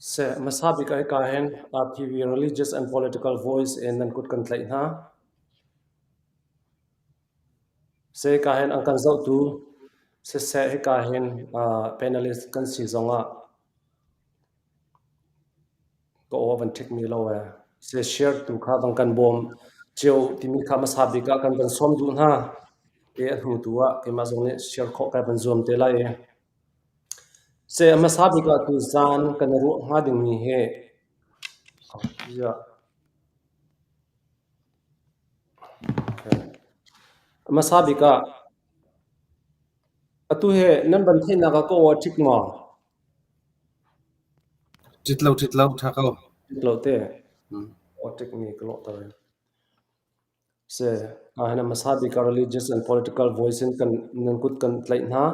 Seh, hmasa bik ah hika hin RPV Religious and Political Voice in nan kut kan tlaih hna. Seh, hika hin an kan zohtu siseh hika hin panelist kan si zongah ka aw van ṭhikmi lo ee. Seh, share tu kha van kan bawm cio timi kha hmasa bik ah kan van sawm duh hna. I a hnu tu ah keimah zong nih share khawh kai van zuam te lai i. Seh, a hmasa bik ah tuzaan kan i ruah hnga dingmi hi a hmasa bik ah atu hi nan van theihnak ah ka aw a ṭhik maw? Ṭit lo, ṭit lo, ṭha ko. Ṭit lo te. Aw ṭikmi ka lawhter. Seh, ahhin a hmasa bik ah religious and political voice in kan nan kut kan tlaih hna.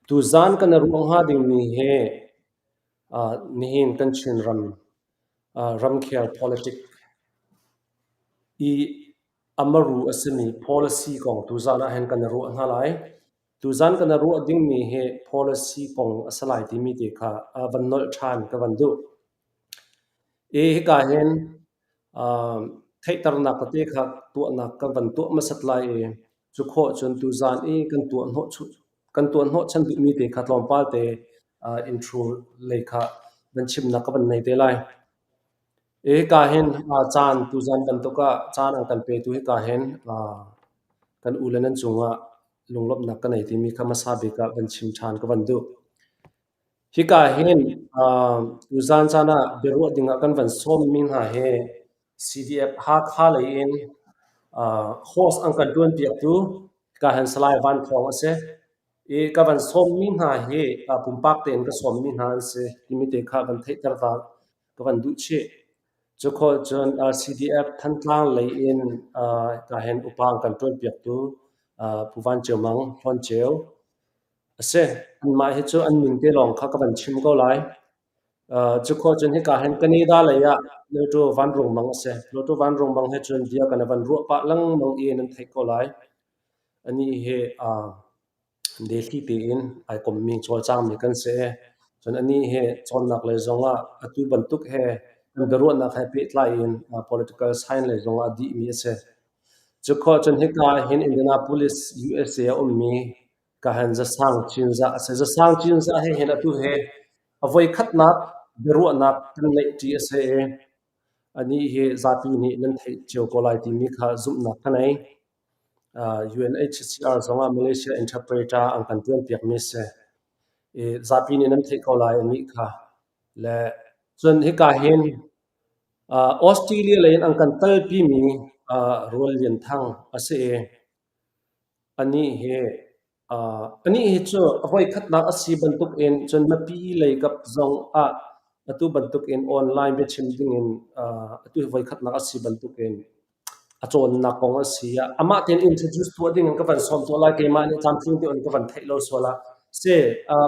Tuzaan kan i ruah hnga dingmi hi nihin kan Chinram ramkhel politic i a maru a simi policy kong tuzaan ahhin kan i ruah hna lai. Tuzaan kan i ruah dingmi hi policy kong a si lai timi te kha van nolh ṭhan ka van duh. I hika hin theihternak tete kha tuahnak kan van tuah hmasat lai i cu khawh cun tuzaan i kan tuah hnawhchan duhmi te kha tlawmpal te intro lei kha van chimnak ka van nei te lai. I hika hin caan tuzaan bantuk ah caan an kan petu hika hin kan u le nan cungah lunglawmhnak ka nei timi kha hmasa bik ah van chim ṭhan ka van duh. Hika hin tuzaan caan ah biaruah dingah kan van sawmmi hna hi CDF Hakha lei in host an kan ṭuanpiaktu hika hin Salai Van Thawng a si. I ka van sawmmi hna hi pumpak tein ka sawmmi hna an si timi te kha van theihter ta ka van duh chih. Cukhawh cun CDF Thantlang lei in hika hin upa an kan ṭuanpiaktu Pu Van Ceu Mang Hlawn Ceu A si, anmah hi cu an min te lawng kha ka van chim ko lai. Cukhawh cun hika hin Canada lei ah Lotto Van Rung Mang a si. Lotto Van Rung Mang he cun bia kan i van ruah pah lengmang i nan theih ko lai. Anih hi Delhi tein ai kommi cawlcangmi kan si. Cun anih hi cawnnak lei zongah atu bantuk he kan biaruahnak he pehtlai in political science lei zongah a dihmi a si. Cukhawh cun hika hin Indianapolis, USA a ummi Kahan Zasang Cinzah a si. Zasang Cinzah he hin atu he a voikhatnak biaruahnak kan neihṭi a si i anih hi zapi nih nan theih cio ko lai timi kha zumhnak ka nei. UNHCR zongah Malaysia interpreter an kan ṭuanpiakmi a si. I zapi nih nan theih ko lai anih kha. Le cun hika hin Australia lei in an kan talpimi Rual Lian Thang a si i Anih hi cu a voikhatnak a si bantukin cun mipi lei kap zong ah atu bantukin online biachim dingin atu hi voikhatnak a si bantukin a cawnnak kong a si ah amah tein introduce tuah dingin ka van sawm tuah lai. Keimah nih tlamtling deuh in ka van theih lo sual ah si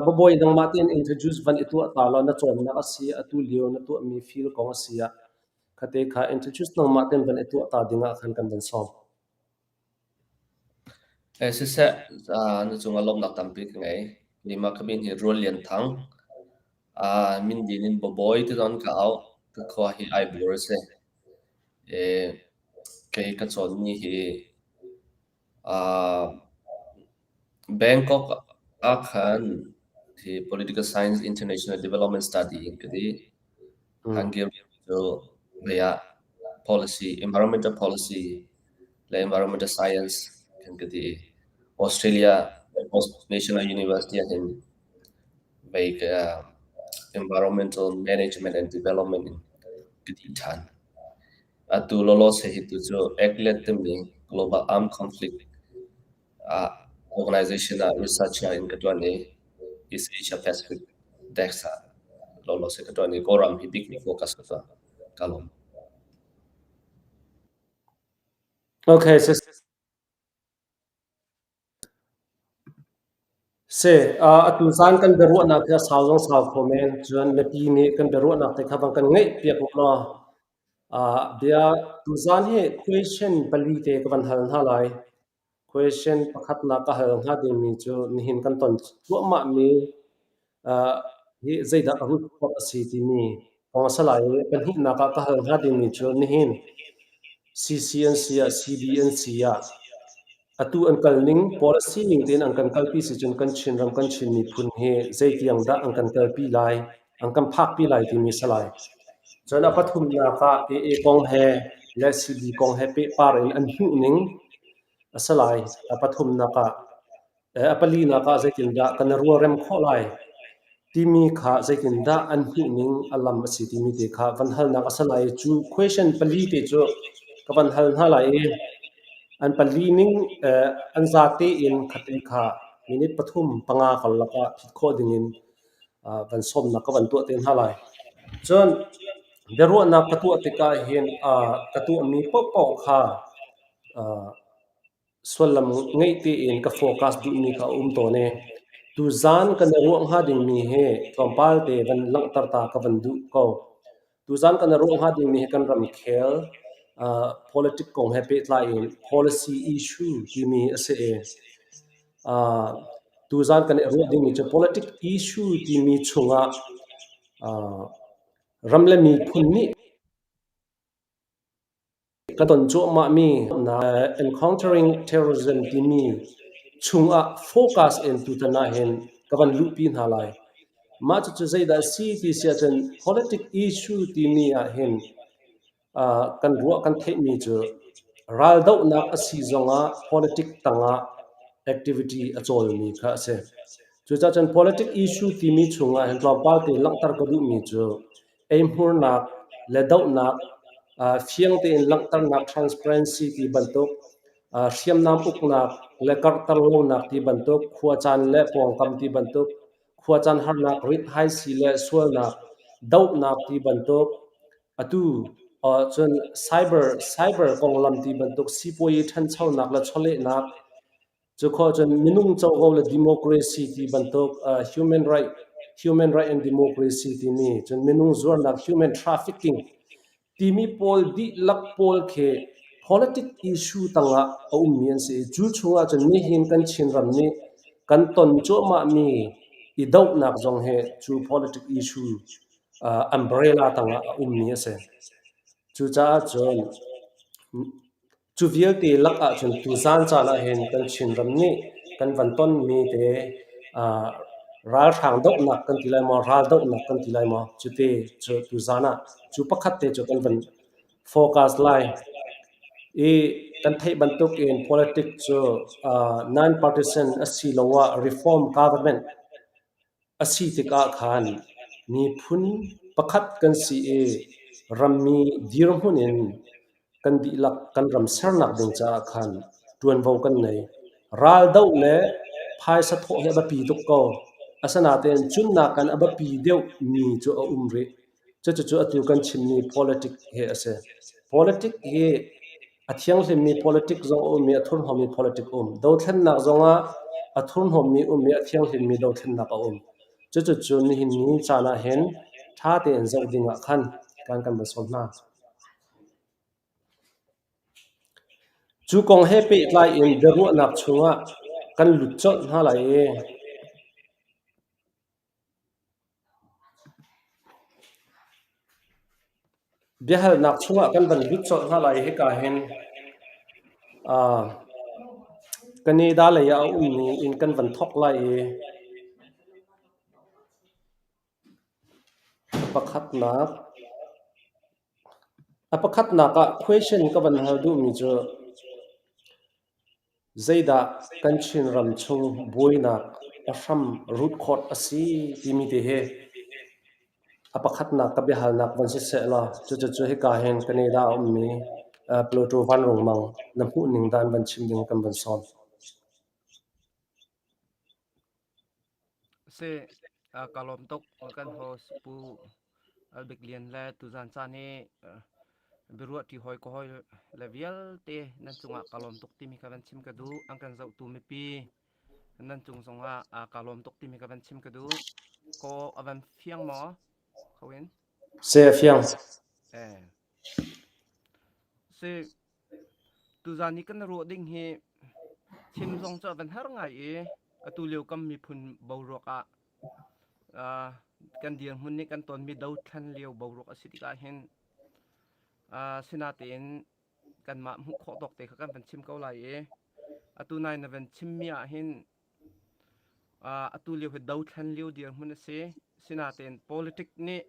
babawi nangmah tein introduce van i tuah ta law na cawnnak a si atu lio na tuahmi field kong a si ah khate kha introduce nangmah tein van i tuah ta dingah khan kan van sawm. Siseh, na cungah lawmhnak tampi ka ngei. Keimah ka min hi Rual Lian Thang. Min din in Babawi ti zong ka auh. Ka khua hi Aibur a si. Kei ka cawnmi hi Bangkok ah khan hi Political Science International Development Study in ka dih. Hungary cu lei ah policy, environmental policy le environmental science kan ka ti. Australia National University ah hin vei ka environmental management and development in ka ti ṭhan. Atu lawlaw se hi tu cu ACLED timi Global Armed Conflict ah organization ah researcher in ka ṭuan i East Asia Pacific Desk ah lawlaw se ka ṭuan i Kawlram hi bik focus ka tuah. Ka lawm. Okay, Si, atu zan kan biaruahnak hi a sau zong sau kho men. Cun mipi nih kan biaruahnak te kha van kan ngaihpiak u law bia tuzan hi question pali te ka van hal hna lai. Question pakhatnak ka hal hnga dingmi cu nihin kan ton cuahmahmi. Hi zeidah a root cause a si timi kong a si lai i pahnihnak ah ka hal hnga dingmi cu nihin CCNC ah CBNC ah atu an kal ning policy ning tein an kan kalpi si cun kan Chinram kan Chin miphun hi zeitiang dah an kan kalpi lai, an kan phakpi lai timi a si lai. Cun a pathumnak ah AA kong he le CB kong he pehpar in an hmuh ning a si lai. A pathumnak ah A palinak ah zeitindah kan i rualrem khawh lai timi kha zeitindah an hmuhning a lam a si timi te kha van halnak a si lai i cu question pali te cu ka van hal hna lai i an pali ning an zate in khate kha minute pathum panga karlak ah phit khawh dingin van sawmnak ka van tuah te hna lai. Cun biaruahnak ka tuah tikah hin ka tuahmi paohpaoh kha Sullam ngeih tein ka focus duhmi kha a um tawn i tuzaan kan i ruah hnga dingmi hi tlawmpal te van langhter ta ka van duh ko. Tuzaan kan i ruah hnga dingmi hi kan ramkhel politic kong he pehtlai in policy issue timi a si i tuzaan kan i ruah dingmi cu politic issue timi chungah ram le miphun nih Ka ton cuahmahmi Encountering Terrorism timi chungah focus in tutan ahhin ka van luhpi hna lai. Mah cucu zeidah a si ti si ahcun politic issue timi ahhin kan ruah kan theihmi cu raldohnak a si zongah politic tangah activity a cawlmi kha a si. Cucaah cun politic issue timi chungah hin tlawmpal te langhter ka duhmi cu eihmurnak le dohnak, fiang tein langhternak transparency ti bantuk, hriamnam uknak le karhter lonak ti bantuk, khuacaan le pawngkam ti bantuk, khuacaan harnak rithaisii le sualnak dohnak ti bantuk, atu cun cyber cyber konglam ti bantuk sipuazi ṭhanchonak le chawlehnak Cu khawh cun minung covo le democracy ti bantuk human right, human right and democracy timi cun minung zuarnak human trafficking timi pawl dihlak pawl khi politic issue tangah a ummi an si i cu chungah cun nihin kan Chinram nih kan ton cuahmahmi i dohnak zong hi cu politic issue umbrella tangah a ummi a si. Cucaah cun Cu vialte lakah cun tuzaan caan ahhin kan Chinram nih kan van tonmi te ralhrang dohnak kan ti lai maw, ral dohnak kan ti lai maw, cute cu tuzaan ah cu pakhat te cu kan van focus lai. I kan theih bantuk in politics cu non-partisan asiloah reform government A si tikah khan miphun pakhat kan si i rammi dirhmun in kan dihlak kan ram sernak ding caah khan ṭuanvo kan ngei. Raldoh le phaisa thawh hi a biapi tuk ko. Asinain cunnak in a biapi deuhmi cu a um rih. Cucucu atu kan chimmi politic hi a si. Politic hi a thianghlimmi politic zong a um i a thurhnawmmi politic a um. Dothlennak zongah a thurhnawmmi um i a thianghlimmi dothlennak a um. Cucucu nihin ni caan ahhin ṭha tein zoh ding ah khan kan kan van sawm hna. Cu kong he pehtlai in biaruahnak chungah kan lut colh hna lai i Biahalnak chungah kan van lut colh hna lai hika hin Canada lei ah a ummi in kan van thawk lai i pakhatnak a pakhatnak ah question ka van hal duhmi cu Zeidah kan Chinram chung buainak a hram root cause a si timi te hi a pakhatnak ka biahalnak van si seh law cucu hika hin Canada a ummi Pluto Vanrung Mang na hmuhning dan van chim ding kan van sawm. Si, ka lawm tuk kan host Pu Albik Lian le tuzan caan hi biaruah ṭi hawi ka hawi le vialte nan cungah ka lawm tuk timi kha van chim ka duh. An kan zohtu mipi nan cung zongah ka lawm tuk timi kha van chim ka duh. Ko a van fiang maw? Kho in? Se a fiang. Eh. Si, tuzan i kan ruah ding hi chim zong cu a van har ngai i atu lio kam miphun boruak ah. Kan dirhmun nih kan tonmi dothlan lio boruak a si tikah hin sinatein kanmah hmuh khawh tawk te kha kan van chim ko lai i atu nai na van chimmi ah hin atu lio hi dothlan lio dirhmun a si. Sinatein politic nih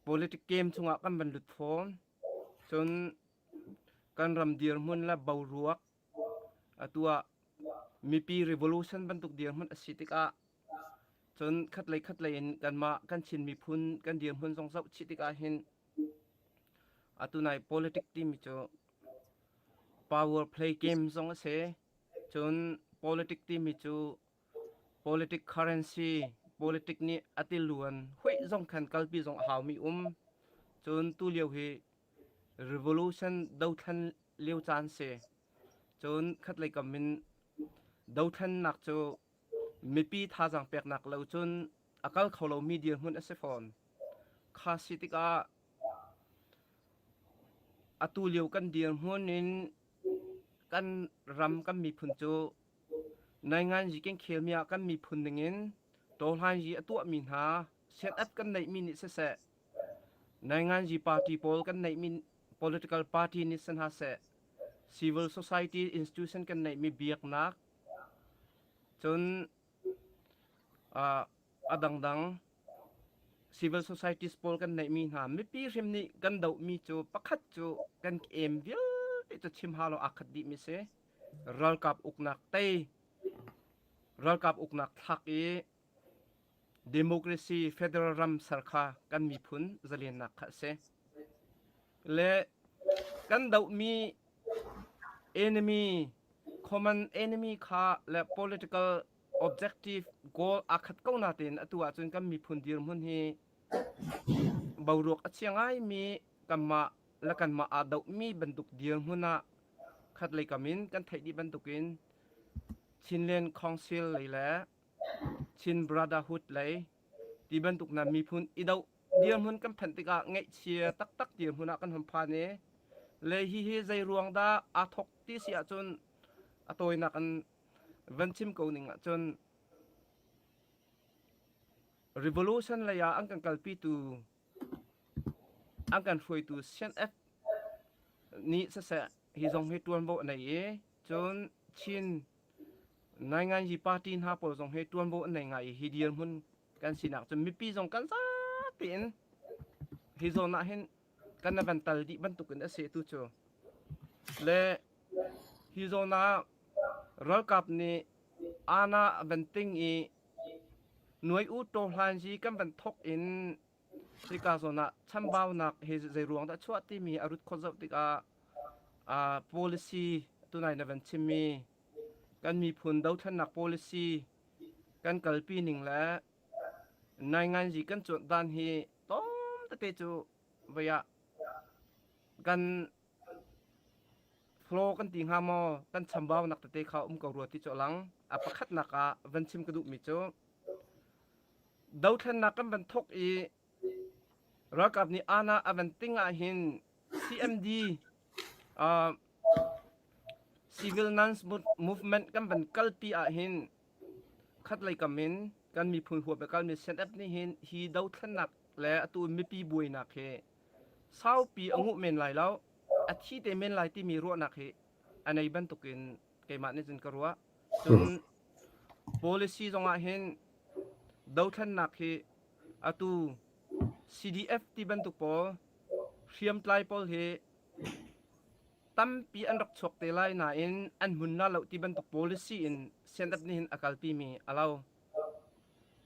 politic game chungah kan van lut fawn. Cun kan ram dirhmun le boruak atu ah mipi revolution bantuk dirhmun a si tikah cun khatlei khatlei in kanmah kan Chin miphun kan dirhmun zong zoh chih tikah hin atu nai politic timi cu power play game zong a si. Cun politic timi cu politic currency politic nih a tiluan huih zong khan kalpi zong a haumi um. Cun tulio hi revolution dothlan lio caan si. Cun khatlei kam in dothlannak cu mipi thazaang peknak lo cun a kal kho lomi dirhmun a si fawn. Kha si tikah atu lio kan dirhmun in kan ram kan miphun cu nainganzi kan khelmi ah kan miphun ningin tawhlanzi a tuahmi hna set-up kan neihmi nih siseh nainganzi party pawl kan neihmi political party nih si hna seh civil society institution kan neihmi biaknak cun a dangdang civil societies pawl kan neihmi hna mipi hrim nih kan dohmi cu pakhat cu kan aim vialte cu chim hau lo aa khat dihmi si. Ralkap uknak tei, ralkap uknak thlak i democracy federal ram ser kha kan miphun zalennak kha a si. Le kan dohmi enemy common enemy kha le political objective goal aa khat ko natein atu ahcun kan miphun dirhmun hi boruak a chia ngaimi kanmah le kanmah aa dohmi bantuk dirhmun ah khatlei kam in kan theih dih bantukin Chinland Council lei le Chin Brotherhood lei ti bantuk na miphun i doh dirhmun kan phanh tikah ngaihchia taktak dirhmun ah kan hon phan i le hihi zei ruang dah aa thok ti si ahcun a tawinak in van chim ko ning ahcun revolution lei ah an kan kalpitu an kan hruaitu CNF nih siseh hi zong hi ṭuanvo a nei i cun Chin Nainganyi party hna pawl zong hi ṭuanvo an nei ngai i hi dirhmun kan sinak cun mipi zong kan zapi in hi zawn ah hin kan na van tal dih bantukin a si tu cu le hi zawn ah ralkap nih ana a van ting i nuai u to hlan ji kan van thok in hika zawn ah chambaunak hi zei ruang dah chuah timi a rut khawt zoh tikah policy tunai na van chimmi kan miphun dothlennak policy kan kalpi ning le nainganzi kan cuanh dan hi tlawm tete cu voi ah kan flow kan ti hnga maw kan chambaunak tete kha um ko rua ti cu a lang. A pakhatnak ah van chim ka duhmi cu dothlennak kan van thok i ralkap nih ana a van ting ah hin CMD uh, civil non movement kan van kalpi ah hin khatlei kam in kan miphun huap le kalmi CNF nih hin hi dothlennak le atu mipi buainak hi saupi a nguh men lai lo a thi te men lai timi ruahnak hi a nei bantukin keimah nih cun ka ruah cun policy zongah hin dothlennak hi atu CDF ti bantuk pawl hriamtlai pawl hi tampi an rak chuak te lai nain an hmun la lo ti bantuk policy in CNF nih hin a kalpi mi a lo.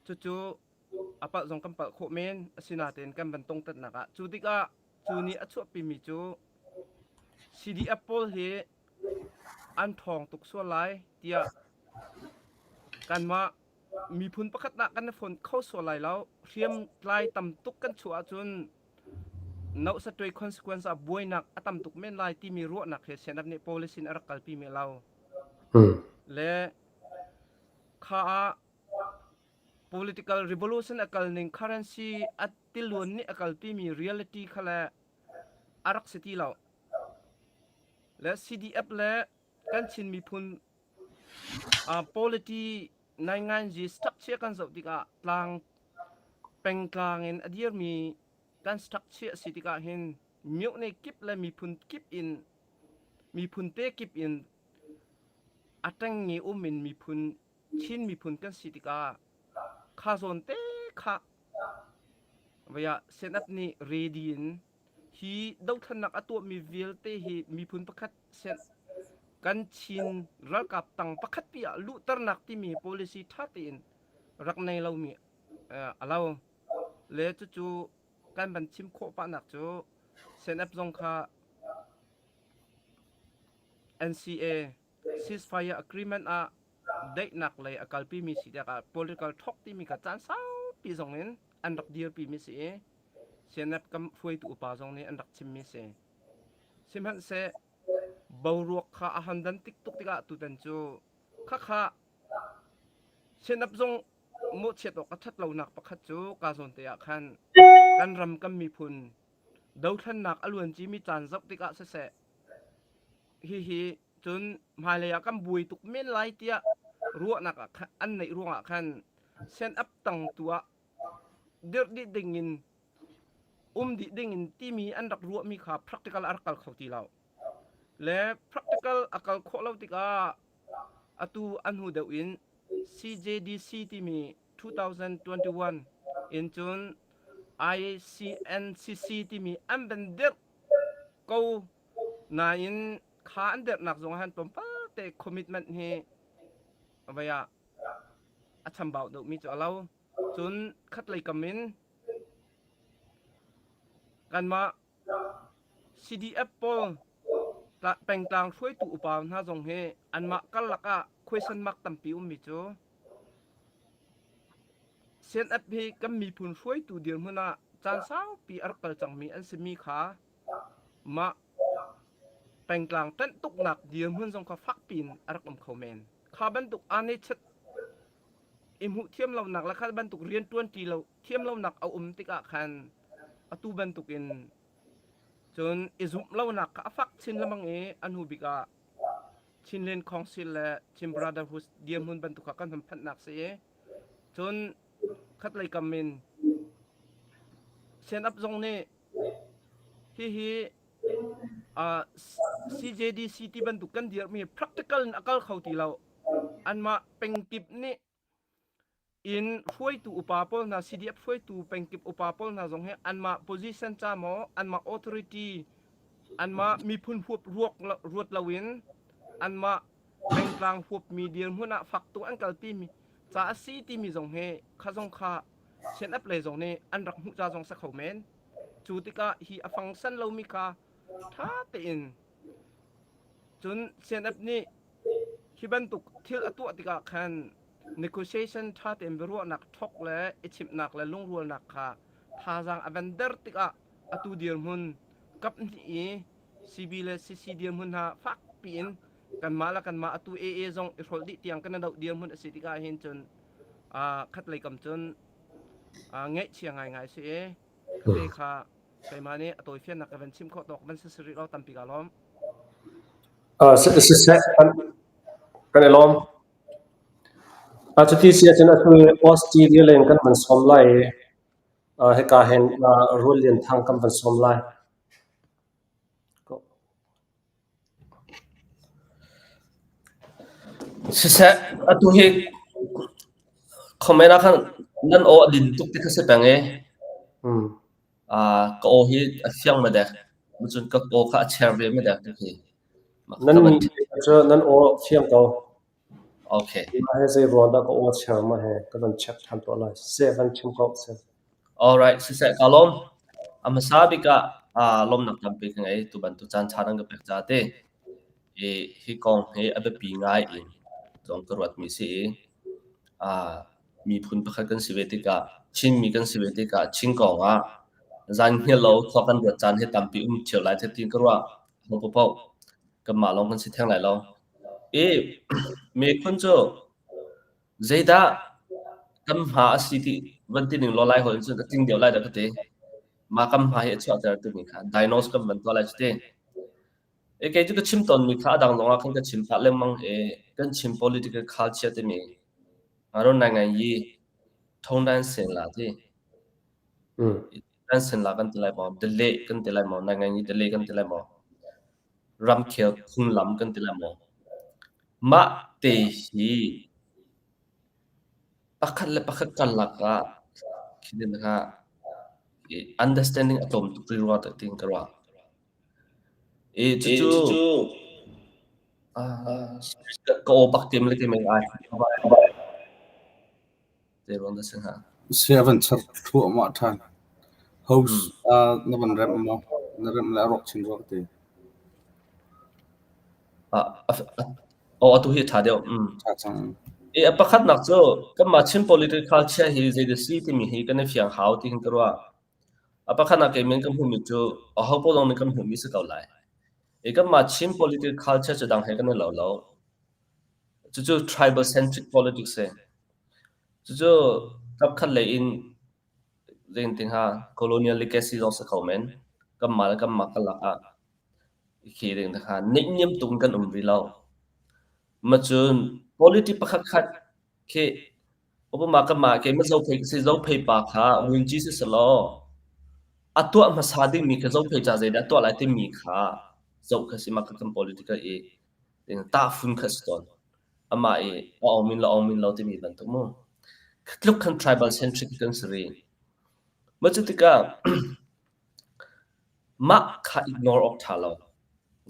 Cucu a palh zong kan palh khawh men asinain kan van tongtatnak ah cu tikah cu nih a chuahpi mi cu CDF pawl hi an ṭhawng tuk sual lai tiah kanmah miphun pakhat ah kan i fon kho sual lai lo. Hriamtlai tam tuk kan chuah ahcun nohsatuai consequence ah buainak a tam tuk men lai timi ruahnak he CNF nih policy in a rak kalpi mi lo. Le kha ah political revolution a kal ning currency a tiluan nih a kalpi mi reality kha le a rak si ti lo. Le CDF le kan Chin miphun uh, polity nainganzi structure kan zoh tikah tlang. Pengtlang in a dirmi kan structure a si tikah hin myohne kip le miphun kip in miphun te kip in a ṭengnge um in miphun Chin miphun kan si tikah kha zawn te kha vei ah Senate nih ready in hi dothlennak a tuahmi vialte hi miphun pakhat kan Chin ralkap tang pakhat pi ah luhternak timi policy ṭha tein rak nei lomi a lo. Le cucu kan van chim khawh pahnak cu Senate zong kha NCA ceasefire agreement ah daihnak lei a kalpimi si tikah political talk timi kha caan saupi zong in an rak dirpimi si i CNF kam hruaitu upa zong nih an rak chimmi si. Sihmanhseh boruak kha a han dan tik tuk tikah tutan cu khakha CNF zong mawhchiat awk a ṭhat lonak pakhat cu ka zawn te ah khan kan ram kan miphun dothlennak a luancimi caan zoh tikah siseh hihi cun hmailei ah kan buai tuk men lai tiah ruahnak ah khan an neih ruangah khan sen up tang tu ah dirh dih ding in um dih ding in timi an rak ruahmi kha practical a rak kal kho ti lo le practical a kal khawh lo tikah atu a hnu deuh in CJDC timi 2021 in cun ICNCC timi an van dirh ko nain kha an derhnak zong ah han tlawmpal te commitment hi vei ah a chambau deuhmi cu a lo. Cun khatlei kam in kanmah CDF pawl pengtlang hruaitu upa hna zong hi anmah karlak ah question mark tampi ummi cu CNF hi kan miphun hruaitu dirhmun ah caan saupi a rak kal cangmi an simi kha mah pengtlang ṭanh tuknak dirhmun zong kha fakpi in a rak um kho men. Kha bantuk aa-nechet i hmuh thiam lonak le kha bantuk rian ṭuan ṭi lo thiam lonak a um tikah khan atu bantukin cun i zumh lonak kha a fak chin lengmang i a hnu bik ah Chinland Council le Chin Brotherhood dirhmun bantuk kha kan hun phanhnak si i cun khatlei kam in CNF zong nih hihi uh, CJDC ti bantuk kan dirhmi practical in a kal kho ti lo anmah pengkip nih in hruaitu upa pawl hna CDF hruaitu pengkip upa pawl hna zong hi anmah position ca maw anmah authority anmah miphun huap ruak ruat loin anmah pengtlang huapmi dirhmun ah fak tuk an kalpi mi ca a si timi zong hi kha zong kha CNF lei zong nih an rak hmuh ca zong sa kho men cu tikah hi a fangsan lomi kha ṭha tein cun CNF nih hi bantuk thil a tuah tikah khan negotiation ṭha tein biaruahnak thok le i chimhnak le lungrualnak kha thazaang a van der tikah atu dirhmun kaphnih i CB le CC dirhmun hna fakpi in kanmah le kanmah atu AA zong i hrolh dih tiang kan i doh dirhmun a si tikah hin cun khatlei kam cun ngaihchia ngaingai si i khate kha keimah nih a tawifiannak ka van chim khawh tawk van si si rih lo tampi ka lawm. Siseh kan i lawm. Cuti si ahcun atu Australia leng kan van sawm lai i hika hin Rual Lian Thang kan van sawm lai. Siseh, atu hi comment ah khan nan aw a din tuk ti kha si peng i ka aw hi a fiang ma dek. Cun ka aw kha a cher ve ma dek ti khi. Nan cu nan aw fiang ko. Okay. Mah he zei ruang dah ka aw cher ma he ka van check ṭhan tuah lai. Seh van chim ko seh. All right, siseh ka lawm. A hmasa bik ah lawmnak tampi ka ngei tu bantuk caan ṭha nan ka pek ca te. I hi kong hi a biapi ngai in zong ka ruatmi si i miphun pakhat kan si ve tikah Chinmi kan si ve tikah Chin kong ah zan hngilh lo khua kan ruat caan hi tampi um cio lai tiin ka ruah. Ho paohpaoh kanmah lawng kan si theng lai lo. I miphun cu Zeidah kan hma a si ti van ti ning law Laiholh in cun ka tling deuh lai dah ka ti. Mah kan hma hi a chuahter timi kha diagnose kan van tuah lai cu ti. E kei cu ka chim tawnmi kha a dang lawngah khan ka chim pah lengmang i kan Chin political culture timi Ngaron nai ngai yi thong dan sen la ti. Kan la kan ti lai maw, delay kan ti lai maw, nai ngai delay kan ti lai maw, ramkhel phunglam kan ti lai maw. Mah te hi pakhat le pakhat karlak ah khi kha understanding a tlawm tuk rih rua tiin ka ruah. I cucu ka aw bak tim le keimah ai. Zei ruang dah si hnga? Sia van char thluahmah ṭhan. Host na van remh maw? Na remh le a rawk chin rua ka ti. Aw atu hi a ṭha deuh. Ṭha cang. I a pakhatnak cu kanmah Chin political culture hi zei si timi hi kan i fiang hau ti hin ka ruah. A pakhatnak keimin kan hmuhmi cu aho paoh zong nih kan hmuhmi si ko lai. I kanmah Chin political culture cu dang he kan i lo lo. Cucu tribal centric politics si. Cucu kapkhat lei in zeitin hnga colonial legacy zong si kho men. Kanmah le kanmah karlak ah khi kha neihniam tuk in kan um rih lo. Macun politics pakhat khat khi Obama kanmah keimah Zophei ka si. Zophei pa kha Winci si selaw a tuah hmasa dingmi kha Zophei ca zeidah a tuah lai timi kha zoh kha si. Mah kha kan political i tahfun kha si tawn. Amah i a awm in lo awm in lo timi bantuk mu. Tluk khan tribal centric kan si rih. Mah cu tikah mah kha ignore awk ṭha lo.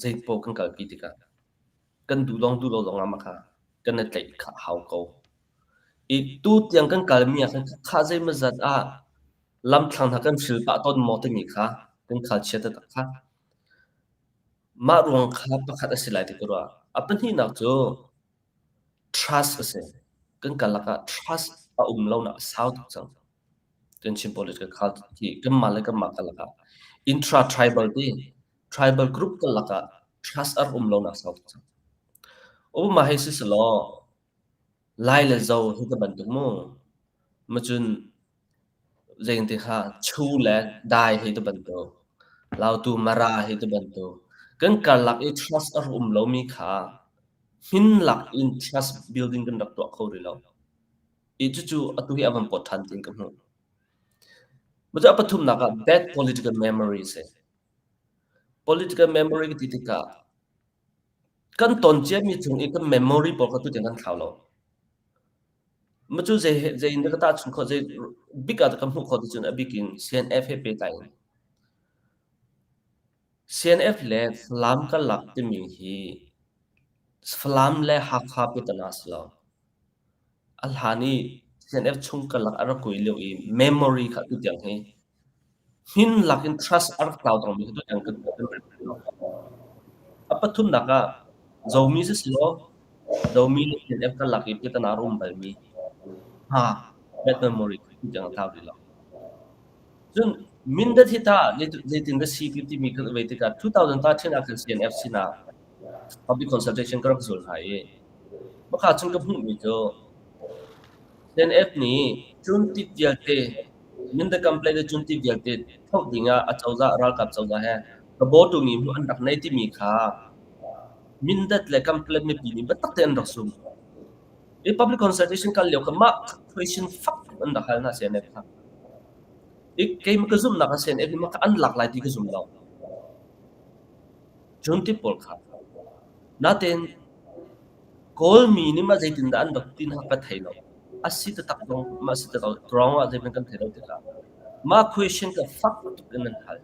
Zeipaoh kan kalpi tikah kan duh lawng duh lo zongah mah kha kan i tlaih kha a hau ko. I tu tiang kan kalmi ah khan khah zeimawzat ah lamthlang hna kan hril pah tawn maw timi kha kan khalchia taktak kha. Mah ruang kha pakhat a si lai ti ka ruah. A pahnihnak cu trust a si. Kan karlak ah trust a um lonak a sau tuk cang. Kan Chin political culture hi kanmah le kanmah karlak ah intra-tribal ti tribal group karlak ah trust a rak um lonak a sau tuk cang. Obama hei si selaw Lai le Zo hi ka bantuk mu. Macun Zeiti kha Chu le Dai hei ti bantuk, Lautu Mara hei ti bantuk. Kan karlak i trust a rak um lomi kha hmin lak in trust building kan rak tuah kho rih lo. I cucu atu hi a van pawt ṭhan tiin ka hmuh. Macu a pathumnak ah bad political memory a si. Political memory ka ti tikah kan ton ciami chung i kan memory pawl kha tutiang kan thlau lo. Macu zei zei in dah ka tahchunh khawh, zei bik ah dah ka hmuh khawh ti cun a bik in CNF he pehtlai in. CNF le Falam karlak timi hi Falam le Hakha piatana a si lo. A hlan i CNF chung karlak a rak kui lio i memory kha tutiang hi hmin lak in trust a rak tlau dangmi kha tutiang kan kan rel lo. A pathumnak ah Zomi sisilaw Zomi le CNF karlak i piatana a um balmi hna bad memory kha tutiang a tlau rih lo. Cun Mindat hi tah zeitin dah si timi kan vei tikah 2013 ah khan CNF sinah public consultation ka rak zul hna i Maka cun ka hmuhmi cu CNF nih cuntit vialte Mindat complaint le cuntit vialte tho dingah acozah ralkap cozah he kabotungi hmuh an rak nei timi kha Mindat le complaint mipi nih biatak tein an rak sum. I public consultation kal lio kha mah question fak an rak hal hna CNF kha. I keimah ka zumhnak ah CNF nih mah kha an lak lai ti ka zum lo. Cun ti pawl kha. Natein Kawlmi nih mah zeitindah an rak ti hna ka thei lo. A si taktak zong mah si taktak ground ah zeihmanh kan thei lo tikah mah question ka fak tuk in an hal.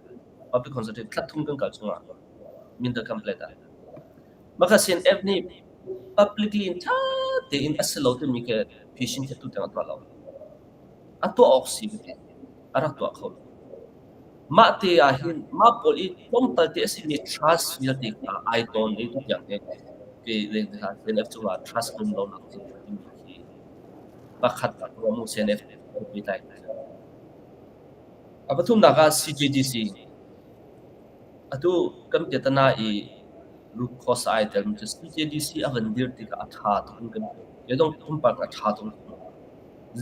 Public consultation thla thum kan kal chungah Mindat Complet ah. Mah kha CNF nih publicly in ṭha tein a si lo timi khi phisin khi tu tiang a tuah lo. A tuah awk si ka ti. A rak tuah kho lo. Mah te ah hin mah pawl i tlawmpal te a simi trust vialte kha ai tawn i tutiang hi kei CNF cungah trust um lonak thil timi khi pakhat ah ruah mu CNF pehtlai. A pathumnak ah CJDC. Atu kan piatana i root cause ai telmi cu CJDC a van dir tikah a ṭha tuk in kan hmuh. Kei zong pumpak a ṭha tuk in ka hmuh.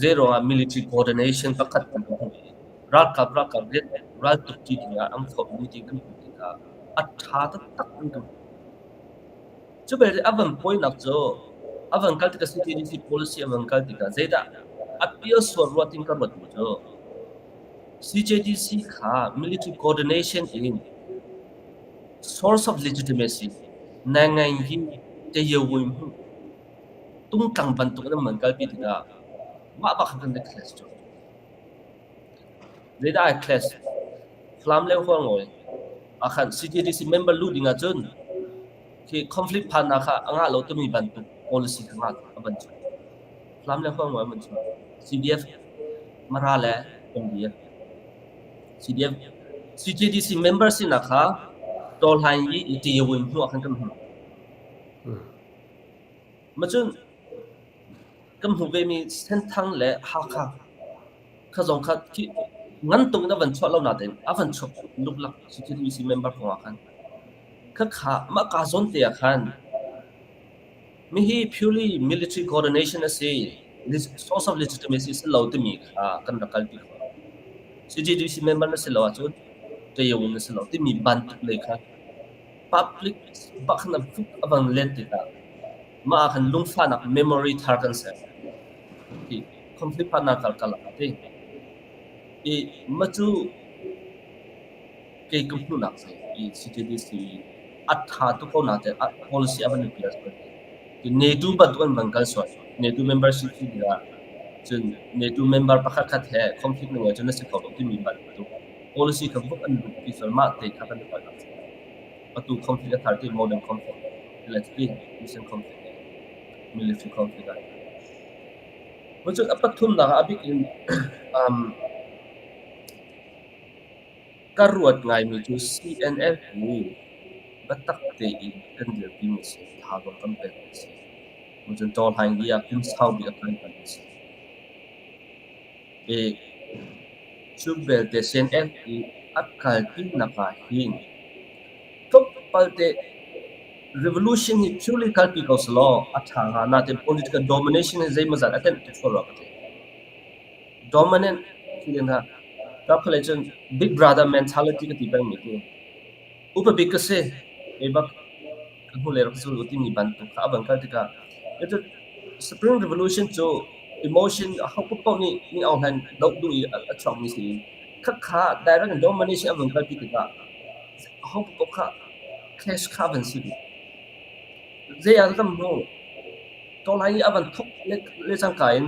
Zeiruangah military coordination pakhat kan hmuh i ralkap ralkap rian raltuk ṭi dingah an khawmhmi ti kan hmuh tikah a ṭha taktak in kan hmuh. Cu belte a van poinak cu a van kal tikah CJDC policy a van kal tikah zeidah a pial sual rua tin ka ruat mu cu. CJDC kha military coordination in source of legitimacy နိုင်ငံရေးတရားဝင်မှုtungtlang bantuk in an kalpi tikah mah bak khan kan clash cu. Zeidah ai clash? Falam le Hualngo ah khan CJDC member luh ding ahcun khi conflict phannak kha a ngah lo timi bantuk policy kha ngah a van chuah. Falam le Hualngo an van chuah. CDF Mara le MDF. CDF CJDC member sinak kha tawhlain i tiawin hnu ah khan kan hmuh. Macun kan hmuh vemi Senthang le Hakha kha zong kha khi ngan tuk in a van chuah lo natein a van chuak luklak CJDC member kong ah khan. Khakha mah ka zawn te ah khan mihi purely military coordination a si, source of legitimacy si lo timi kha kan rak kalpi khawh. CJDC member na si lo ahcun ṭayawin na si lo timi bantuk lei kha public bak khan a van let tikah mah ah khan lungfahnak memory thar kan ser. Hi conflict phannak kal kal ah ti. I ma cu kei ka hmuhnak si i CJDC a ṭha tuk ko natein a policy a van i pial sual. NATO bantuk an van kal sual. NATO membership si tikah cun NATO member pakhat khat he conflict na ngei cun na si kho lo timi bantuk policy kha vuk an luhpi sual. Mah te kha kan i palhnak si. Atu conflict a thar ti modern conflict let's be recent conflict military conflict ah. Cun a pathumnak ah a bik in ka ruat ngaimi cu CNF hi biatak tein kan dirpimi a si, thazaang kan pekmi a si. Cun Tawhlaing i ah kum saupi a phanmi a si. I cu belte CNF i a kalpinak ah hin tlawmpal te revolution hi purely kalpi ko selaw a ṭha hnga. Nain political domination hi zeimawzat a tenh tuk sual rua ka ti. Dominant ti hna Kapkhalei cun big brother mentality ka ti pengmi cu upa bik ka si kei bak ka hnulei rak zul u timi bantuk kha a van kal tikah cucu Spring Revolution cu emotion aho paohpaoh nih Min Aung Hlaing doh duh i a chuakmi si i khakha direct in domination a vun kalpi tikah aho paohpaoh kha clash kha a van si dih. Zei ah kan hmuh? Tawlai i a van thok le cangka in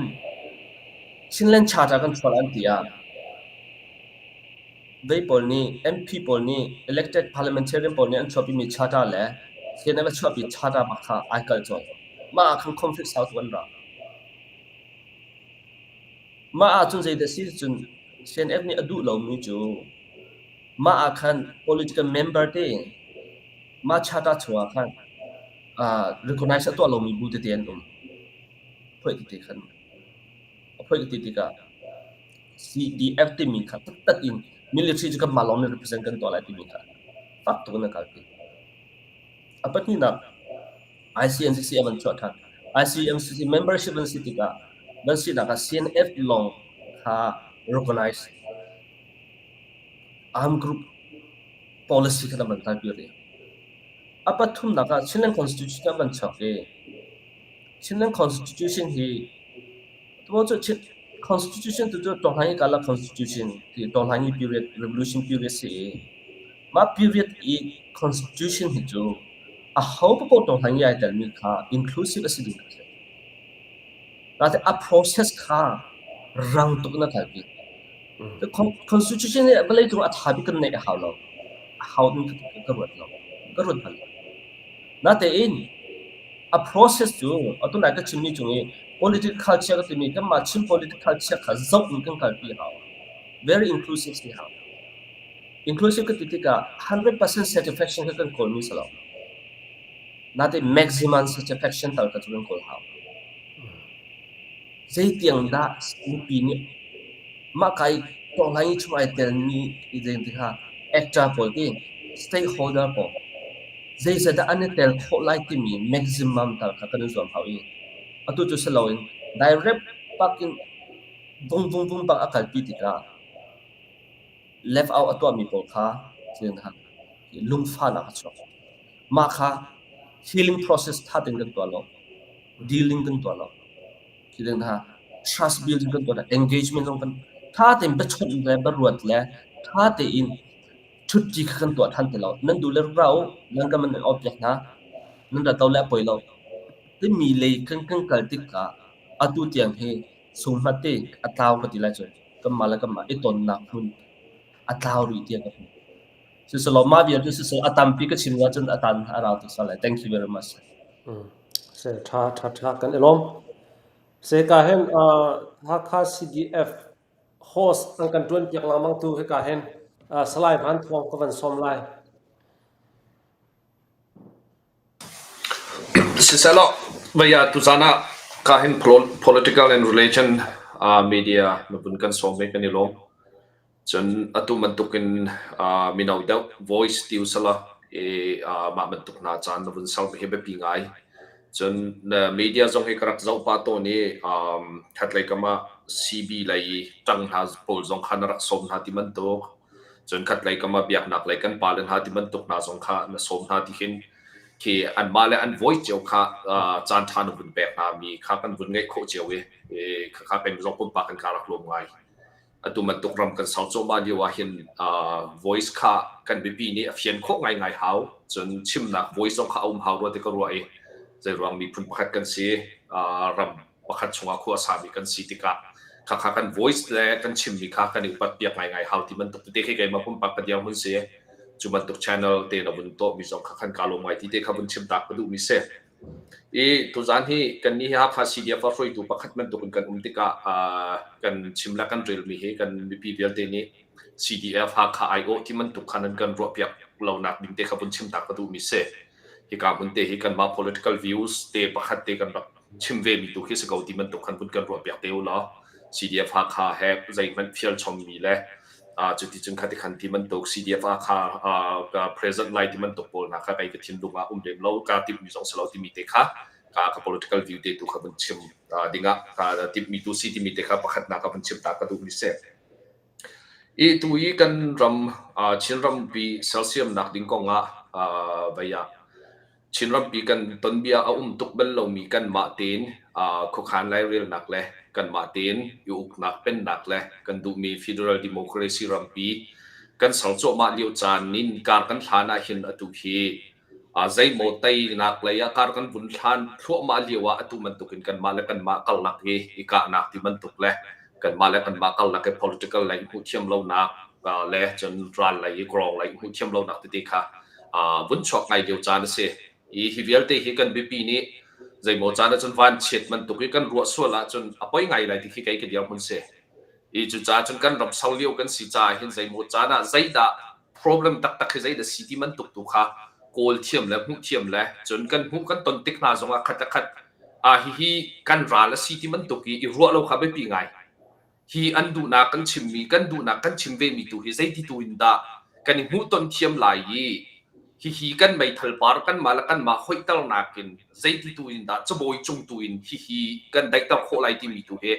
Chinland Charter kan chuah an ti ah vei pawl nih MP pawl nih elected parliamentarian pawl nih an chuahpimi charter le CNF a chuahpi charter bak kha ai kalh colh. Mah ah khan conflict sau tuk an ra. Mah ahcun zeidah si cun CNF nih a duh lomi cu mah ah khan political member te mah charter chungah khan recognize a tuah lomi bu tete an um. Phoih tete khan a phoih tete tikah CDF timi kha taktak in military cu kanmah lawng nih represent kan tuah lai timi kha fak tuk in a kalpi. A pahnihnak ICNCC a van chuah ṭhan. ICNCC membership an si tikah van sinak ah CNF lawng kha recognize armed group policy kha an van kalpi rih. A pathumnak ah Chinland Constitution an van chuak i Chinland Constitution hi Constitution tu cu Tawhlangi kala Constitution ti Tawhlangi period revolution period si i mah period i Constitution hi cu aho paoh Tawhlangi ai telmi kha inclusive a si ding a si. Nain a process kha rang tuk in a kalpi. Constitution hi vawleicung ah a ṭha bik kan neih a hau lo. A hau in ka ruat lo. Ka ruat bal lo. Natein a process cu atu nai ka chimmi cung i political culture ka timi kanmah Chin political culture kha zoh in kan kalpi a hau. Very inclusive si hau. Inclusive ka ti tikah 100% satisfaction kha kan kawlmi si lo. Natein maximum satisfaction tal kha cu kan kawl hau. Zeitiang dah mipi nih mah ka i tawhlangi chung ai telmi kha actor pawl ti stakeholder pawl zeizat dah an i tel khawh lai timi maximum tal kha kan i zuam hau i atu cu si loin direct bak in vung vung vung bak a kalpi tikah left out a tuahmi pawl kha lungfahnak a chuak. Mah kha healing process tha tein kan tuah lo. Dealing kan tuah lo. Khi ding hna trust building kan tuah lo. Engagement zong kan Ṭha tein biachonh le biaruat le ṭha tein ṭhutṭi kha kan tuah ṭhan ti lo. Nan duh le ra u, nan kan in off-piak hna. Nan rat lo le a poi lo. Timi lei kan kan kal tikah atu tiang hi sunghmat te a tlau ka ti lai cu. Kanmah le kanmah i tonnak hmun a tlau rih tiah ka hmuh. Siselaw mah vial cu siseh a tampi ka chim ahcun a tan a rau tuk sual lai. Thank you very much. Se ṭha ṭha ṭha kan i lawm. Se ka hin Hakha CDF host an kan ṭuan piak lengmang tu hika hin Salai Van Thawng ka van sawm lai. Siselaw vei ah tuzaan ah ka hin political and religion media na vun kan sawm i kan i lawm. Cun atu bantukin mino deuh voice ti usalaw i mah bantuk hna caan na vun ser hi biapi ngai. Cun na media zong hi ka rak zoh pah tawn i khatlei kam ah CB lei ṭang hna pawl zong kha na rak sawm hna ti bantuk. Cun khatlei kam ah biaknak lei kan pale hna ti bantuk hna zong kha na sawm hna ti khin khi anmah le an voice cio kha caan ṭha na vun pek hna mi kha kan vun ngeih khawh cio i khakha peng zong pumpak in kaa rak lawm ngai. Atu bantuk ram kan ser cuahmah lio ah hin voice kha kan mipi nih a fian khawh ngaingai hau. Cun chimnak voice zong kha a um hau rua ti ka ruah i zeiruang miphun pakhat kan si ram pakhat chungah khua a sami kan si tikah khakha kan voice le kan chimmi kha kan i upat piak ngaingai hau ti bantuk tete khi keimah pumpak ka dirhmun si. Cu bantuk channel te na vun tuahmi zong kha khan kaa lawm ngai ti te kha vun chim ta ka duhmi si. I tuzaan hi kannih hi Hakha CDF ah hruaitu pakhat bantuk in kan um tikah kan chim le kan relmi hi kan mipi vialte nih CDF Hakha aiawh ti bantuk khan an kan ruahpiak lonak ding te kha vun chim ta ka duhmi si. Hika hmun te hi kanmah political views te pakhat te kan rak chim ve mi tu khi si ko ti bantuk khan vun kan ruahpiak te u law CDF Hakha he zeihmanh fial chommi le cuticun khati khan ti bantuk CDF Hakha ka present lai ti bantuk pawl hna kha kei ka thinlung ah um lem lo ka timhmi zong si lo timi te kha ka ka political view te tu kha vun chim dingah ka timhmi tu si timi te kha pakhatnak ka vun chim ta ka duhmi si. I tu i kan ram Chin rampi sersiamnak ding kong ah vei ah Chin rampi kan tonbia a um tuk bal lomi kanmah tein khuakhan lairelnak le kanmah tein i uknak pennak le kan duhmi federal democracy rampi kan ser cuahmah lio caan in kar kan hlan ahhin atu hi zeimaw teinak lei ah kar kan vun hlan thluahmah lio ah atu bantukin kanmah le kanmah karlak i i kahnak ti bantuk le kanmah le kanmah karlak i political lei hmuh thiam lonak le cun ral lei i kawlawng lei hmuh thiam lonak tete kha vun chuak ngai lio caan a si. I hi vialte hi kan biapi nih zeimaw caan ahcun vanchiat bantuk i kan ruah sual ahcun a poi ngai lai ti khi kei ka dirhmun si. I cucaah cun kan ram sau lio kan si caah hin zeimaw caan ah zeidah problem taktak hi zeidah si ti bantuk tu kha kawl thiam le hmuh thiam le cun kan hmuh kan ton tik hna zongah khat le khat ah hihi kan ral a si ti bantuk i i ruah lo kha biapi ngai. Hi an duhnak kan chimmi kan duhnak kan chim vemi tu hi zeiti tu in dah kan i hmuhton thiam lai i hihi kan meithal par kanmah le kanmah hoihternak in zeiti tu in dah cabawi cung tu in hihi kan daihter khawh lai timi tu hi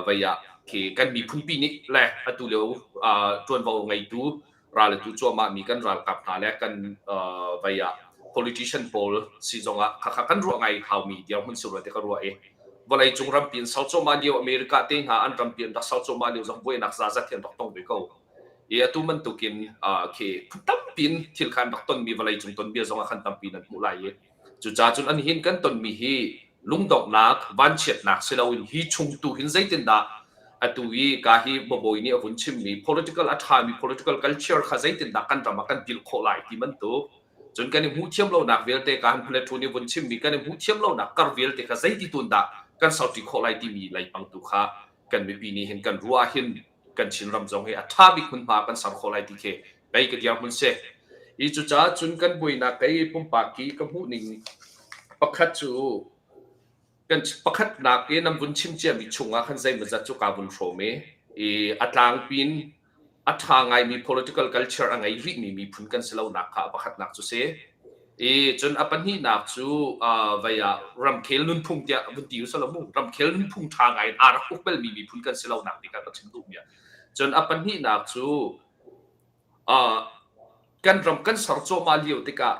vei ah khi kan miphunpi nih le atu lio ṭuanvo ngeitu ral atu cuahmah mi kan ralkap hna le kan vei ah politician pawl si zongah khakha kan ruah ngai haumi dirhmun si rua ti ka ruah i vawlei cung rampi in ser cuahmah lio America te hna an rampi an rak ser cuahmah lio zong buainak zazat hi an rak tong ve ko i atu bantukin khi phun tampi in thil kha an rak tonmi vawlei cung tonbia zongah khan tampi nan hmuh lai i Cucaah cun an hin kan tonmi hi lungdonghnak, vanchiatnak si loin hi chung tu hin zeitindah atu i ka hi babawi nih a vun chimmi political a ṭhami political culture kha zeitindah kan ram ah kan bilh khawh lai ti bantuk cun kan i hmuh thiam lonak vialte ka han Plato nih vun chimmi kan i hmuh thiam lonak kar vialte kha zeiti tun dah kan serṭi khawh lai timi leipang tu kha kan mipi nih hin kan ruah hin kan Chinram zong hi a ṭha bik hmunhma kan ser khawh lai ti khi kei ka dirhmun si. I cucaah cun kan buainak kei pumpak i ka hmuh ning pakhat cu kan pakhatnak i nan vun chim ciami chungah khan zeimawzat cu kaa vun hrawm i i a tlangpi in a ṭha ngaimi political culture a ngei rihmi miphun kan si lonak kha a pakhatnak cu si. I cun a pahnihnak cu vei ah ramkhel nunphung tiah vun ti usalaw mu ramkhel nunphung ṭha ngai in aa rak uk belmi miphun kan si lonak ti kha ka chim duhmi ah. Cun a pahnihnak cu kan ram kan ser cuahmah lio tikah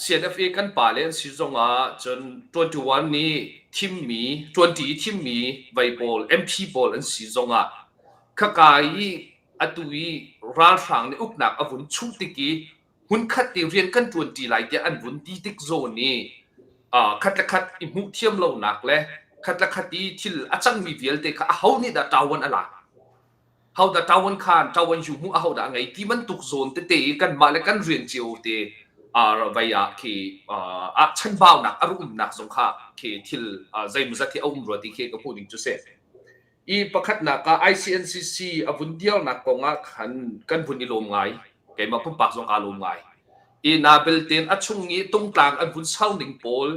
CNFA kan pale an si zongah cun 21 nih thimmi 20 i thimmi vei pawl MP pawl an si zongah. Khaka i atu i ralhrang nih uknak a vun chuh tik i hmunkhat te rian kan ṭuanṭi lai tiah an vun ti tik zawn i khat le khat i hmuh thiam lonak le khat le khat i thil a cangmi vialte kha aho nih dah ṭawan a lak? Hodah ṭawan khan ṭawan yu hmuh ahodah a ngei ti bantuk zawn tete i kanmah le kan rian cio te vei ah khi ah chanbaunak a umnak zong kha khi thil zeimawzat hi a um rua ti khi ka hmuh ning cu si. I pakhatnak ah ICNCC a vun dirnak kong ah khan kan vun i lawm ngai. Keimah pumpak zong kaa lawm ngai. I na belten a chung i tungtlang an vun sau ning pawl,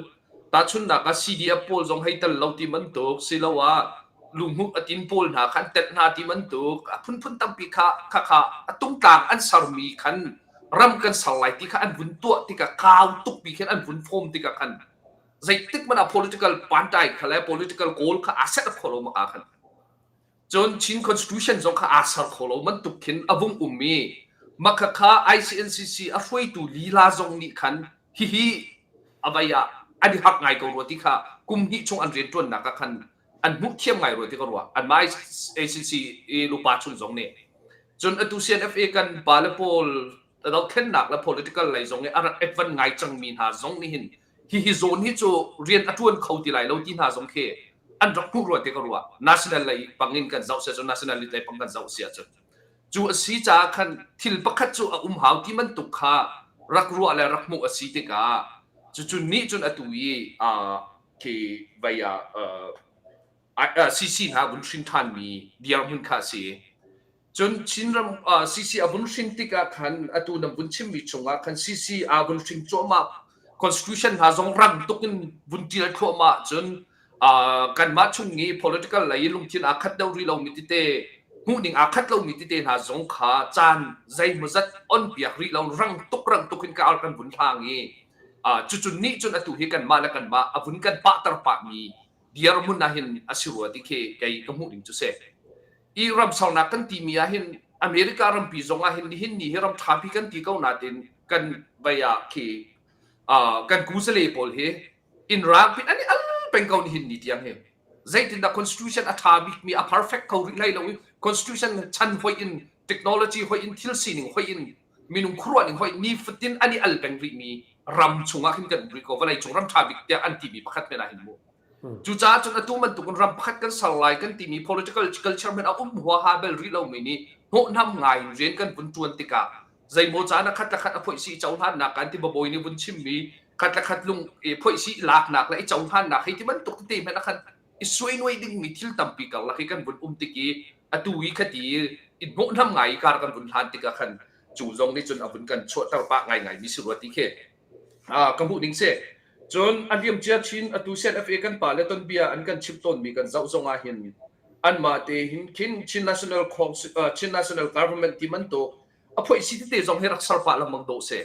tahchunhnak ah CDF pawl zong hei tel lo ti bantuk, siloah lunghmuh a tin pawl hna kha an telh hna ti bantuk, a phunphun tampi kha kha kha a tungtlang an sermi khan ram kan ser lai ti kha an vun tuah tikah kau tukpi khin an vun form tikah khan zeitik hmanh ah political pantai kha le political goal kha aa set up kho lo maka khan cun Chin constitution zong kha aa ser kho lo bantuk khin a vung um i makha kha ICNCC a hruaitu lila zong nih khan hihi a vai ah an i hak ngai ko rua ti kha kum hnih chung an rian ṭuannak ah khan an hmuh thiam ngai rua ti ka ruah anmah ICNCC i lupa chung zong nih cun atu CNFA kan pa le pawl dothlennak le political lei zong i a rak advan ngai cangmi hna zong nih hin hihi zawn hi cu rian a ṭuan kho ti lai lo ti hna zong khi an rak hmuh rua ti ka ruah. National lei pang in kan zoh si ahcun national lei pang kan zoh si ahcun cu a si caah khan thil pakhat cu a um hau ti bantuk kha rak ruah le rak hmuh a si tikah cucu nih cun atu i khi vei ah CC hna vun hrin ṭhanmi dirhmun kha a si. Cun Chinram CC a vun hrin tikah khan atu nan vun chimmi chungah khan CC aa vun hring cuahmah constitution hna zong rang tuk in vun ṭial thluahmah cun kanmah chung i political lei i lungthin aa khat deuh rih lomi tete hmuhning aa khat lomi tete hna zong kha caan zeimawzat on piak rih lo rang tuk rang tuk in ka ar kan vun hlang i cucu nih cun atu hi kanmah le kanmah a vun kan pahter pahmi dirhmun ah hin a si rua ti khi kei ka hmuh ning cu si. I ramsaunak kan timi ah hin America rampi zong ah hin nihin ni hi ram ṭhapi kan ti ko nain kan vei ah khi kan kuzale pawl hi inn raang pin an i al peng ko nihin ni tiang hi. Zeitindah constitution a ṭha bikmi a perfect kho rih hlei lo i constitution chan hoih in technology hoih in thil sining hoih in minung khuaruah ning hoih nifatin an i al peng rihmi ram chungah khin kan um rih ko vawlei cung ram ṭha bik tiah an timi pakhat men ah hin mu. Cucaah cun atu bantukin ram pakhat kan ser lai kan timi political culture hmanh a um huaha bel rih lomi nih hnawhnam ngai in rian kan vun ṭuan tikah zeimaw caan ah khat le khat a phoihsi i cohlannak kan ti babawi nih vun chimmi khat le khat lung i phoihsi i laknak le i cohlannak hei ti bantuk tete hmanh ah khan i suainuai dingmi thil tampi karlak i kan vun um tik i atu i khati i hnawhnam ngai i kar kan vun hlan tikah khan cu zong nih cun a vun kan chuahter pah ngaingai mi si rua ti khi ka hmuh ning si. Cun a liamcia chin atu CNFA kan pale tonbia an kan chimh tawnmi kan zoh zong ah hin anmah te hin khin Chin National Chin National Government ti bantuk a phoihsi tete zong hi rak ser pah lengmang dawh si.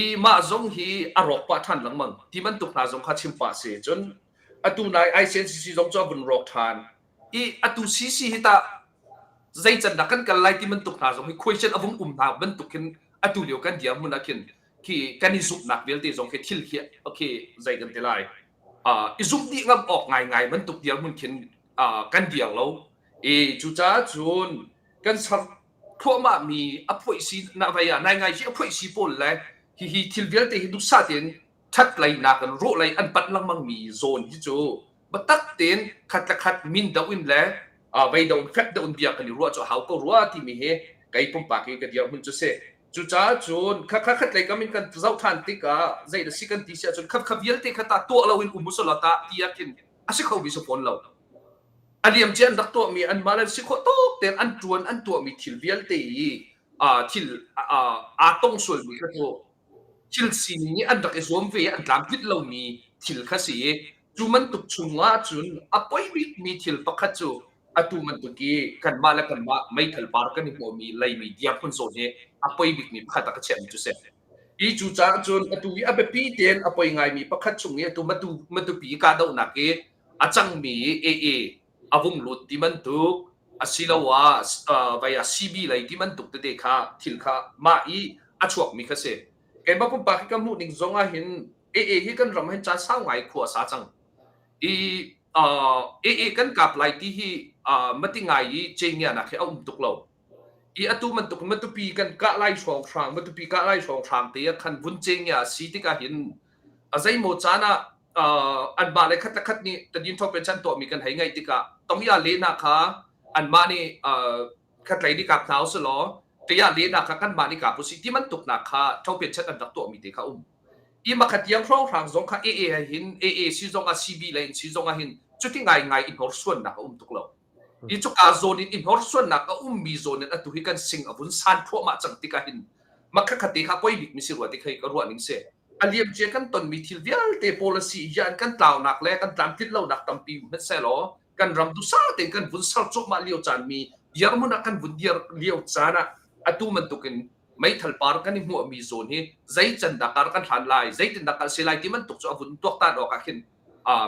I mah zong hi a rawk pah ṭhan lengmang ti bantuk hna zong kha chim pah si. Cun atu nai ICNCC zong cu a vun rawk ṭhan. I atu CC hi tah zei can dah kan kal lai ti bantuk hna zong hi question a vung um hna bantuk khin atu lio kan dirhmun ah khin khi kan i zumhnak vialte zong khi thil khi okay zei kan ti lai i zumh dih ngam awk ngaingai bantuk dirhmun khin kan dir lo i cucaah cun kan ser thluahmah mi a phoihsi na vei ah nai ngai hi a phoihsi pawl le hihi thil vialte hi duhsah tein that lei nak in rawh lei an panh lengmang mi zawn hi cu biatak tein khat le khat min do in le vei do in fek do in bia kan i ruah cu hau ko rua timi hi kei pumpak i ka dirhmun cu si. Cucaah cun khakha khatlei kam in kan zoh ṭhan tikah zei dah si kan ti si ahcun khakha vialte kha tah tuah loin um usulaw tah ti ah khin a si khomi si fawn lo. A liamcia an rak tuahmi anmah le si khawh tawk tein an ṭuan an tuahmi thil vialte i thil aa tong sualmi kha cu thil sining i an rak i zuam ve i an tlamtlinh lomi thil kha si i cu bantuk chungah cun a poi bikmi thil pakhat cu atu bantuk i kanmah le kanmah meithal par kan i hmuhmi leimi dirhmun zawn hi a poi bikmi pakhat ah ka chiahmi cu si. I cu caah cun atu i a biapi tein a poi ngaimi pakhat chung i atu matu matupi kahdohnak i a cangmi AA a vung lut ti bantuk asiloah vai ah CB lei ti bantuk tete kha thil kha mah i a chuakmi kha si. Keimah pumpak hi ka hmuh ning zong ah hin AA hi kan ram hin caan sau ngai khua a sa cang. I AA kan kap lai ti hi. mati ngai i cengia-nak hi a um tuk lo. I atu bantuk Matupi kan kah lai hrawnghrang, Matupi kah lai hrawnghrang te ah khan vun cengia a si tikah hin a zeimaw caan ah anmah le khat le khat nih tadin ṭhawp chan tuahmi kan hei ngaih tikah tongya lehnak kha anmah nih khatlei nih kap hna usih law tiah lehnak kha kanmah nih kap usih ti bantuknak kha ṭhopen chan an rak tuahmi te kha um. I makhat tiang hrawnghrang zong kha AA he hin AA si zong ah CB lei in si zong ah hin cuti ngaingai i hnorsuannak a um tuk lo. I cuka zawn in i hnorsuannak a ummi zawn in atu hi kan sing a vun san thluahmah cang tikah hin makhatkhat te kha poi bikmi si rua ti kha ka ruah ning si. A liamcia kan tonmi thil vialte policy yan kan tlaunak le kan tlamtlin lonak tampi hmanhsehlaw kan ram dusa tein kan vun ser cuahmah lio caan mi dirhmun ah kan vun dir lio caan ah atu bantukin meithal par kan i hmuahmi zawn hi zei can dah kar kan hlan lai zeitin dah kal si lai ti bantuk cu a vun tuaktan awk ah khin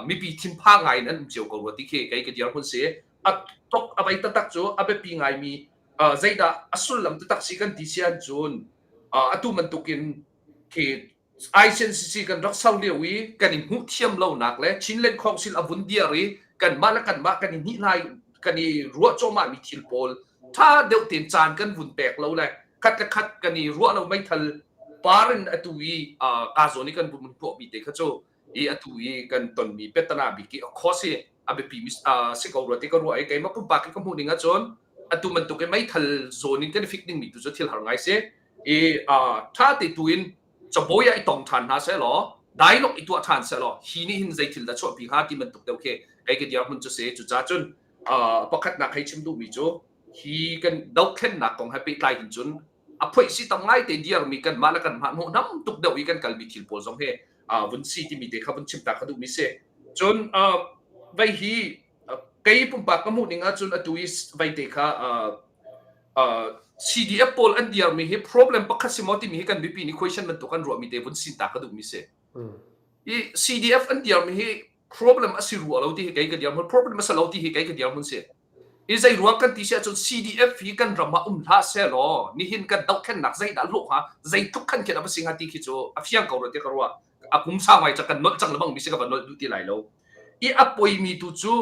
mipi thinphang ngai in an um cio ko rua ti khi kei ka dirhmun si. A tok a vei taktak cu a biapi ngaimi zeidah a sullam taktak si kan ti si ahcun atu bantukin khi ICNCC kan rak ser lio i kan i hmuh thiam lonak le Chinland Council a vun dir i kanmah le kanmah kan i hnih kan i ruah cuahmah mi thil pawl tha deuh tein caan kan vun pek lo le khat le khat kan i ruah lo meithal par in atu i ka zawn i kan vun tuahmi te kha cu i atu i kan tonmi petana bik i a cost hi a biapi mi si ko rua ti ka ruah i keimah pumpak i ka hmuh ning ahcun atu bantuk i meithal zawn in kan i fik ding mi tu cu thil har ngai si i ṭha te tu in cabawi ah i tong ṭhan hna seh law dialogue i tuah ṭhan seh law hi nih hin zei thil dah chuahpi hnga ti bantuk deuh khi kei ka dirhmun cu si. Cucaah cun pakhatnak hei chim duhmi cu hi kan dohthlennak kong he pehtlai hin cun a phoih si tam ngai te diarmi kanmah le kanmah hnawhnam tuk deuh i kan kalmi thil pawl zong hi vun si timi te kha vun chim ta kha duhmi si. Cun vei hi kei pumpak ka hmuh ning ahcun atu i vei te kha CDF pawl an diarmi hi problem pakhat si maw timi hi kan mipi nih question bantuk an ruahmi te vun sin ta ka duhmi si. I CDF an diarmi hi problem a si rua lo ti hi kei ka dirhmun problem a si lo ti hi kei ka dirhmun si. I zei ruang kan ti si ahcun CDF hi kan ram ah um hlah seh law nihin kan dohthlennak zeidah lawh hnga zeitluk khan khin a va si hnga ti khi cu a fiang ko rua ti ka ruah. A kum sau ngai ca kan nolh cang lebang mi si ka va nolh duh ti lai lo. I a poimi tu cu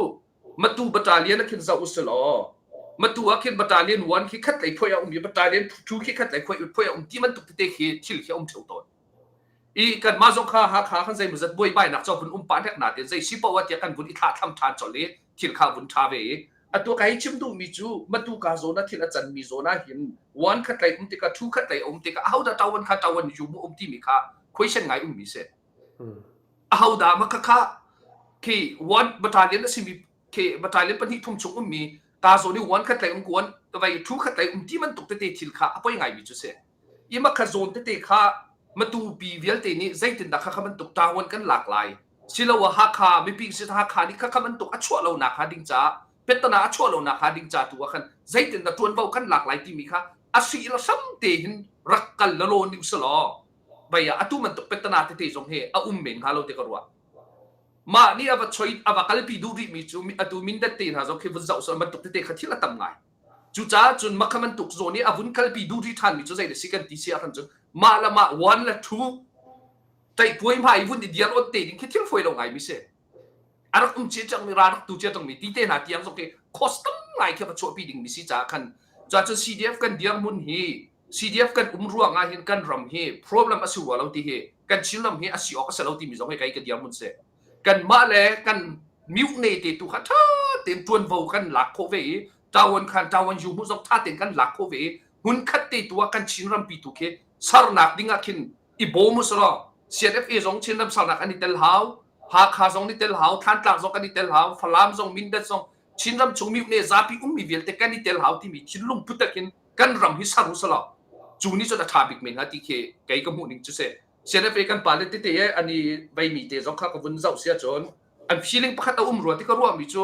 Matu battalion ah khin zoh usih law Matu ah khin battalion 1 khi khat lei phuai a um i battalion 2 khi khat lei phuai phuai a um ti bantuk tete khi thil khi a um theo tawn. I kanmah zong kha Hakha khan zeimawzat buaibainak cu vun um pah hnek nain zei si paoh ah tiah kan vun i thlahthlam ṭhan colh i thil kha vun ṭha ve i atu ka hei chim duhmi cu Matu ka zawn ah thil a canmi zawn ah hin one khat lei um tikah two khat lei a um tikah ahodah ṭawan kha ṭawan yu mu um timi kha question ngai ummi si. Ahodah mah khakha khi one battalion a simi khi battalion pahnih thum chung ummi ta zawn i one khat lei um kuan vai two khat lei um ti bantuk tete thil kha a poi ngaimi cu si. I mah kha zawn tete kha Matupi vialte nih zeitindah khakha bantuk ṭawan kan lak lai siloah Hakha mipi si Hakha nih khakha bantuk a chuah lonak hnga ding caah petana a chuah lonak hnga ding ca tu ah khan zeitindah ṭuanvo kan lak lai timi kha a hri le hram te hin rak kal lalaw ning selaw bai ah atu bantuk petana tete zong hi a um men hnga lo ti ka ruah. Mah nih a va choi a va kalpi duh rihmi cu atu Mindat te hna zong khi vun zoh selaw bantuk tete kha thil a tam ngai. Cucaah cun mah kha bantuk zawn i a vun kalpi duh rih ṭhanmi cu zei da si kan ti si ahkhan cun mah le mah one le two ṭaihpuai hma i vun i diar on te ding khi thil fawi lo ngaimi si. A rak um cia cangmi ra rak tu cia cangmi ti te hna tiang zong khi cost tam ngai khi va chuahpi dingmi si caah khan cuahcun CDF kan dirhmun hi CDF kan um ruang ah hin kan ram hi problem a si rua lo ti hi kan Chinram hi a si awk a si lo timi zong hi kei ka dirhmun si. Kanmah le kan mihne te tu kha ṭha tein ṭuanvo kan lak khawh ve i ṭawan khan ṭawan yu hmuh zong ṭha tein kan lak khawh ve i hmunkhat te tu ah kan Chinram pi tu khi sernak ding ah khin i bawm u selaw CNFA zong Chinram sernak an i tel hau Hakha zong ni tel hau Thantlang zong kan i tel hau Falam zong Mindat zong Chinram chung mihne zapi ummi vialte kan i tel hau timi thinlung put in kan ram hi ser u selaw cu nih cun a ṭha bik men hnga ti khi kei ka hmuh ning cu si. CNFA kan pale tete he an i veimi te zong kha ka vun zoh si ahcun an feeling pakhat a um rua ti ka ruahmi cu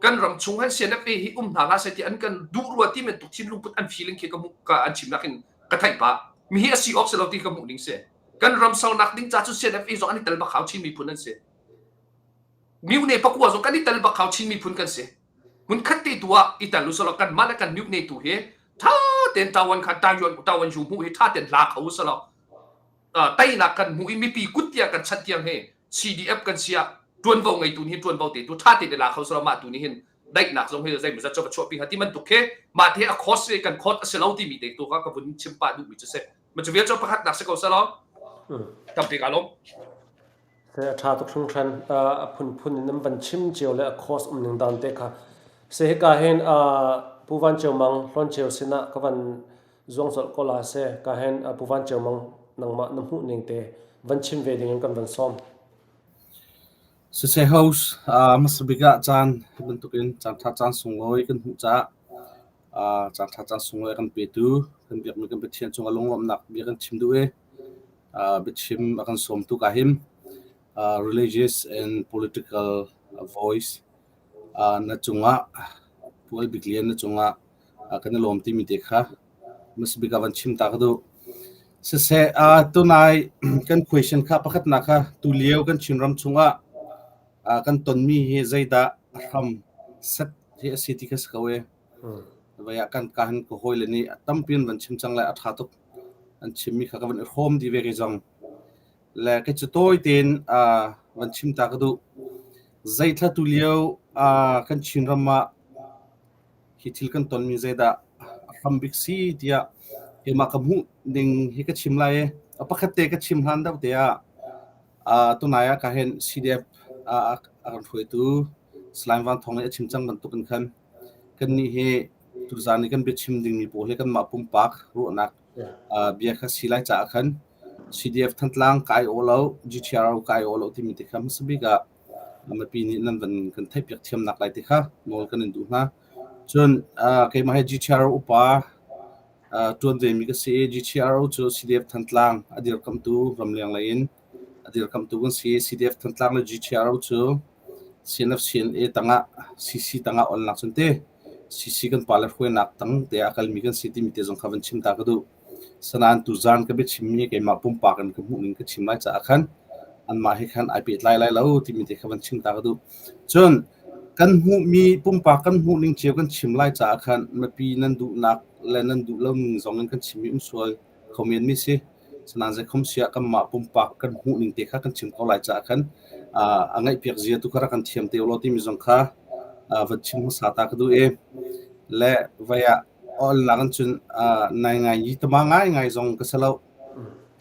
kan ram chung han CNFA hi um hna hlah seh ti an kan duh rua ti men tuk thinlung put an feeling khi ka hmuh ka an chimnak in ka theih pah mi hi a si awk si lo ti ka hmuh ning si kan ram saunak ding ca cu CNFA zong an i tel bak hau Chin miphun an si Myone pakua zong kan i tel bak hau Chin miphun kan si hmun khat te tu ah i tel usalaw kan mah le kan myone tu hi tha ten tawan kha tayuan tawan yu hmuh hi tha ten la kho usalaw teinak kan hmuh i mipi kut tiang kan chanh tiang hi CDF kan si ah ṭuanvo ngeitu nih ṭuanvo te tu ṭha tein i la kho selaw mah tu nih hin. Daihnak zong hi zeimawzat cu va chuahpi hnga ti bantuk khi mah te a cost i kan cost a si lo timi te tu kha ka vun chim pah duhmi cu si. Ma cu vial cu pakhatnak si ko selaw tampi ka lawm. A ṭha tuk hringhran. A phunphun in nan van chim cio le a cost um ning dan te kha. Se hika hin Pu Van Ceu Mang Hlawn Ceu sinah ka van zuang colh ko la se ka hin Pu Van Ceu Mang nangmah na hmuh ning te van chim ve ding in kan van sawm. Siseh host hmasa bik ah caan hi bantukin caan ṭha caan sunglawi kan hmuh caah caan ṭha caan sunglawi a kan petu kan biakmi kan Pathian cungah lunglawmhnak bia kan chim duh i biachim a kan sawmtu ka him. Religious and political voice na cungah Pu Al Bik Lian na cungah kan i lawm timi te kha hmasa bik ah van chim ta ka duh. Siseh, tunai kan question kha pakhatnak kha tulio kan Chinram chungah kan tonmi hi zeidah a hram set hi a si ti kha si ko e. Vai ah kan ka han ka hawile nih tampi an van chim cang le a ṭha tuk. An chimmi kha ka van i hrawm dih ve kei zong. Le kei cu tawi tein van chim ta ka duh. Zeithla tulio kan Chinram ah hi thil kan tonmi zeidah a hram bik si tiah keimah ka hmuh ning hi ka chim lai i a pakhat te ka chim hlan deuh te ah tunai ah ka hin CDF a kan hruaitu Salai Van Thawng nih a chim cang bantuk in khan kannih hi tuzaan i kan biachim dingmi pawl hi kanmah pumpak ruahnak bia kha si lai caah khan CDF Thantlang kai aw lo GTRO kai aw lo timi te kha hmasa bik ah mipi nih nan van kan theihpiak thiamnak lai ti kha nawl kan in duh hna. Cun keimah hi GTRO upa ṭuan vemi ka si i GTRO cu CDF Thantlang a dirkamhtu ramleng lei in a dirkamhtu kan si. CDF Thantlang le GTRO cu CNF CNA tangah CC tangah onnak cun te CC kan pale hruainak tang te a kalmi kan si timi te zong kha van chim ta ka duh. Sanain tuzaan ka biachimmi keimah pumpak in ka hmuhning ka chim lai caah khan anmah he khan ai pehtlai lai lo timi te kha van chim ta ka duh. Cun kan hmuhmi pumpak kan hmuhning cio kan chim lai caah khan mipi nan duhnak le nan duh lo ning zong in kan chimmi um sual kho men mi si. Sanain zeikhom siah kanmah pumpak kan hmuhning te kha kan chim ko lai caah khan a ngaihpiak zia tu kha rak kan thiam te ulaw timi zong kha van chim hmasa ta ka duh i le vai ah Awlnak in cun nai ngai i tama ngaingai zong ka si lo.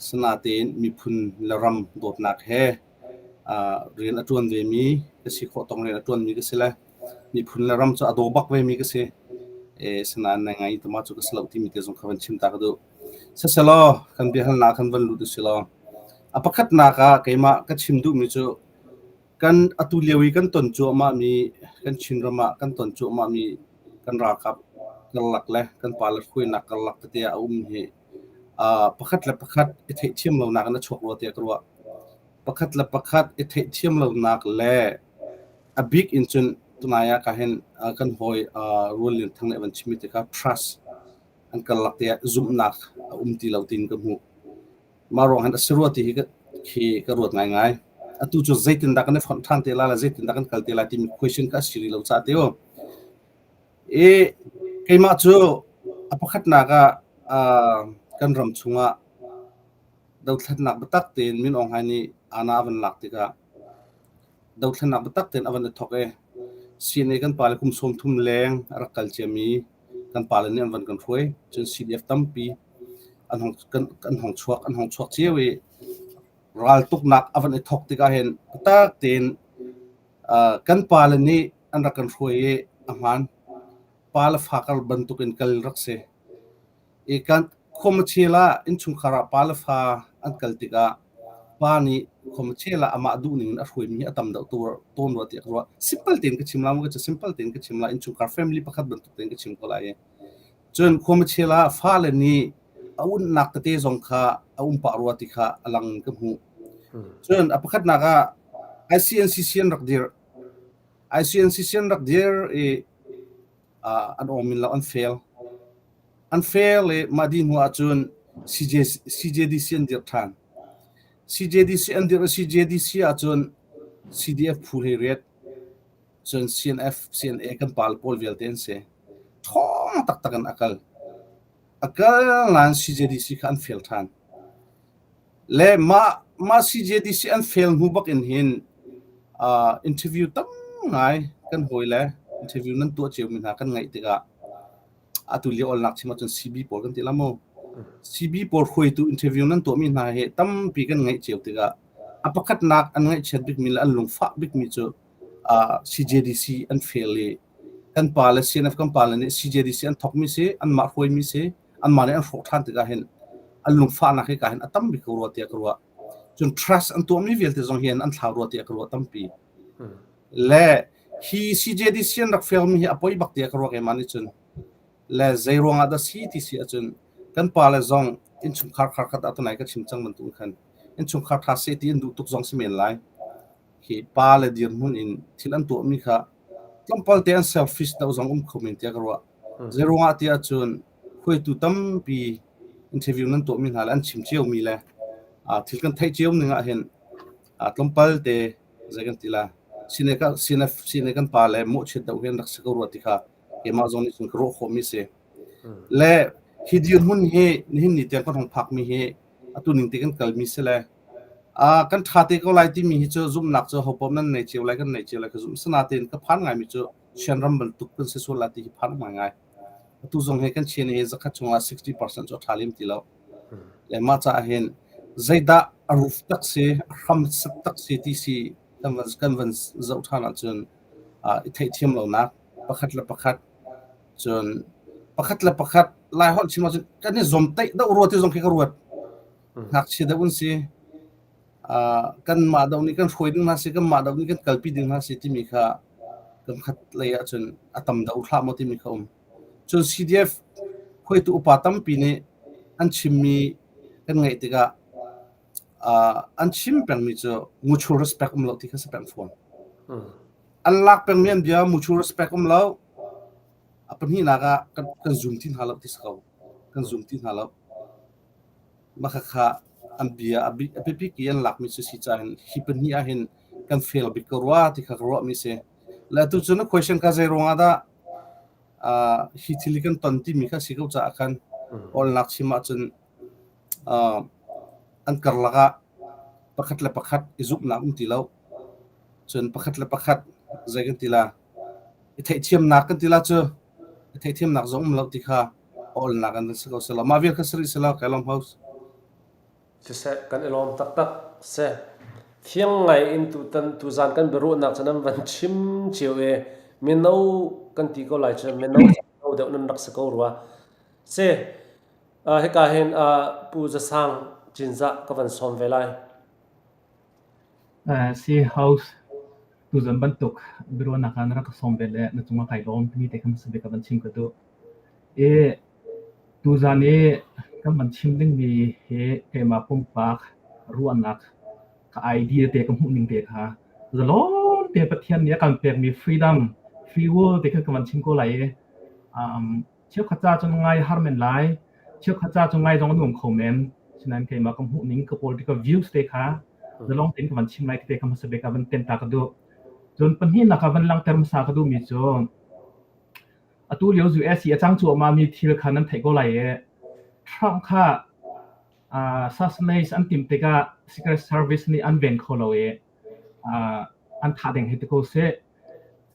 Sinain miphun le ram dawtnak he rian a ṭuan vemi ka si khawh tawk rian a ṭuanmi ka si le miphun le ram cu a daw bak vemi ka si. Sinain nai ngai i tama cu ka si lo timi te zong kha van chim ta ka duh. Siselaw kan biahalnak kan van lut usilaw a pakhatnak ah keimah ka chim duhmi cu Kan atu lio i kan ton cuahmahmi kan Chinram ah kan ton cuahmahmi kan ralkap karlak le kan pale hruainak karlak tete ah a um hi pakhat le pakhat i theihthiam lonak in a chuak rua tiah ka ruah. Pakhat le pakhat i theihthiam lonak le a bik in cun tunai ah ka hin kan hawi Rual Lian Thang nih a van chimmi te kha trust an karlak te ah zumhnak a um ti lo tiin ka hmuh. Mah ruang hin a si rua ti hi ka, khi ka ruat ngaingai. Atu cu zeitindah kan i fonh ṭhan te lai le zeitindah kan kal te lai timi question ka si rih lo caah ti u. I keimah cu a pakhatnak ah uh, kan ram chungah dothlatnak biatak tein Min Aung Hlaing nih ana a van lak tikah dothlatnak biatak tein a van i thawk i CNA kan pale kum 30 leng a rak kal ciami kan pale nih an van kan hruai. Cun CDF tampi an hong kan, kan hong chuak an hong chuak cio i raltuknak a van i thawk tikah hin tak tein uh, kan pale nih an rak kan hruai i a hmaan pa le fa kar bantukin kal rak si i kan khuamachel ah innchungkhar ah pa le fa an kal tikah pa nih khuamachel ah amah duhning in a hruaimi hi a tam deuh tawn rua tiah ka ruah simple tein ka chim la ka simple tein ka chim la innchungkhar family pakhat bantuk tein ka chim ko lai i Cun khuamachel ah fale nih a unhnak tete zong kha a um pah rua ti kha a lang in ka hmuh. Cun a pakhatnak ah ICNCC an rak dirh. ICNCC an rak dir i uh, an awm in lo an fail. An fail i mah dih hnu ahcun CJ, CJDC an dirh ṭhan. CJDC an dirh i CJDC ahcun CDF phu hlei riat cun CNF, CNA kan pale pawl vialte an si. Ṭhawng taktak in a kal. A kal nain CJDC kha an fail ṭhan. Le mah, mah CJDC an fail hnu bak in hin uh, interview tam ngai kan hawi le interview nan tuah ciomi hna kan ngaih tikah atu lio olnak chim ahcun CB pawl kan ti la mu. CB pawl hruaitu interview nan tuahmi hna hi tampi kan ngaih cio tikah a pakhatnak an ngaihchiat bikmi le an lungfah bikmi cu uh, CJDC an fail i kan pa le CNF kan pa le nih CJDC an thawkmi si anmah hruaimi si anmah nih an hrawk ṭhan tikah hin an lungfahnak hi ka hin a tam bik ko rua tiah ka ruah. Cun trust an tuahmi vialte zong hian an thlau rua tiah ka ruah tampi. Le hi CJDC an rak fail mi hi a poi bak tiah ka ruah keimah nih cun. Le zei ruangah dah si ti si ahcun kan pa le zong innchungkhar khar khat ah tunai ka chim cang bantuk khan innchungkhar ṭha seh ti an duh tuk zong si men lai. Hi pa le dirhmun in thil an tuahmi kha tlawmpal te an selfish deuh zong um kho men tiah ka ruah. Zei ruangah tiah cun hruaitu tampi interview nan tuahmi hna le an chim ciomi le thil kan theih cio ning ah hin tlawmpal te zei kan ti la sine ka sine sine kan pa le mawhchiat deuh hin rak si ko rua ti kha keimah zong nih cun ka ruah khawhmi si. Le hi dirhmun hi nihin ni tiang kan hong phakmi hi atu ning te kan kalmi si le kan ṭha te ko lai timi hi cu zumhnak cu hopaoh nan nei cio lai kan nei cio lai ka zumh. Sinain ka phan ngaimi cu Chin ram bantuk kan si sual lai ti hi phan ngaingai. Atu zong hi kan Chin hi zakhat chungah 60% cu a ṭha lem ti lo. Le mah caah hin zeidah a roof tak si, a hram tak si ti si kan van kan van zoh ṭhan ahcun i theihthiam lonak pakhat le pakhat cun pakhat le pakhat Lai holh chim ahcun kan i zomtaih deuh rua ti zong khi ka ruat. Ngakchia deuh an si. Kanmah deuh nih kan hruai ding hna si, kanmah deuh nih kan kalpi ding hna si timi kha kan khat lei ahcun a tam deuh hlah maw timi kha um. Cun CDF hruaitu upa tampi nih an chimmi kan ngaih tikah an chim pengmi cu mutual respect um lo ti kha si peng fawn. An lak pengmi an bia mutual respect um lo. A pahnihnak ah kan, kan zum ti hna lo ti si ko. Kan zum ti hna lo. Mah khakha an bia a biapik i an lakmi cu si caah hin hi pahnih ah hin kan fail bik ko rua ti kha ka ruahmi si. Le atu cu na question kha zei ruangah dah uh, hi thil hi kan ton timi kha si ko caah khan awlnak chim ahcun uh, an karlak ah pakhat le pakhat i zumhnak um ti lo. Cun pakhat le pakhat zei kan ti la i theihthiamnak kan ti la cu i theihthiamnak zong um lo ti kha awlnak an si ko selaw mah vial kha si rih selaw kai lawm host. Siseh kan i lawm taktak seh. Fiang ngai in tutan tuzan kan biaruahnak cu nan van chim cio i mino kan ti ko lai cu mino mino deuh nan rak si ko rua. Si hika hin Pu Zasang Cinzah ka van sawm ve lai. Si house tuzan bantuk biaruahnak ah na rak ka sawm ve le na cungah kai lawm timi te kha hmasa bik ah van chim ka duh. I tuzan i kan van chim dingmi hi keimah pumpak ruahnak ka idea te ka hmuh ning te kha zalon te Pathian nih a kan pekmi freedom, free will te kha ka van chim ko lai i um, Cheukhat ca cun ngai har men lai. Cheukhat ca cu ngai zong a nuam kho men. Sinain keimah ka hmuh ning ka political views te kha zalong tein ka van chim lai te kha hmasa bik ah van ten ta ka duh. Cun pahnihnak ah van langhter hmasa ka duhmi cu atu lio US i a cang cuahmah mi thil kha nan theih ko lai i Trump kha uh, assassinate an timh tikah Secret Service nih an ven kho lo i uh, an thah ding hi ti ko seh.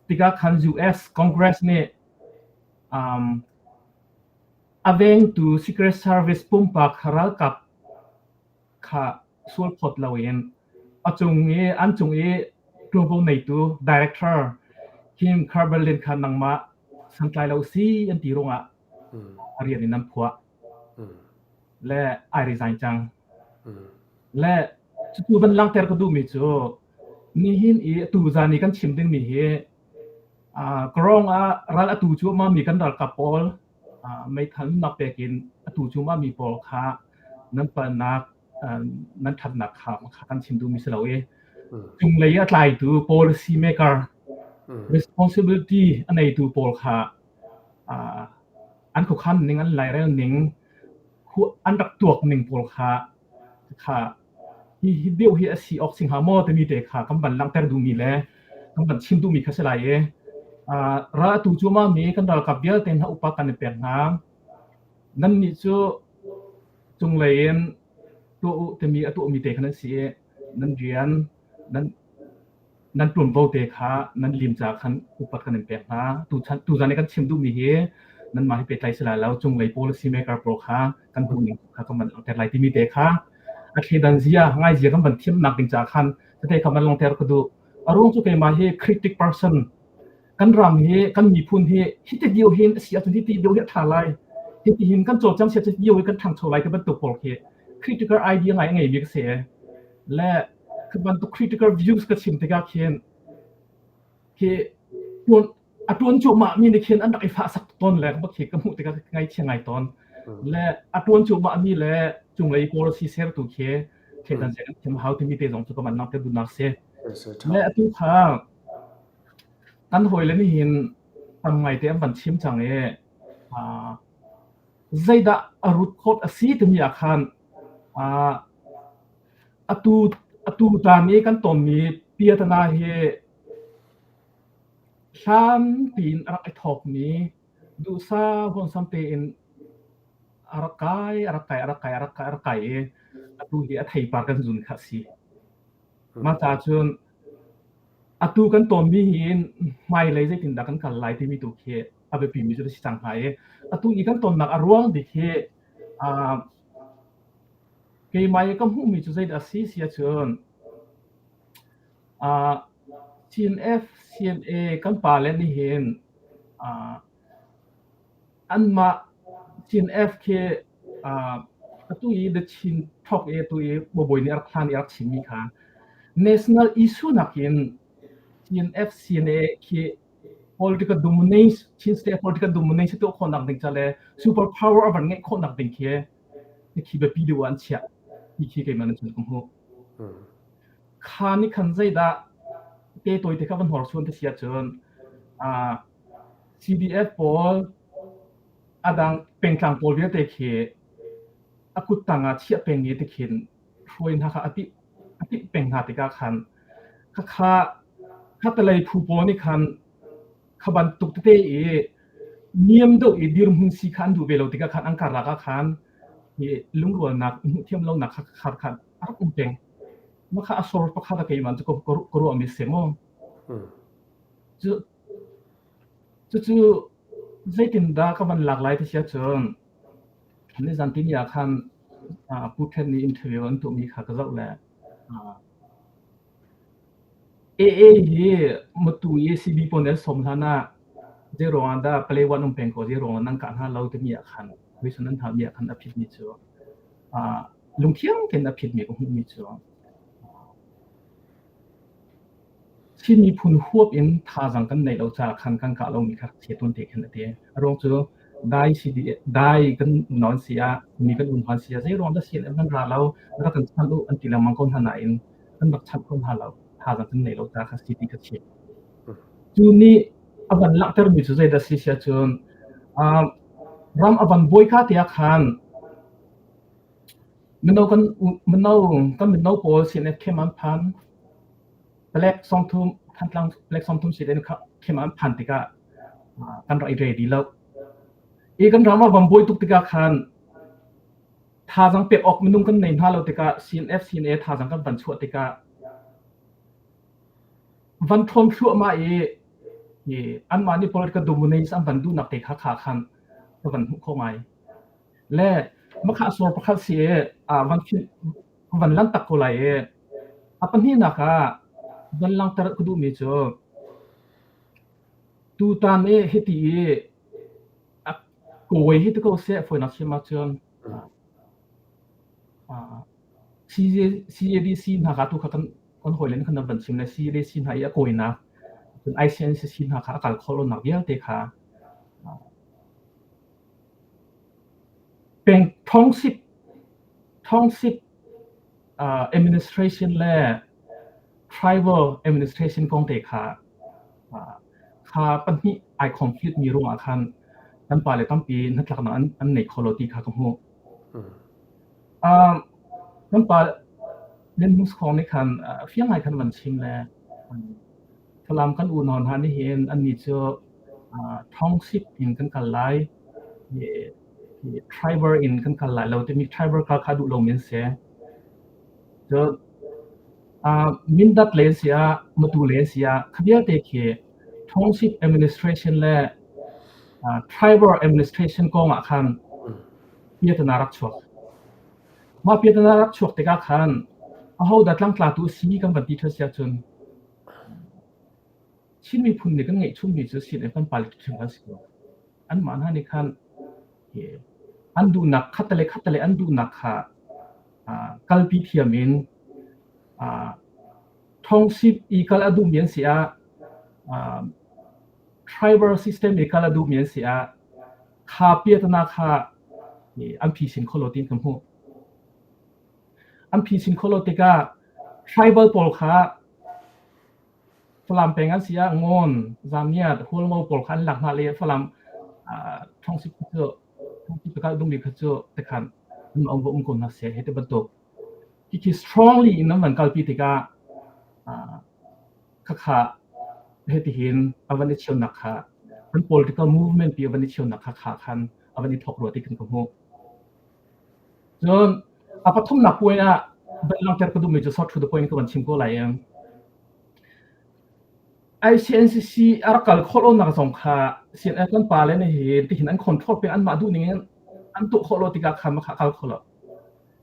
Tikah khan US Congress nih Um, a vengtu Secret Service pumpak ralkap kha sualphawt loin a cung i an cung i ṭuanvo neitu director Kim Carberlin kha nangmah santlai lo si an ti ruangah a rian in an phuah le ai resign cang. Le cutu van langhter ka duhmi cu nihin i tu zan i kan chim dingmi hi Kawrong ah ral a tu cuahmahmi kan ralkap pawl meithal nunnak pek in a tu cuahmahmi pawl kha nan palnak nan ṭhatnak kha kan chim duhmi si lo i cunglei a tlaitu policy maker responsibility a neitu pawl kha an khuakhan ning an lairel ning an rak tuak ning pawl kha kha hi hi deuh hi a si awk si hnga maw timi te kha kan van langhter duhmi le kan van chim duhmi kha si lai i ral atu cu ma mi kan ralkap vialte hna upa kan i pek hna nan nih cu cunglei in tuah u timi a tuahmi te kha nan si i nan rian nan. Nan ṭuanvo te kha nan lim caah khan upat kan in pek hna. Tuchan tuzan i kan chim duhmi hi nanmah hi pehtlai si lai lo. Cunglei policy maker pawl kha kan hmuhning kha kan van langhter lai timi te kha a thleidan zia ngai zia kan van thiamnak ding caah khan tete kha van langhter ka duh. A ruang cu keimah hi critic person kan ram hi kan miphun hi hiti dio hin a si ahcun hiti dio hi a ṭha lai. Hiti hin kan cawlcang si ahcun dio hi kan ṭhangcho lai ti bantuk pawl khi critical idea ngai a ngeimi ka si. Le khi bantuk critical views ka chim tikah khin khi tuan a tuan cuahmah mi nih khin an rak i fahsak tawn le bak khi ka hmuh tikah ka ngaihchia ngai tawn. Le a tuan cuahmah mi le cunglei policy sertu khi thleidan zia kan thiam hau timi te zong cu ka van langhter duhnak si. Le atu kha kan hawile nih hin tam ngai te an van chim cang i zeidah a root cause a si timi ah khan atu atu tan i kan tonmi piatana hi hlan piin a rak i thawkmi duhsah huansam tein a rak kai a rak kai a rak kai a rak kai a rak kai i atu hi a theipar kan zun kha a si. Mah caah cun atu kan tonmi hi hmailei zeitindah kan kal lai timi tu khi a biapimi cu a si cang hnga i atu i kan tonnak a ruang bik hi keimah i ka hmuhmi cu zeidah a si si ahcun CNF, CNA kan pale nih hin anmah CNF khi atu i The Chin Talk i atu i Bawi nih a rak hlan i a rak chimmi kha national issue nakin CNF, CNA khi political dominance Chin state political dominance tuah khawhnak ding ca le super power a van ngeih khawhnak ding khi khi biapi deuh ah an chiah ti khi keimah nan cun ka hmuh. Kha nih khan zeidah te tawi te kha van hnorsuan te si ahcun CDF pawl a dang pengtlang pawl vialte khi a kuttang ah chiah peng i tikhin hruai hna kha a tih a tih peng hna tikah khan khakha khatalei phu pawl nih khan kha bantuk tete i niam deuh i dirhmun si kha an duh ve lo tikah khan an karlak ah khan hi lungrualnak hmuh thiam lonak kha kha kha a rak um peng. Mah kha a sor pakhat a keimah cu ka ruahmi a si mu. Cu cucu zeitindah ka van lak lai ti si ahcun nizan tini ah khan Pu Ṭhen nih interview an tuahmi kha ka zoh le AA hi Matu i CB pawl nih an sawm hlan ah zei ruangah dah Palewan um peng ko zei ruangah nan kah hna lo timi ah khan question an halmi ah khan a phitmi cu lungthiang tein a phitmi ka hmuhmi cu Chin miphun huap in thazaang kan neih lo caah khan kan kah lomi kha chia tawn te khin a ti. A ruang cu dai CD dai kan unau an si ah mi kan unau an si ah zei ruang dah CNF nan ra lo rak kan chanh u an ti lengmang ko hna nain kan rak chanh kho hna lo thazaang kan nei lo caah kha si ti ka chim. Cu nih a van langhtermi cu zeidah si sia cun ram a van buai ka tiah khan mino kan mino kan mino pawl CNF khem an phan Palek sawmthum Thantlang palek sawmthum si in khem an phan tikah kan rak i ready lo. I kan ram ah van buai tuk tikah khan thazaang pek awk minung kan nei hna lo tikah CNF CNA thazaang kan van chuah tikah van ṭhawn thluahmah i i anmah nih political dominance an van duhnak te kha kha khan ka van hmuh khawh ngai. Le makha sor pakhat si i van van lan tak ko lai i a pahnihnak ah van langhter ka duhmi cu tutan i hiti i a kawi hi ti ko seh fawinak chim ahcun CADC hna kha tu kha kan kan hawile nih khan an van chim le CADC hna i a kawinak cun ICNCC hna kha a kal khawh lonak vialte kha Peng township township administration le tribal administration kong te kha kha pahnih ai conflict mi ruangah khan kan pale tampi hnatlaknak an, an nei kho lo ti kha ka hmuh. Kan pa Lin Hmung Khong nih khan fiang ngai khan van chim le Falam kan unau hna nih hin annih cu township in kan kal lai, tribal in kan kal lai lo timi tribal kal kha duh lomi an si. Cun Mindat lei an si ah, Matu lei an si ah, kha vialte khi Township Administration le Tribal Administration kong ah khan piatana rak chuak. Mah piatana rak chuak tikah khan ahodah tlangtlatu a si kan van ti ṭhan si ahcun Chin miphun nih kan ngeihchunmi cu CNF kan pale hrim kan si ko. Anmah hna nih khan an duhnak khattale khattale an duhnak kha kalpi thiam in township i kal a duhmi an si ah tribal system i kal a duhmi an si ah kha piatana kha an phisin kho lo tiin ka hmuh. An phisin kho lo tikah tribal pawl kha Falam peng an si ah Ngawn, Zamiat, Hualngo pawl kha an lak hna le Falam township cu township kal dungmi kha cu tikhan an um va um ko hna seh hei ti bantuk. Khi strongly in an van kalpi tikah khakha hitihin a van i cheunak kha an political movement pi a van i cheunak kha kha khan a van i thawk rua ti kan ka hmuh. Cun a pathumnak point ah van langhter ka duhmi cu short to the point ka van chim ko lai. ICNCC a rak kal khawh lonak zong kha CNF kan pale nih hin tihin an control peng anmah duh ning in an tuah khawh lo tikah khan makha kal kho lo.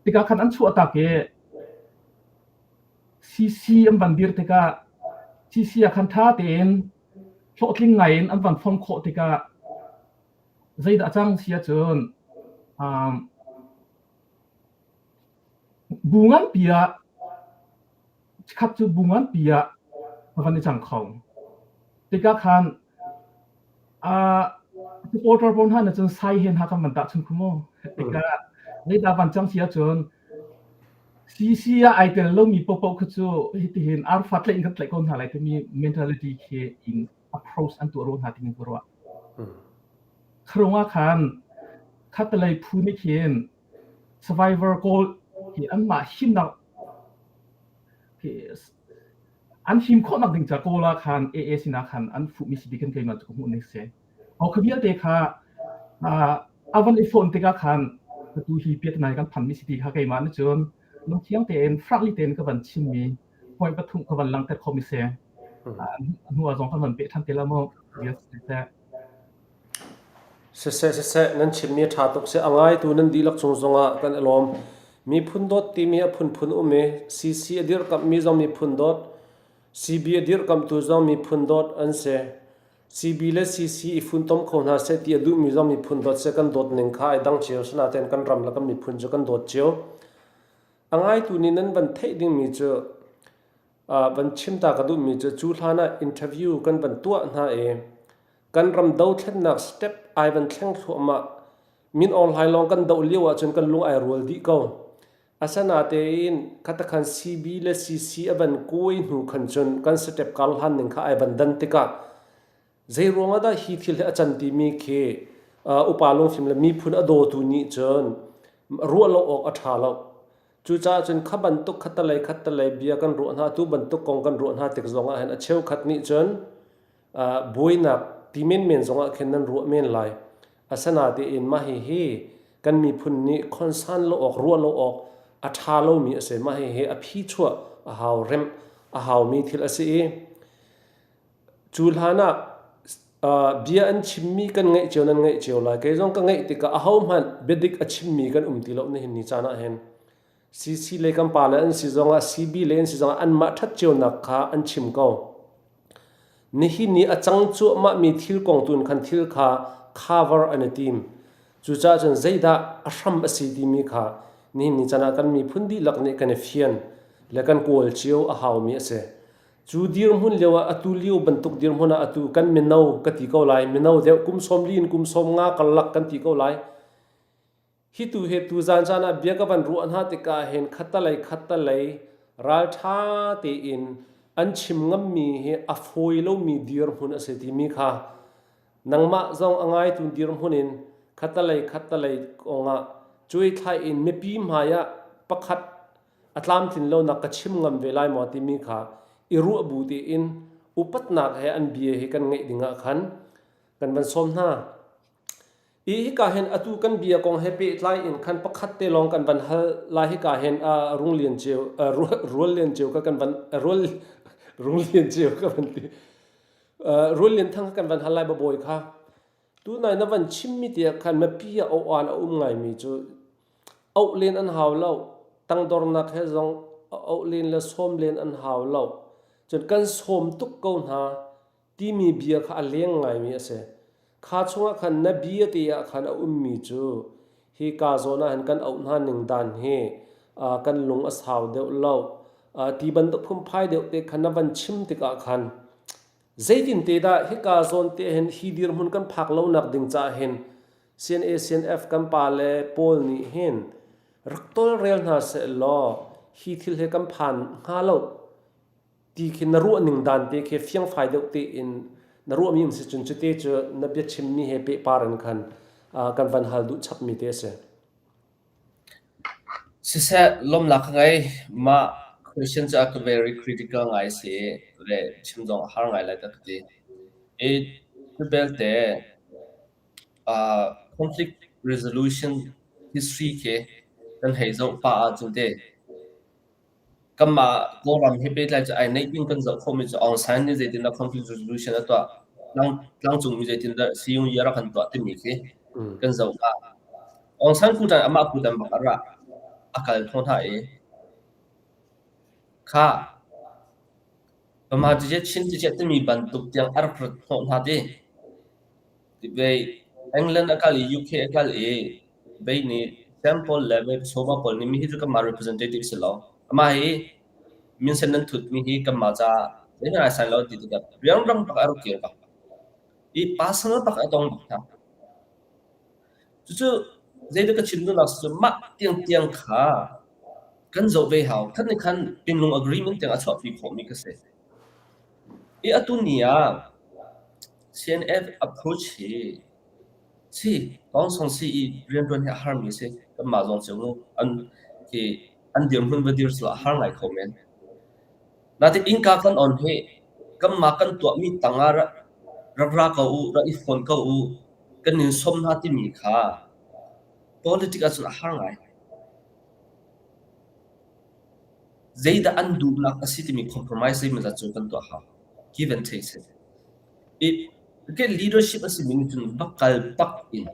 Tikah khan an chuah tak i CC an van dir tikah CC ah khan ṭha tein hlawhtling ngai in an van form khawh tikah zeidah a cang si ahcun um, bu nganpi ah Chikkhat cu bu nganpi ah a van i cang kho. Tikah khan uh, supporter pawl hna nih cun sai he hna kan van tahchun khu mu. Tikah zeidah van cang si ahcun CC ah ai tel lomi paohpaoh kha cu hitihin arfa tlaih in kan tlaih ko hna lai timi mentality khi in approach an tuah ro hna timi ka ruah. Kharung ah khan khatalei phu nih khin survivor kawl hi anmah himnak An him khawhnak ding ca Kawl ah khan AA sinah khan an fuhmi si ti kan keimah cu ka hmuh ning si. Aw kha vialte kha a van i fawn tikah khan atu hi piatanai kan phanmi si ti kha keimah nih cun lungthiang tein frankly tein ka van chimmi point pathum ka van langhter khomi si. Hnu ah zong kan van peh ṭhan te la mu. Yes, Siseh, siseh, nan chimmi a ṭha tuk si. A ngaitu nan dihlak cung zongah kan i lawm. Miphun dawt timi a phunphun um i CC a dirkamhmi zong miphun dawt, CB a dirkamhtu zong miphun dawt an si. CB le CC i funtom kho hna seh ti a duhmi zong miphun dawt seh kan dawt ning kha ai dang cio. Asinain kan ram le kan miphun cu kan dawt cio. A ngaitu nih nan van theih dingmi cu van chim ta ka duhmi cu cu hlan ah interview kan van tuah hna i kan ram dothlennak step ai van thleng thluahmah. Min Aung Hlaing lawng kan doh lio ahcun kan lung ai rual dih ko. Asinatein khatakhan CB le CC a van kuai hnu khan cun kan step kar hlan ning kha ai van dan tikah zei ruang ah dah hi thil hi a can timi khi upa lungfim le miphun a dawtu nih cun ruah lo awk a ṭha lo. Cucaah cun kha bantuk khattalei khattalei bia kan ruah hna tu bantuk kong kan ruah hna tik zong ah hin a cheukhat nih cun buainak ti menmen zongah khin nan ruah men lai. Asinatein mah hihi kan miphun nih concern lo awk ruah lo awk a ṭha lomi a si. Mah hihi a phi chuah a hau remh a haumi thil a si i cu hlan ah bia an chimmi kan ngaih cio nan ngaih cio lai. Kei zong ka ngaih tikah ahohmanh biadik a chimmi kan um ti lo nihin ni caan ah hin. CC le kan pale an si zongah CB le an si zongah anmah ṭhat cionak kha an chim ko. Nihin ni a cang cuahmahmi thil kong tu in khan thil kha cover an i tim. Cucaah cun zeidah a hram a si timi kha nihin ni caan ah kan miphun dihlak nih kan i fian le kan kawl cio a haumi a si. Cu dirhmun lio ah atu lio bantuk dirhmun ah atu kan mino ka ti ko lai, mino deuh kum 40 in kum 50 karlak kan ti ko lai. Hi tu hi tuzaan caan ah bia ka van ruah hna tikah hin khattalei khattalei ralṭha tein an chim ngammi hi a fawi lomi dirhmun a si timi kha nangmah zong a ngaitu dirhmun in khattalei khattalei kongah cuaithlai in mipi hmai ah pakhat a tlamtlin lonak ka chim ngam ve lai maw timi kha i ruah bu tein upatnak he an bia hi kan ngaih ding ah khan kan van sawm hna. I hika hin atu kan bia kong he pehtlai in khan pakhat te lawng kan van hal lai hika hin uh, Rung Lian Ceu uh, Rual Lian Ceu ka kan van uh, Rual Rung Lian Ceu ka van ti uh, Rual Lian Thang kan van hal lai babawi kha tu nai na van chimmi te khan mipi ah oan a um ngaimi cu auh len an hau lo tangdornak he zong auh len le sawm len an hau lo cun kan sawm tuk ko hna timi bia kha a leng ngaimi a si. Kha chungah khan na bia te ah khan a ummi cu hi ka zawn ah hin kan auh hna ning dan hi uh, kan lung a sau deuh lo. Uh, ti bantuk phunphai deuh te khan na van chim tikah khan zeitin te dah hika zawn te hin hi dirhmun kan phak lonak ding caah hin CNA CNF kan pa le pawl nih hin rak tawlrel hna seh law hi thil hi kan phan hnga lo ti khi na ruah ning dan te khi fiangfai deuh tein na ruahmi um si cun cute cu na biachimmi he pehpar in khan kan van hal duh chapmi te a si. Siseh, lawmnak ka ngei. Mah question cu a ka very critical ngai si le chim zong a har ngai lai ka ti. I cu belte uh, conflict resolution history khi kan hei zoh pah ahcun te Kanmah Kawlram he pehtlai cu ai neih ding kan zoh khawhmi cu Aung San nih zeitindah conflict resolution a tuah, tlang, tlangcungmi zeitindah Siyungyi a rak kan tuah timi khi kan zoh hna. Aung San kutan amah kutan bak a ra a kal hnawh hna i kha Bama cicet Chin cicet timi bantuk tiang a rak rat hnawh hna ti. Vei England a kal i UK a kal i vei nih Sam pawl le vei Soma pawl nih mi hi cu kanmah representative si lo. Amah hi minsen nan thut mi hi kanmah caah zeihmanh ai sai lo ti tikah rianrang bak a rak kir bak. I personal bak a tong bak hna. Cucu zeidah ka chim duhnak cu mah tiangtiang kha kan zoh ve hau. Khat nih khan Pinlung agreement tiang a chuahpi khawhmi kha si. I atu ni ah CNF approach hi si Aung si i rianṭuan hi a harmi a si. Kanmah zong cio mu an hi an dirhmun va dir cu a har ngai kho men. Natin innka kan on hi kanmah kan tuahmi tangah rak ra ko u, rak i fawn ko u, kan in sawm hna timi kha politic ahcun a har ngai. Zeidah an duhnak a si timi compromise zeimawzat cu kan tuah hau. Give and take si. I leadership a simi nih cun va kal bak in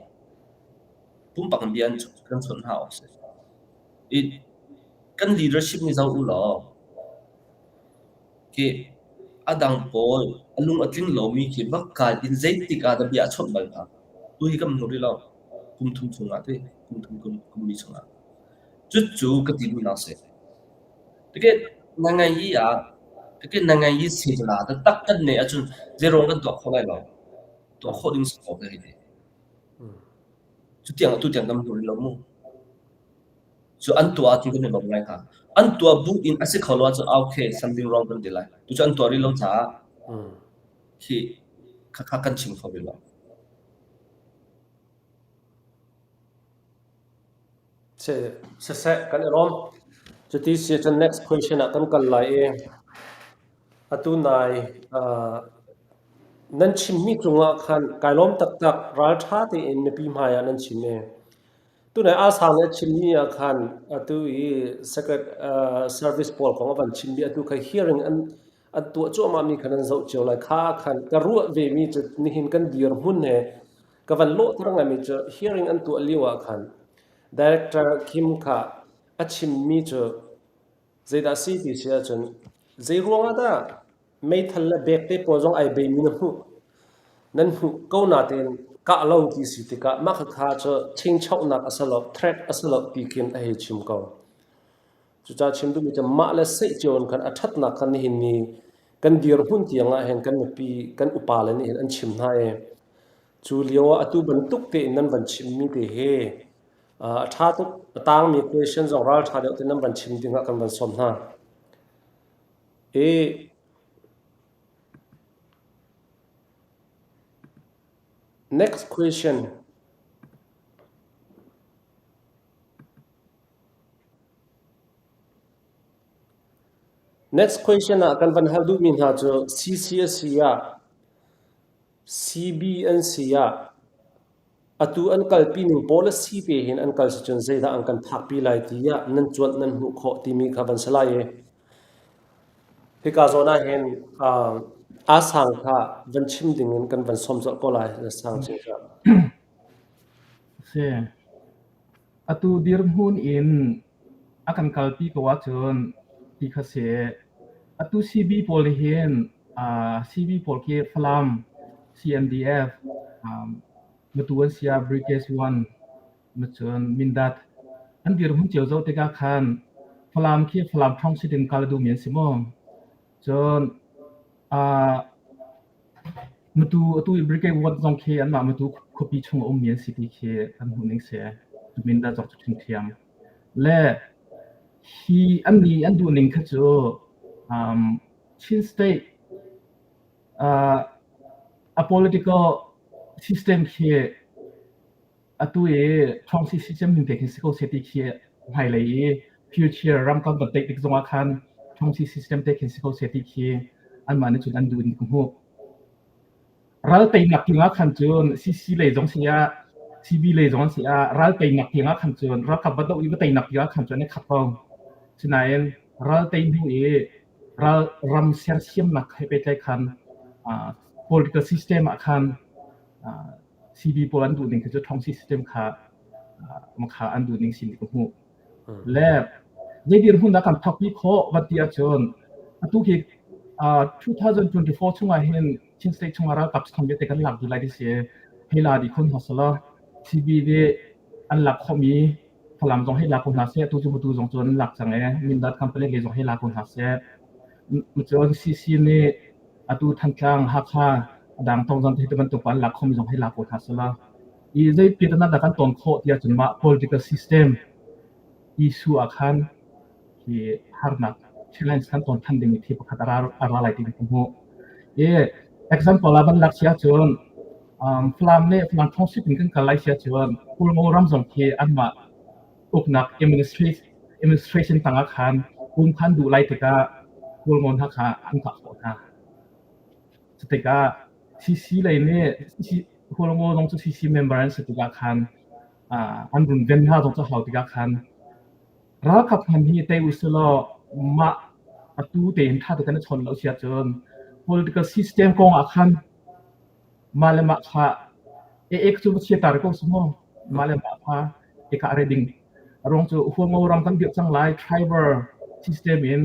pumpak in bia kan chawnh hna awk si. I kan leadership nih zoh u law khi a dang pawl a lung a tling lomi khi va kal in zeitik ah dah bia a chawnh bal hna. Tu hi kan hmu rih lo. Kum thum chungah ti kum thum kum kum li chungah. Cucu ka ti duhnak si. Tikeh na ngai i ah tikeh na ngai i setla taktak kan neih ahcun zeiruang kan tuah khawh lai lo. Tuah khawh ding si ko ka hei ti. Cutiang atu tiang kan hmu rih lo mu. Cu an tuah ahcun kan i lawm ngai hnga. An tuah bu in a si kho lo ahcun okay something wrong kan ti lai. Tucu an tuah rih lo caah khi khakha kan chim kho rih lo. Siseh, kan i lawm. Cuti si ahcun next question ah kan kal lai i atu nai uh, nan chimmi cungah khan kai lawm taktak ralṭha tein mipi hmai ah nan chim i tunai Asang nih a chimmi ah khan atu i secret uh, service pawl kong a van chimmi atu kha hearing an an tuah cuahmahmi kha nan zoh cio lai kha khan ka ruah vemi cu nihin kan dirhmun he Ka van lawhter ngaimi cu hearing an tuah lio ah khan Director Kim kha a chimmi cu zeidah a si ti si ahcun zei ruangah dah meithal le bek te pawl zong ai beimi na hmuh nan hmuh ko natein kah lo ti si tikah mah khakha cu chingchohnak a si lo threat a si lo ti khin a hei chim ko. Cucaah chim duhmi cu mah le seih cio in khan a ṭhatnak kha nihin ni kan dirhmun tiang ah hin kan mipi kan upa le nih hin an chim hna i Cu lio ah atu bantuk tein nan van chimmi te hi a ṭha tuk. A tangmi question zong ralṭha deuh tein nan van chim ding ah kan van sawm hna. I next question. Next question ah kan van hal duhmi hna cu CCSC ah CB an si ah. Atu an kalpi ning policy te hin an kal si cun zeidah an kan phakpi lai tiah nan cuanh nan hmuh khawh timi kha van si lai i hika zawn ah hin aa sang kha van chim ding in kan van sawm colh ko lai na sang chin kha. Si. Atu dirhmun in a kan kalpi ko ahcun ti kha si. Atu CB pawl hin CB pawl khi Falam, CNDF, Matu an si ah Brigade One, cun Mindat an dirhmun cio zoh tikah khan Falam khi Falam ṭhawng sit in kal a duhmi an si maw? Cun Matu atu i Brigade One zong khi anmah Matu khuapi chung a ummi an si ti khi kan hmuh ning si. Mindat zong cu ṭhiamṭhiam. Le hi annih an duhning kha cu um, Chin State uh, a political system khi atu i ṭhawngsi system ning te khin si ko seh ti khi hmailei i future ram kan van teih tik zongah khan ṭhawngsi system te khin si ko seh ti khi anmah nih cun an duh in ka hmuh. Ral teinak tiangah khan cun CC lei zong si ah CB lei zong si ah ral teinak tiangah khan cun ralkap va doh i va teinak tiangah khan cun an i khat ko. Sinain ral tei hnu i ral ram sersiamnak he pehtlai khan uh, political system ah khan uh, CB pawl an duh ning khi cu ṭhawngsi system kha kha an duh ning sin ka hmuh. Le zei dirhmun dah kan thawk pi khawh va ti ahcun atu hi 2024 chungah hin Chin State chungah ralkap sakhan vialte kan lak dih lai ti si. Hei la dih khun hna selaw CB nih an lak khawhmi Falam zong hei la ko hna seh, atu cu Matu zong cu an lak cang ee, Mindat company lei zong hei la ko hna seh. Cun CC nih atu Thantlang, Hakha, a dang Tongzang te bantuk an lak khomi zong hei la ko hna selaw i zei piatana dah kan ton khawh tiah cun mah political system issue ah khan hi harnak challenge kan ton than dingmi thil pakhat a ra a ra lai ti ka hmuh. I example ah van lak si ahcun um, Falam le Falam Township in kan kal lai si ahcun Kulngo ram zong khi anmah uknak administration tangah khan um khan duh lai tikah Kulngo hna kha an kah khawh hna. Cutikah CC lei nih CC Hualngo zong cu CC member an si tikah khan an runven hna zong cu hau tikah khan ralkap hman hi tei usilaw mah atu tein ṭha tein kan i chawn lo si ahcun political system kong ah khan mah le mah kha ek cu va chia tar ko si mu mah le mah kha eka re ding a ruang cu Hualngo ram kan dirh cang lai tribal system in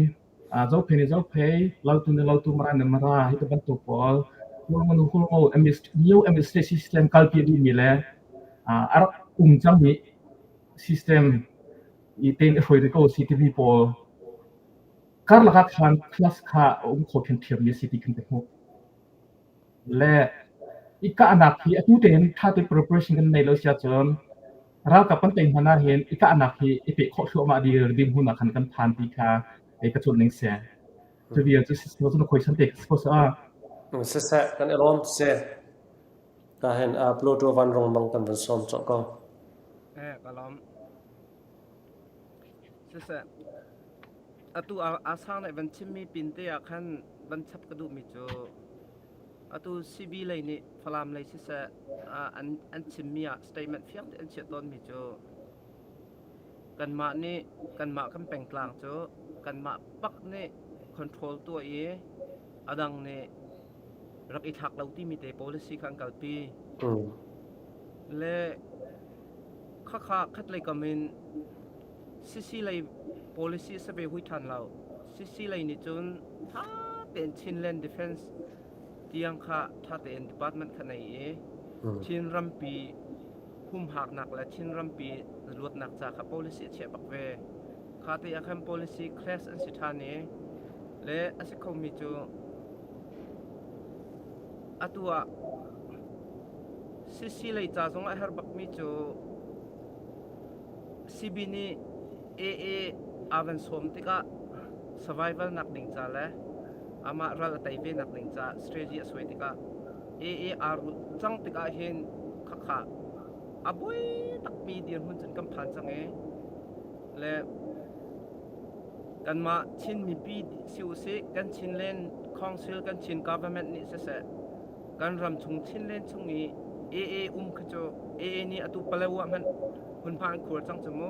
Zophei nih Zophei, Lautu nih Lautu, Mara nih Mara hi ti bantuk pawl Hualngo nih Hualngo new administration system kalpi a duhmi le a rak um cangmi system i tein i hruai rih ko si timi pawl karlak ah khan class kha a um kho ṭhiamṭhiammi a si ti kan ka hmuh. Le i kahnak hi atu tein ṭha tein preparation kan nei lo si ahcun ralkap kan tei hmanh ahhin i kahnak hi i peh khawh thluahmah dir dirhmun ah khan kan phan ti kha ei ka cuanh ning si. Cu vial cu si cun khoi san te ka si a. Siseh kan i lawm si. Ka hen a Pluto van rong mang kan van sawm cawh ko. Eh ka lawm. Siseh atu a sang nih van chimmi pin te ah khan van chap ka duhmi cu atu CB lei nih Falam lei siseh an an chimmi ah statement fiang te an chiah tawnmi cu kanmah nih kanmah kan pengtlang cu kanmah bak nih control tuah i a dang nih rak i thlak lo timi te policy kha an kalpi. Le khakha khatlei kam in CC lei policy a si ve hui ṭhan lo. CC lei nih cun ṭha tein Chinland Defense tiang kha ṭha tein department kha nei i Chin rampi humhaknak le Chin rampi luatnak ca kha policy a chiah bak ve. Kha te ah khan policy clash an si ṭhan i le a si khomi cu atu ah CC lei ca zong a herh bakmi cu CB nih AA aa van sawm tikah survival nak ding ca le amah ral a tei ve nak ding ca strategy a suai tikah AA aa rulh cang tikah hin khakha a buai takmi dirhmun cun kan phan cang i le kanmah Chin mipi si usih kan Chinland Council kan Chin government nih siseh kan ram chung Chinland chung i. AA um kha cu AA nih atu Palawa hmanh hmunhma an khuar cang cu mu.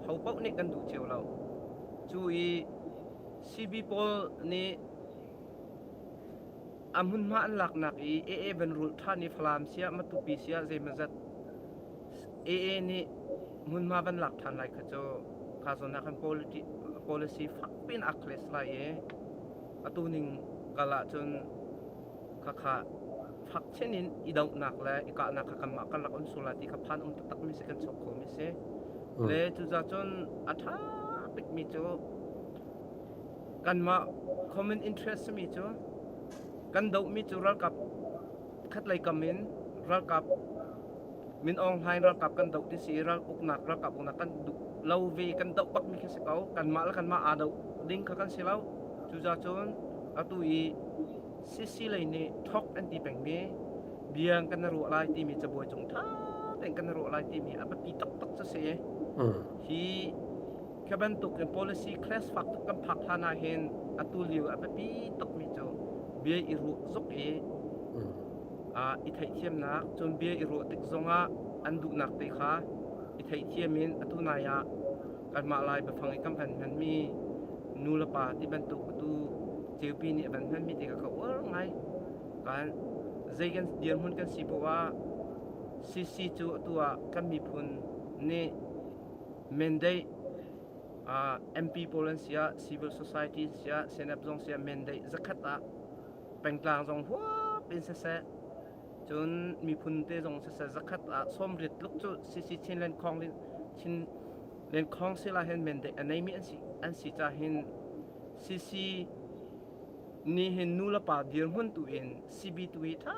Ho paoh nih kan duh cio lo. Cu i CB pawl nih a hmunhma an laknak i AA van rulh ṭhan i Falam siah Matupi siah zeimawzat AA nih hmunhma van lak ṭhan lai kha cu kha zawn ah khan policy fak piin a clash lai i atu ning kal ahcun khakha fak chin in i dohnak le i kahnak kha kanmah kan rak um sual lai ti kha phan um taktak mi si kan chuak kho mi si. Le cucaah cun a ṭha bikmi cu kanmah common interest simi cu kan dohmi cu ralkap khatlei kam in ralkap Min Aung Hlaing ralkap kan doh ti si i ral uknak ralkap uknak kan duh lo ve kan doh bakmi khi si ko. Kanmah le kanmah aa doh ding kha kan si lo. Cucaah cun atu i CC lei nih thok an ti pengmi bia kan ruah lai timi cabuai cung ṭha tein kan ruah lai timi a biapi taktak cu si. Hi Khi bantuk in policy clash fak tuk kan phak hlan ah hin atu lio a biapi tukmi cu bia i ruah zuk i i theihthiamnak cun bia i ruah tik zongah an duhnak te kha i theihthiam in atu nai ah kanmah Lai biafang i kan van hmanmi nu le pa ti bantuk atu ceupi nih a van hmanmi ti kha ka uar ngai. Kan zei kan dirhmun kan si poah ah CC cu atu ah kan miphun nih mandate MP pawl an si ah civil society an si ah CNF zong si ah mandate zakhat ah pengtlang zong huap in siseh cun miphun te zong siseh zakhat ah sawmriat tluk cu CC Chinland Khong Chinland Council ah hin mandate a neimi an si an si ca hin CC nih hin nu le pa dirhmun tu in CB tu hi ṭha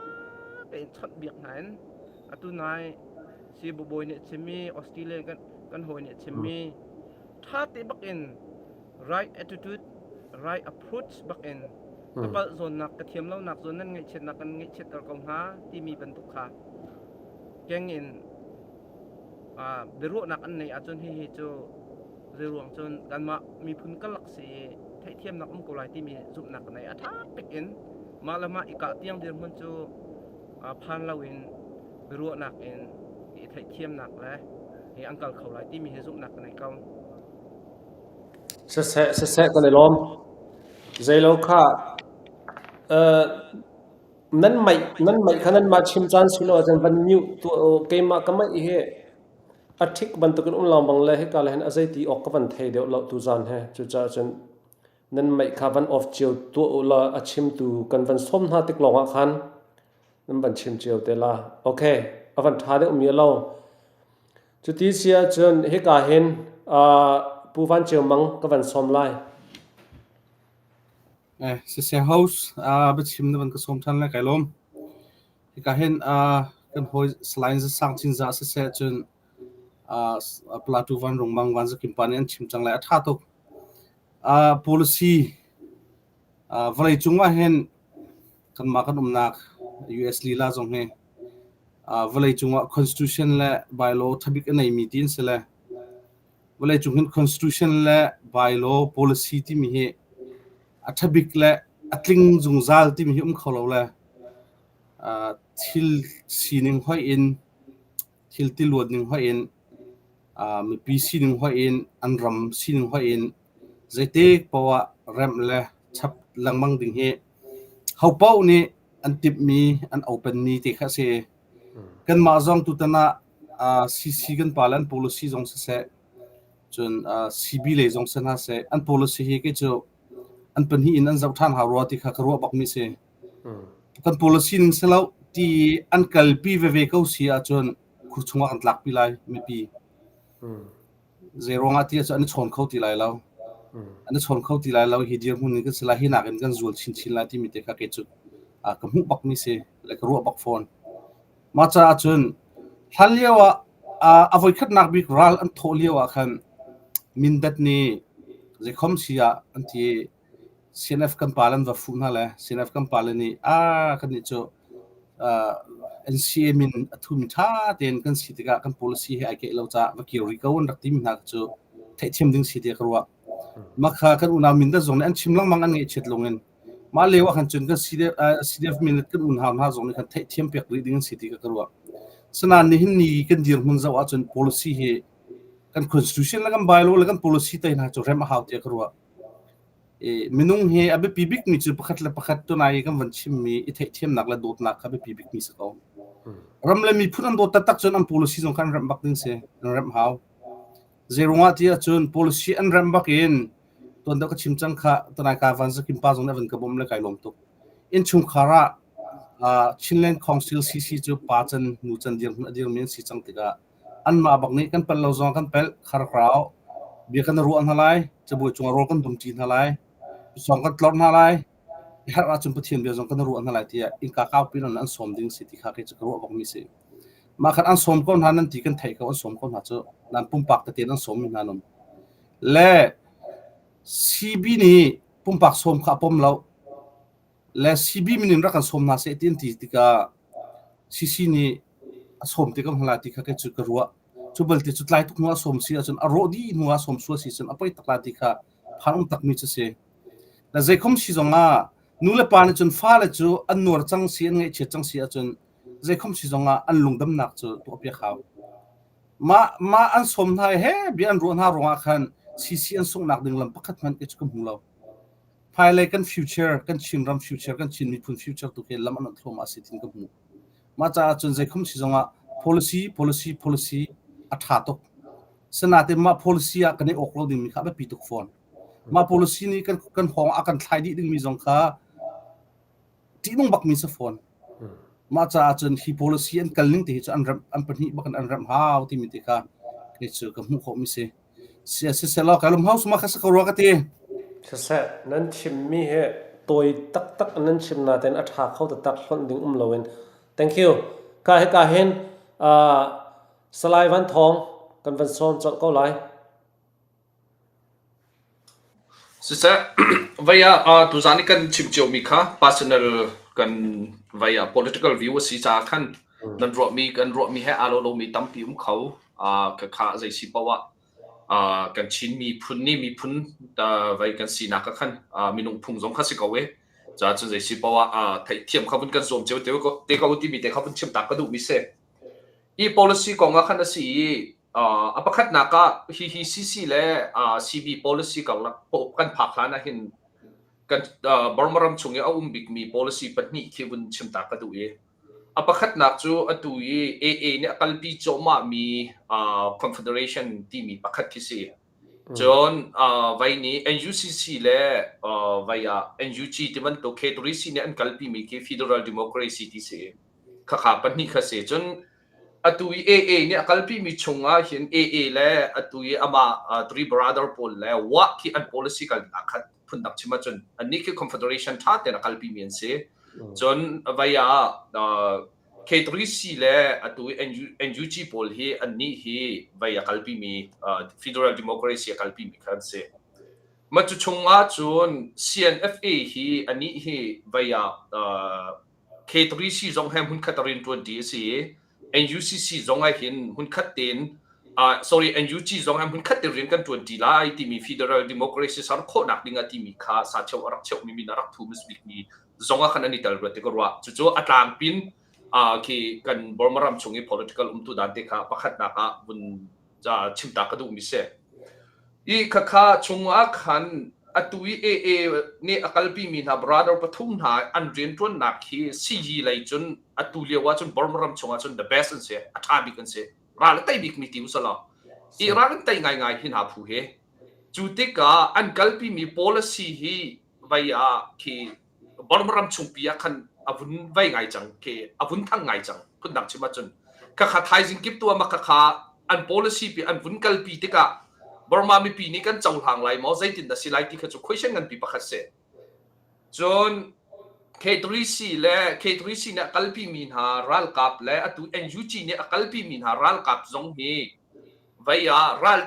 tein chawnh biak hna in atu nai Sibawi nih a chimmi Australia kan kan hawi nih a chimmi ṭha te bak in right attitude right approach bak in ka palh zawnnak ka thiam lonak zawn nan ngaihchiatnak kan ngaihchiatter ko hna timi bantuk kha keng in biaruahnak an neih ahcun hihi cu zeiruang cun kanmah miphun karlak si i theihthiamnak um ko lai timi zumhnak ka nei a ṭha bik in mah le mah i kah tiang dirhmun cu phan loin biaruahnak in i theihthiamnak le hi an kal kho lai timi hi zumhnak ka nei ko. Siseh, siseh kan i lawm. Zeilo kha uh, nan maih nan maih kha nanmah chim caan si lo ahcun van mute tuah u. Keimah ka maih hi a ṭhik bantukin um lengmang le hika le hin a zeiti awk ka van thei deuh lo tuzaan he. Cucaah cun nan maih kha van off cio tuah u law a chimtu kan van sawm hna tik lawngah khan nan van chim cio te la. Okay, a van ṭha deuhmi a lo. Cuti si ahcun hika hin uh, Pu Van Ceu Mang ka van sawm lai. Eh, siseh host, uh, biachim na van ka sawm ṭhan le kai lawm. Hika hin uh, kan hawi Salai Zasang Cinzah siseh cun uh, Plateau Van Rung Mang Van Zakim pa nih an chim cang lai a ṭha tuk. Uh, policy uh, vawlei cung ah hin kanmah kan umnak US lila zong hi uh, vawlei cung ah constitution le bylaw ṭhabik a neimi ti an si le Vawleicung hin constitution le bylaw policy timi hi a ṭhabik le a tling zungzal timi hi um kho lo le uh, thil sining hoih in thil tiluan ning hoih in uh, mipi sining hoih in an ram sining hoih in zeitik poah remh le chap lengmang ding hi ho paoh nih an timhmi an openmi te kha a si. Kanmah zong tutan ah uh, CC kan pa le an policy zong siseh, cun uh, CB lei zong si hna seh, an policy hi kei cu an pahnih in an zoh ṭhan hau rua ti kha ka ruah bakmi si. Kan policy ning si lo ti an kalpi veve ko si ahcun khur chungah kan tlakpi lai mipi. Zei ruangah ti ahcun an i chawn kho ti lai lo. An i chawn kho ti lai lo hi dirhmun in kan si lai hi nakin kan zual chinchin lai timi te kha kei cu uh, ka hmuh bakmi si le ka ruah bak fawn. Mah caah cun hlanlio ah a voikhatnak bik ral an thawh lio ah khan Mindat nih zeikhom si ah an ti i CNF kan pale an va fuh hna le CNF kan pale nih ah kannih cu NCA min a thumi ṭha tein kan si tikah kan policy he ai keih lo caah va kir rih ko an rak timi hna cu theihthiam ding si tiah ka ruah. Mah kha kan unau Mindat zong nih an chim lengmang an ngaihchiat lungin Mah lio ah khan cun kan CDF, CDF minute kan unau hna zong nih khan theihthiam piak rih ding an si ti ka ka ruah. Sinain nihin ni kan dirhmun zoh ahcun policy hi kan constitution le kan bylaw le kan policy te hna cu remh a hau tiah ka ruah. Minung hi a biapi bikmi cu pakhat le pakhat tunai i kan van chimmi i theihthiamnak le dawtnak kha biapi bikmi si ko. Ram le miphun an dawt taktak cun an policy zong kha an remh bak ding si, an remh hau. Zeiruangah ti ahcun policy an remh bak in tuan deuh ka chim cang kha tunai ka van zakim pa zong nih a van ka bawmh le kai lawm tuk. Innchungkhar ah Chinland Council CC cu pa can nu can dirhmun a dirmi an si cang tikah anmah bak nih kan palh lo zong kan pelh kharkrau bia kan ruah hna lai cabuai cungah rawl kan dumṭi hna lai song kan tlorh hna lai i herh ahcun Pathian bia zong kan ruah hna lai tiah innka kaupi in an sawm ding si ti kha kei cu ka ruah bakmi si mah khan an sawm ko hna nan ti kan theih ko an sawm ko hna cu nan pumpak tete an sawm mi hna nan le CB nih pumpak sawm kha a pom lo le CB min in rak kan sawm hna seh ti an ti tikah CC nih a sawm te ko hna lai ti kha kei cu ka ruah. Cu balte cu tlai tuk hnu ah sawm si ahcun a rawh dih hnu ah sawm sual si cun a poi tak la ti kha phan um takmi cu si. Le zeikhom si zongah nu le pa nih cun fale cu an nuar cang si an ngaihchiat cang si ahcun zeikhom si zongah an lungdamnak cu tuahpiak hau. Mah mah an sawm hna he bia an ruah hna ruangah khan CC an sunghnak ding lam pakhat hmanh kei cu ka hmu lo. Hmailei kan future, kan Chinram future, kan Chin miphun future tu khi lam an awnh thluahmah si tin ka hmu. Mah caah cun zeikhum si zongah policy, policy, policy a ṭha tuk. Sinain mah policy ah kan i awk lo dingmi kha a biapi tuk fawn. Mah policy nih kan kan hawng a kan thlai dih dingmi zong kha ṭihnung bakmi si fawn. Mah caah cun hi policy an kal ning te hi cu an remh an pahnih bak in an remh hau timi te kha kei cu ka hmuh khawhmi si. Siselaw ka lung hau suma kha si ko rua ka ti. Siseh, nan chimmi hi tawi taktak in nan chim nain a ṭha kho taktak hlonh ding um loin. Thank you. Ka hika hin uh, Salai Van Thawng kan van sawm colh ko lai. Siseh, vai ah tuzaan i kan chim ciomi kha personal kan vai ah political view a si caah khan nan ruahmi kan ruahmi he aa lo lomi tampi um kho. Khakha zei si paoh ah kan Chin miphun nih miphun vai kan sinak ah khan minung phung zong kha si ko e. Caah cun zei si paoh ah theihthiam kha vun kan zuam cio te ko timi te kha vun chim ta ka duhmi si. Hi policy kong ah khan a si i a pakhatnak ah hihi CC le CB policy karlak kan phak hlan ah hin kan Burma ram chung i a um bikmi policy pahnih khi vun chim ta ka duh i a pakhatnak cu atu i AA nih a kalpi cuahmahmi Confederation timi pakhat khi si. Cun vai nih NUCC le vai ah NUG ti bantuk K3C nih an kalpimi khi Federal Democracy ti si. Khakha pahnih kha si. Cun atu i AA nih a kalpimi chungah hin AA le atu i amah Three Brother pawl le WA khi an policy kal aa khat phundang chim ahcun annih khi Confederation ṭha tein a kalpimi an si. Cun vai ah K3C le atu i NUG pawl hi annih hi vai a kalpimi Federal Democracy a kalpimi kha an si. Mah cu chungah cun CNFA hi anih hi vai ah K3C zong he hmunkhat a rianṭuanṭi a si i NUCC zong ah hin hmunkhat tein uh, sorry NUG zong he hmunkhat tein rian kan ṭuanṭi lai timi federal democracy ser khawhnak ding ah timi kha sa cheu a rak cheuhmi min a rak thu bikmi zong ah khan an i tel ruat ti ka ruah. Cucu a tlangpin uh, khi kan Burma ram chung i political umtu dan te kha pakhatnak ah vun chimta ka duhmi si. I khakha chungah khan atu i AA nih a kalpimi hna brother pathum hna an rianṭuannak hi siyi lei cun atu lio ah cun Burma ram chungah cun the best an si, a ṭha bik an si. Ral a tei bikmi ti usalaw. I ral an tei ngaingai hi hna phu hi. Cu tikah an kalpimi policy hi vai ah khi Burma ram chungpi ah khan a vun vei ngai cang khi a vun thang ngai cang phundang chim ahcun khakha thaizing kip tu ah khakha an policy pi an vun kalpi tikah Burma mipi nih kan cohlang lai maw zeitin dah si lai ti kha cu question nganpi pakhat si cun K3C le K3C nih a kalpi mi hna ralkap le atu NUG nih a kalpi mi hna ralkap zong hi vei ah ral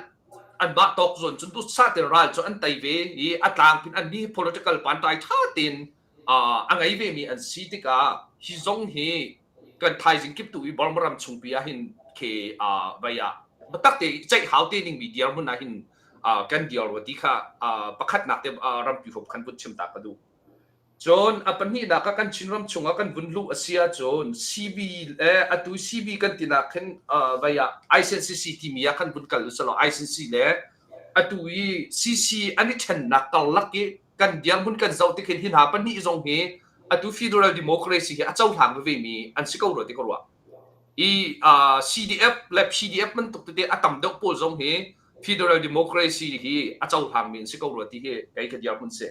anmah tawk zawn cun duhsah tein ral cu an tei ve i a tlangpin an nih political pantai ṭha tein a ngei ve mi an si tikah hi zong hi kan thaizing kip tu i Burma ram chungpi ah hin khi vei ah biatak te ceih hau te ning mi dirhmun ah hin kan dir rua ti kha pakhatnak te rampi huap khan vun chim ta ka duh. Cun a pahnihnak ah kan Chinram chungah kan vun luh a si ahcun CB le atu CB kan tinak khin uh, vai ah ICNCC timi ah khan vun kal usalaw ICNC le atu i CC an i ṭhennak karlak i kan dirhmun kan zoh tik hin hi hna pahnih zong hi atu federal democracy hi a cohlang veve mi an si ko rua ti ka ruah. I uh, CDF le PDF bantuk tete a tam deuh pawl zong hi federal democracy hi a cohlang mi an si ko rua ti hi kei ka dirhmun si.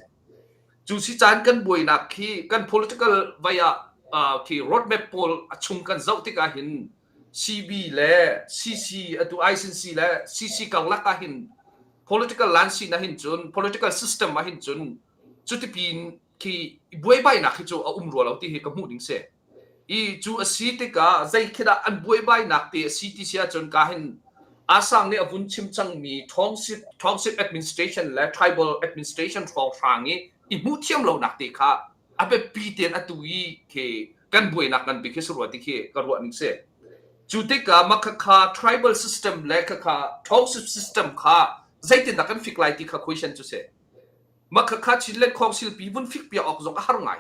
Cu si caan kan buainak khi kan political vai ah uh, khi roadmap pawl a chung kan zoh tikah hin CB le CC atu ICC le CC karlak ah hin political lansin ah hin cun political system ah hin cun cutipin khi buaibainak hi cu a um rua lo ti hi ka hmuh ding si. I cu a si tikah zei khi dah an buaibainak te a si ti si ahcun ka hin Asang nih a vun chim cangmi township, township administration le tribal administration hrawnghrang i i hmuh thiam lonak te kha a biapi tein atu i khi kan buainak ngan bik hi si rua ti khi ka ruah ning si. Cu tikah mah khakha tribal system le khakha township system kha zeitindah kan fik lai ti kha question cu si. Mah khakha Chinland Council pi vun fik piak awk zong a har ngai.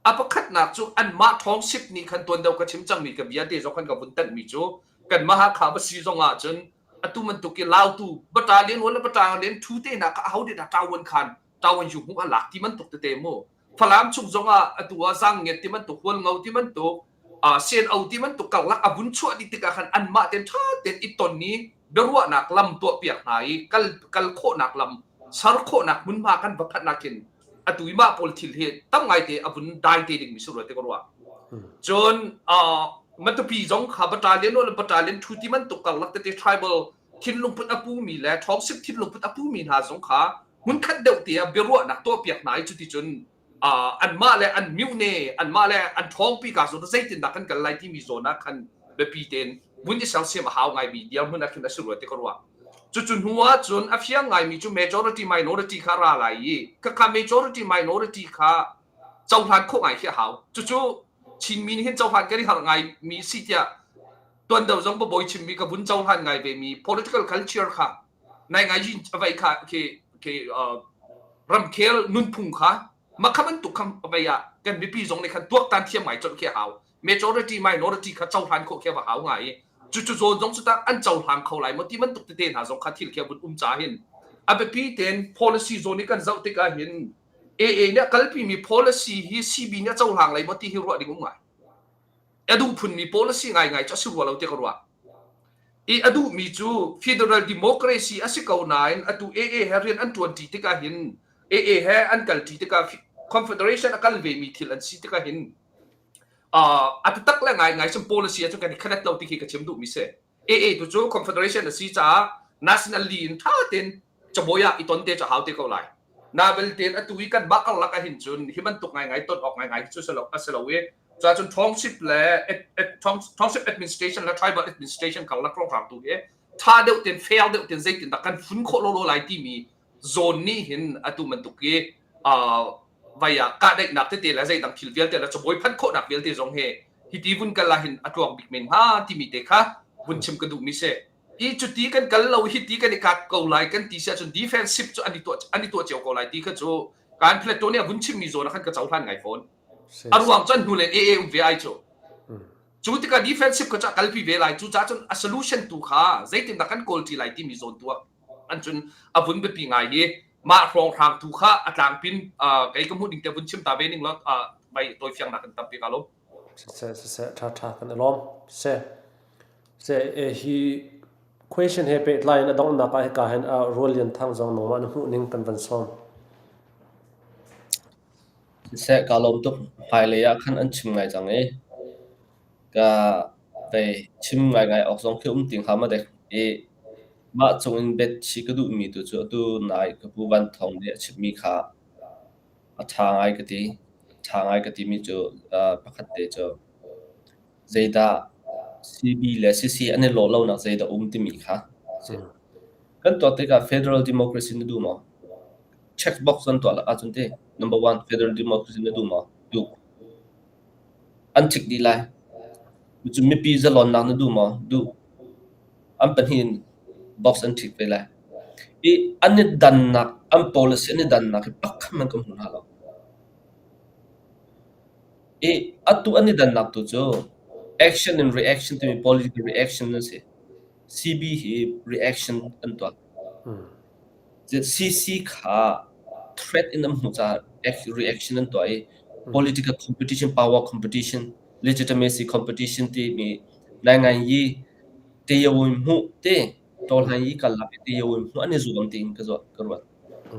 A pakhatnak cu anmah ṭhawngship nih khan tuan deuh ka chim cangmi ka bia te zong khan ka vun tanhmi cu kanmah Hakha va si zong ah cun atu bantuk i Lautu battalion le battalion thu te hna kha aho nih dah ṭawan khan ṭawan yu hmuh a lak ti bantuk tete mu. Falam chung zong ah atu ah Zangnget ti bantuk Hualngo ti bantuk CNO ti bantuk karlak a vun chuah dih tikah khan anmah tein ṭha tein i ton i biaruahnak lam tuahpiak hna i kal kal khawhnak lam ser khawhnak hmunhma kan va phanh ahkhin atu i mah pawl thil hi tam ngaite a vun dai te dingmi si rua ti ka ruah. Cun Matupi zong kha battalion le battalion thu ti bantuk karlak tete tribal thinlungput a pumi le ṭhawngsip thinlungput a pumi hna zong kha hmunkhat deuh te ah biaruahnak tuahpiak hna i cuticun anmah le an myone anmah le an ṭhawngpi ka zawn zeitindah kan kal lai timi zawn ah khan biapi tein vun i sersiam a hau ngaimi dirhmun ah khin a si rua ti ka ruah. Cucu hnu ah cun a fiang ngaimi cu majority minority kha ra lai i khakha majority minority kha cohlan khawh ngai khi a hau. Cucu Chinmi nih hin cohlan kan i harh ngaimi si tiah tuan deuh zong babawi chimmi ka vun cohlan ngai vemi political culture kha nai ngai yin vai kha khi khi ramkhel nunphung kha makha bantuk kha vai ah kan mipi zong nih khan tuaktan thiam ngai colh khi a hau majority minority kha cohlan khawh khi a va hau ngai i cu cu zawn zong cu tak an cohlang kho lai maw ti bantuk tete hna zong kha thil khi a vun um ca hin a biapi ten policy zawn i kan zoh tikah hin AA nih a kalpimi policy hi CB nih a cohlang lai maw ti hi ruah ding um ngai a duh phunmi policy ngaingai cu a si rua lo ti ka ruah I a duhmi cu federal democracy a si ko nain atu AA he rian an ṭuanṭi tikah hin AA he an kalṭi tikah confederation a kal vemi thil an si tikah hin uh, a taktak le ngaingai cun policy ahcun kan i khanet lo ti khi ka chim duhmi si. AA tu cu confederation a si caah nationally in ṭha tein cabuai ah i ton te cu hau te ko lai. Na belte atu i kanmah karlak ahhin cun hi bantuk ngaingai ton awk ngaingai hi cu a si lo i cuahcun township le township administration le tribal administration karlak hrawnghrang tu hi ṭha deuh tein fair deuh tein zeitindah kan fun khawh lawlaw lai timi zawn nih hin atu bantuk i vai ah kahdaihnak tete le zeidang thil vialte le cabuai phanh khawhnak vialte zong hi hiti vun kal ah hin a tluang bik men hnga timi te kha vun chim ka duhmi si. I cuti kan kal lo hiti kan i kat ko lai kan ti si ahcun defensive cu an i tuah an i tuah cio ko lai ti kha cu kan Plato nih a vun chimmi zawn ah khan ka cohlan ngai fawn. A ruang cu an hnu len AA um ve ai cu. Cu tikah defensive kha cu a kalpi ve lai. Cucaah cun a solution tu kha zeitindah kan kawl ṭi lai timi zawn tu ah an cun a vun biapi ngai i mah hrawnghrang tu kha a tlangpin kei ka hmuh ning te vun chim ta ve ning law vai tawifiangnak kan tampi ka lo. Siseh siseh ṭha ṭha kan i lawm. Seh. Seh hi question he pehtlai in a donghnak ah hika hin Rual Lian Thang zong nangmah na hmuh ning kan van sawm. Siseh kaa lawm tuk. Hmailei ah khan an chim ngai cang i ka vei chim ngaingai awk zong khi um ti hnga maw dek. I mah cung in bet chih ka duhmi tu cu atu nai ka pu Van Thawng nih a chimmi kha a ṭha ngai ka ti. A ṭha ngai ka timi cu pakhat te cu zeidah CB le CC an i lawh lonak zeidah um timi kha a si. Kan tuak tikah federal democracy na duh maw? Checkbox kan tuah ahcun ti number one federal democracy na duh maw? Duh. An tick dih lai. Cu mipi zalonnak na duh maw? Duh. An pahnih in box an tick ve lai. I an i dannak, an policy an i dannak hi pakhat hmanh kan hmu hna lo. I atu an i dannak tu cu action and reaction timi political reaction an si. CB hi reaction an tuah. CC kha threat in an hmuh caah reaction an tuah i political competition, power competition, legitimacy competition timi nainganyi tayawin hmuh te tawhlan i kal lak i tayawin hmuh an i zuam tiin ka ka ruat.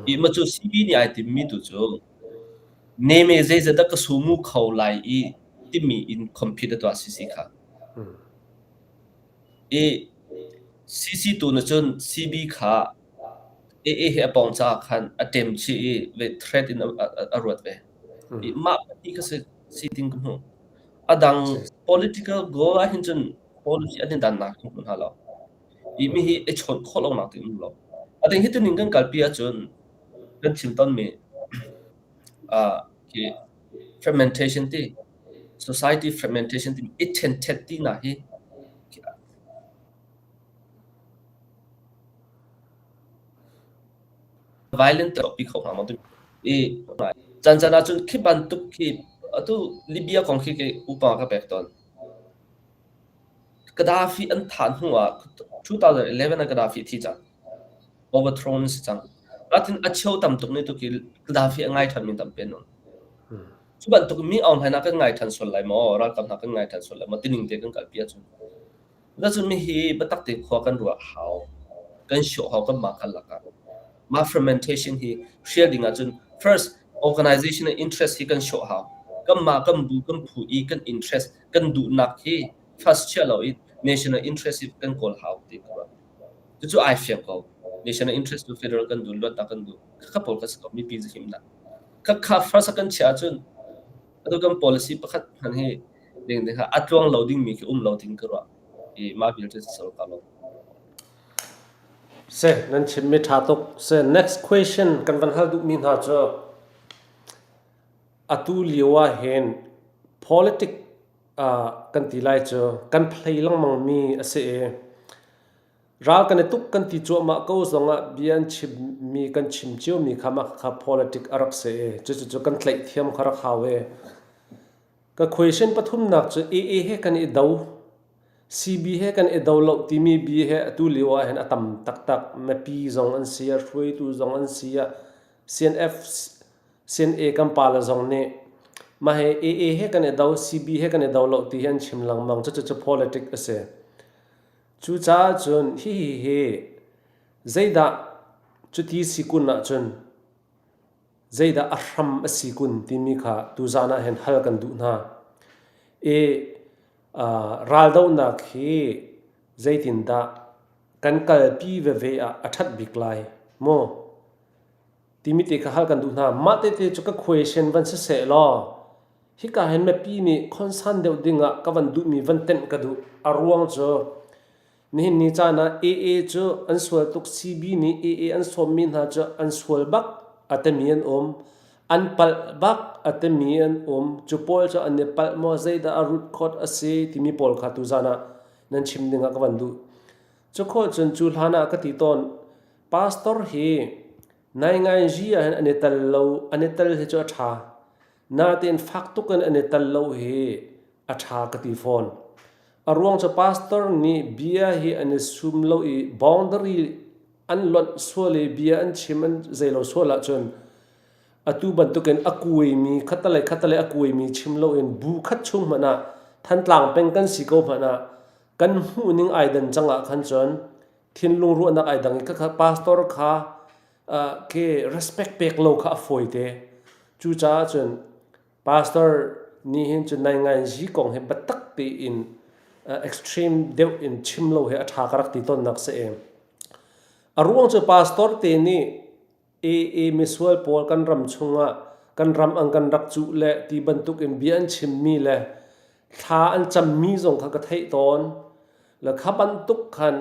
I ma cu CB nih ai timmi tu cu neme zeizat dah ka sumu kho lai i timi in compete a tuah CC kha. I CC tu na cun CB kha AA he a pawng caah khan a ṭem chih i ve threat in a ruat ve. I mah pahnih kha si si ding ka hmuh. A dang political goal ah hin cun policy an i dannak kan hmu hna lo. I mi hi i chawnh khawh lonak ding um lo. A ding hi tuning kan kalpi ahcun kan chim tawnmi uh, khi fragmentation ti society fragmentation ti i ṭhenṭhet ti na hi violent pi kho hnga maw i caan caan ahcun khi bantuk khi atu Libya kong khi kei upa ka pek tawn. Gaddafi an thah hnu ah 2011 ah Gaddafi a thi cang. Overthrown a si cang. Natin a cheu tam tuk nih tu khi Gaddafi a ngai ṭhanmi tampi an um. Cu bantuk mi Aung Hlaing kan ngai ṭhan sual lai maw? Ralkap hna kan ngai ṭhan sual lai maw? Tining te kan kalpi ahcun. Cun mihi biatak tein khua kan ruah a hau. Kan hrawh hau kanmah karlak ah. Mah fermentation hi hrial ding ahcun first organization and interest hi kan hrawh hau. Kanmah kan bu kan phu i kan interest kan duhnak hi first chia lo i national interest hi kan kawl hau ti ka ruah. Cucu ai fiang ko. National interest cu federal kan duh, luatnak kan duh. Khakha pawl kha si ko, mipi zahimnak. Khakha first a kan chiah ahcun atu kan policy pakhat hmanh hi ding ding a tluang lo dingmi khi um lo ding ka ruah i mah vialte cu sal ka lo. Se nan chimmi ṭha tuk. Se next question kan van hal duhmi hna cu atu lio ah hin politic uh, kan ti lai cu kan play lengmang mi a si i ral kan i tuk kan ti cuahmah ko zongah bia an chimmi kan chim ciomi kha mah kha politic a rak si i cucu cu kan tlaih thiam kha rak hau i Ka question pathumnak cu AA he kan i do, CB he kan i do lo timi bia he atu lio ah hin a tam taktak. Mipi zong an si ah, hruaitu zong an si ah, CNF, CNA kan pale zong nih mah he AA he kan i do, CB he kan i do lo ti hi an chim lengmang. Cucu cu politic a si. Cucaah cun hihi hi zeidah cuti si kun ahcun Zeidah a hram a si kun timi kha tuzaan ah hin hal kan duh hna. I raldohnak hi zeitindah kan kalpi veve ah a ṭhat bik lai maw timi te kha hal kan duh hna. Mah tete cu ka question van si seh law hika hin mipi nih concern deuh ding ah ka van duhmi van tenh ka duh. A ruang cu Nihin ni caan ah AA cu an sual tuk. CB nih AA an sawmmi hna cu an sual bak a timi an um. An palh bak a timi an um. Cu pawl cu an i palh maw zeidah a root cause a si timi pawl kha tuzaan ah nan chim ding ah ka van duh. Cu khawh cun cu hlan ah ka ti tawn pastor hi naingainzi ah hin an i tel lo an i tel hi cu a ṭha. Natein fak tuk in an i tel lo hi a ṭha ka ti fawn. A ruang cu pastor nih bia hi an i sum lo i boundary an lonh sual i bia an chim an zeilo sual ahcun atu bantukin a kuaimi khattelei khattelei a kuaimi chim loin bu khat chung hmanh ah Thantlang peng kan si ko hmanh ah kan hmuhning ai dan cang ah khan cun thinlung ruahnak ai dang i khakha pastor kha uh, ke respect pek lo kha a fawi te. Cucaah cun Pastor nih hin cun nainganzi kong hi biatak tein extreme deuh in chim lo hi a ṭha ka rak ti tawnnak si i a ruang cu pastor te nih AA misual pawl kan ram chungah kan ram ang kan rak cuh le ti bantuk in bia an chimmi le thla an cammi zong kha ka theih tawn le kha bantuk khan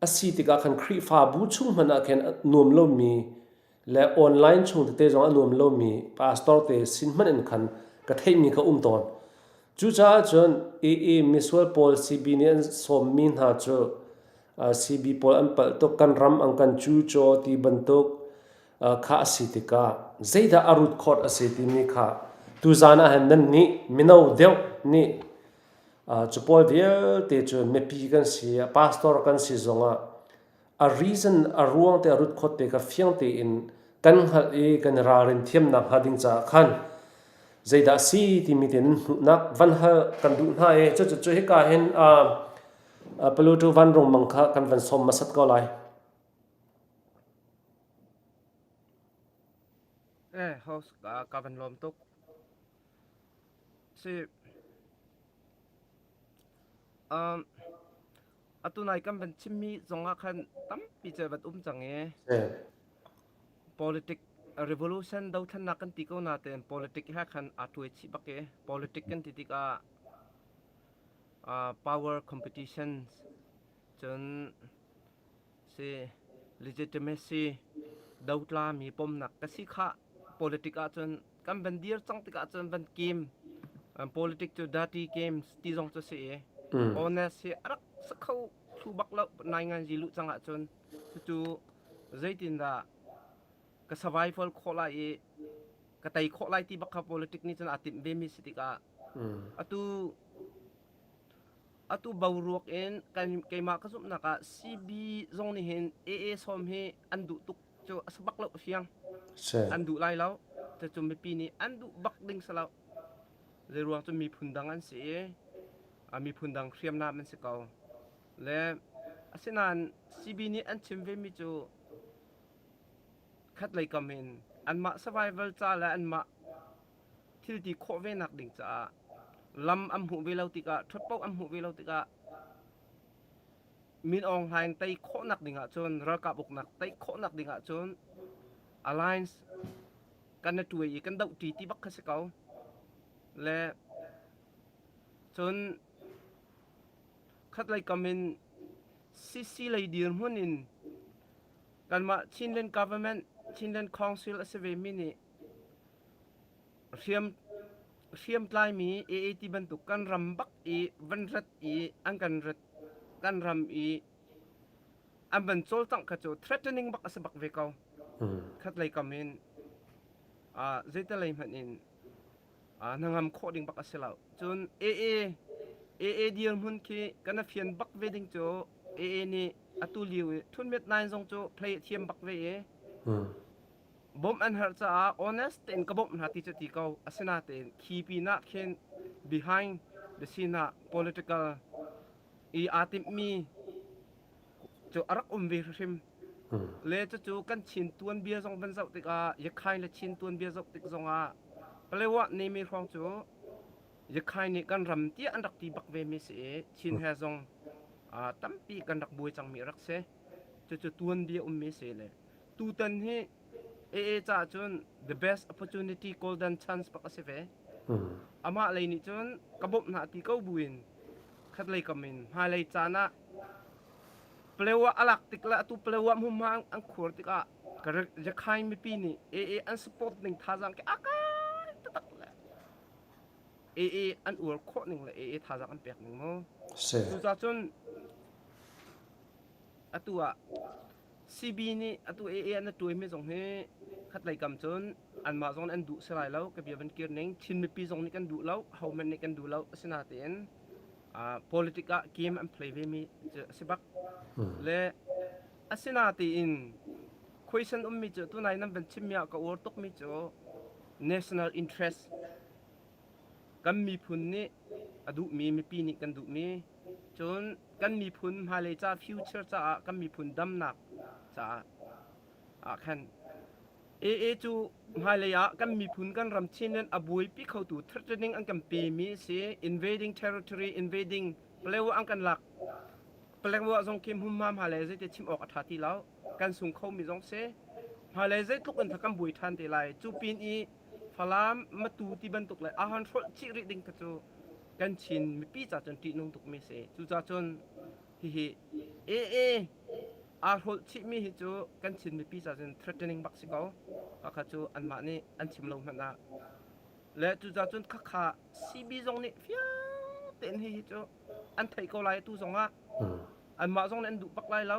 a si tikah khan Khrihfabu chung hmanh ah khin nuam lomi le online chung tete zong a nuam lomi pastor te sin hmanh in khan ka theihmi kha um tawn. Cucaah cun AA misual pawl CB nih an sawmmi hna cu CB pawl an palh tuk kan ram an kan cucaw ti bantuk kha a si tikah zeidah a root cause a si timi kha Tuzaan ah hin nannih mino deuh nih cu pawl vialte cu mipi kan si, pastor kan si zongah a reason a ruang te a rut khawt te kha fiang tein kan hngalh i kan i ralrin thiamnak hnga ding caah khan zeidah si timi te nan hmuhnak van hal kan duh hna i cucu cu hika hin Pluto vanrung mang kha kan van sawm hmasat ko lai. Eh, host ka van lawm tuk. Si um, atu nai kan van chimmi zongah khan tampi cu van um cang i politic revolution dothlennak kan ti ko natein politic he khan aa tuai chih bak i politic kan ti tikah uh, power competitions cun si legitimacy dotla mi pomnak ka si kha politic ahcun kan van dir cang tikah cun van game politic cu dirty games ti zong cu si i honest hi a rak sa kho thlu bak lo nai ngan ji luh cang ahcun cucu zeitindah ka survival khawh lai i ka tei khawh lai ti bak kha politic nih cun aa timh ve mi si tikah atu atu boruak in kan keimah ka zumhnak ah CB zong nih hin AA sawm hi an duh tuk cu a si bak lo fiang an duh lai lo cucu mipi nih an duh bak ding si lo zeiruang cu miphun dang an si i miphun dang hriamnam an si ko le asinain CB nih an chim ve mi cu khat lei kam in anmah survival ca le anmah thil ti khawh ve nak ding caah lam an hmuh ve lo tikah ṭhut paoh an hmuh ve lo tikah Min Aung Hlaing tei khawhnak ding ahcun ralkap uknak tei khawhnak ding ahcun alliance kan i ṭuai i kan dohṭi ti bak kha si ko. Le cun khatlei kam in CC lei dirhmun in kanmah Chinland government Chinland Council a si ve mi nih hriam hriamtlaimi AA ti bantuk kan ram bak i van rat i an kan rat kan ram i an van cawlcangh kha cu threatening bak a si bak ve ko. Khatlei kam in zeitalei hmanh in hnangam khawh ding bak a si lo. Cun AA AA dirhmun khi kan a fian bak ve ding cu AA nih atu lio i Thun Myat Naing zong cu play a thiam bak ve i Bawmh an herh caah honest tein ka bawmh hna ti cu ti ko. Asinain khi pinah khin behind the scene ah political i aa timhmi cu a rak um ve hrimhrim. Le cucu kan Chin tuanbia zong van zoh tikah Yakhai le Chin tuanbia zoh tik zongah Palewa Nemi hrawng cu Yakhai nih kan ram tiah an rak ti bak ve mi si i Chin he zong tampi kan rak buai cangmi a rak si. Cucu tuanbia ummi si le Tutan hi AA caah cun the best opportunity golden chance bak a si ve. Amah lei nih cun ka bawmh hna ti ko buin khatlei kam in hmailei caan ah Palewa a lak tik le atu Palewa hmunhma an khuar tikah Rakhine mipi nih AA an support ning thazaang khi a kai taktak le AA an uar khawh ning le AA thazaang an pek ning mu. Cucaah cun atu ah CB nih atu AA an tuaimi zong hi khatlei kam cun anmah zong nih an duh si lai lo ka bia van kir ning Chin mipi zong nih kan duh lo hohmanh nih kan duh lo asinain politic ah game an play ve mi cu a si bak le asinain question ummi cu tunai nan van chimmi ah ka uar tukmi cu national interest kan miphun nih a duhmi mipi nih kan duhmi Cun kan miphun hmailei ca future caah kan miphun damnak caah ah khan AA cu hmailei ah kan miphun kan ram Chinland a buaipi khotu threatening an kan pemi a si invading territory invading Palewa an kan lak Palewa zong khi hmunhma hmailei zeiti chim awk a ṭha ti lo kan sung khomi zong si hmailei zeitluk in kan buai ṭhan te lai cu pin i Falam Matu ti bantuk le ahon hrolh chih rih ding kha cu kan Chin mipi ca cun ṭihnung tukmi si. Cucaah cun hihi AA aa hrolh chihmi hi cu kan Chin mipi ca cun threatening bak si ko. Khakha cu anmah nih an chim lo hmanh ah. Le cucaah cun khakha CB zong nih fiang tein hihi cu an theih ko lai atu zong ah. Anmah zong nih an duh bak lai lo.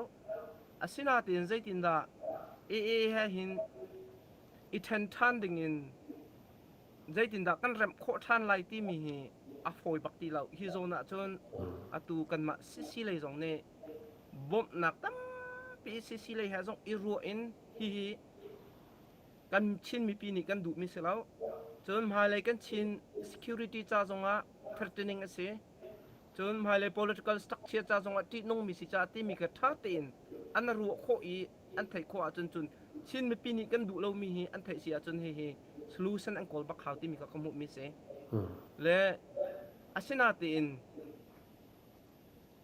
Asinain zeitindah AA he hin i ṭhen ṭhan ding in. Zeitindah kan remh khawh ṭhan lai timi hi a fawi bak ti lo. Hi zawn ahcun atu kanmah CC lei zong nih bawmhnak tampi CC lei he zong i ruah in hihi kan Chin mipi nih kan duhmi si lo. Cun hmailei kan Chin security ca zongah threatening a si. Cun hmailei political structure ca zongah ṭihnungmi si caah timi kha ṭha tein an ruah khawh i an theih khawh ahcun cun Chin mipi nih kan duh lomi hi an theih si ahcun hihi solution an kawl bak hau timi kha ka hmuhmi si. Le asinatein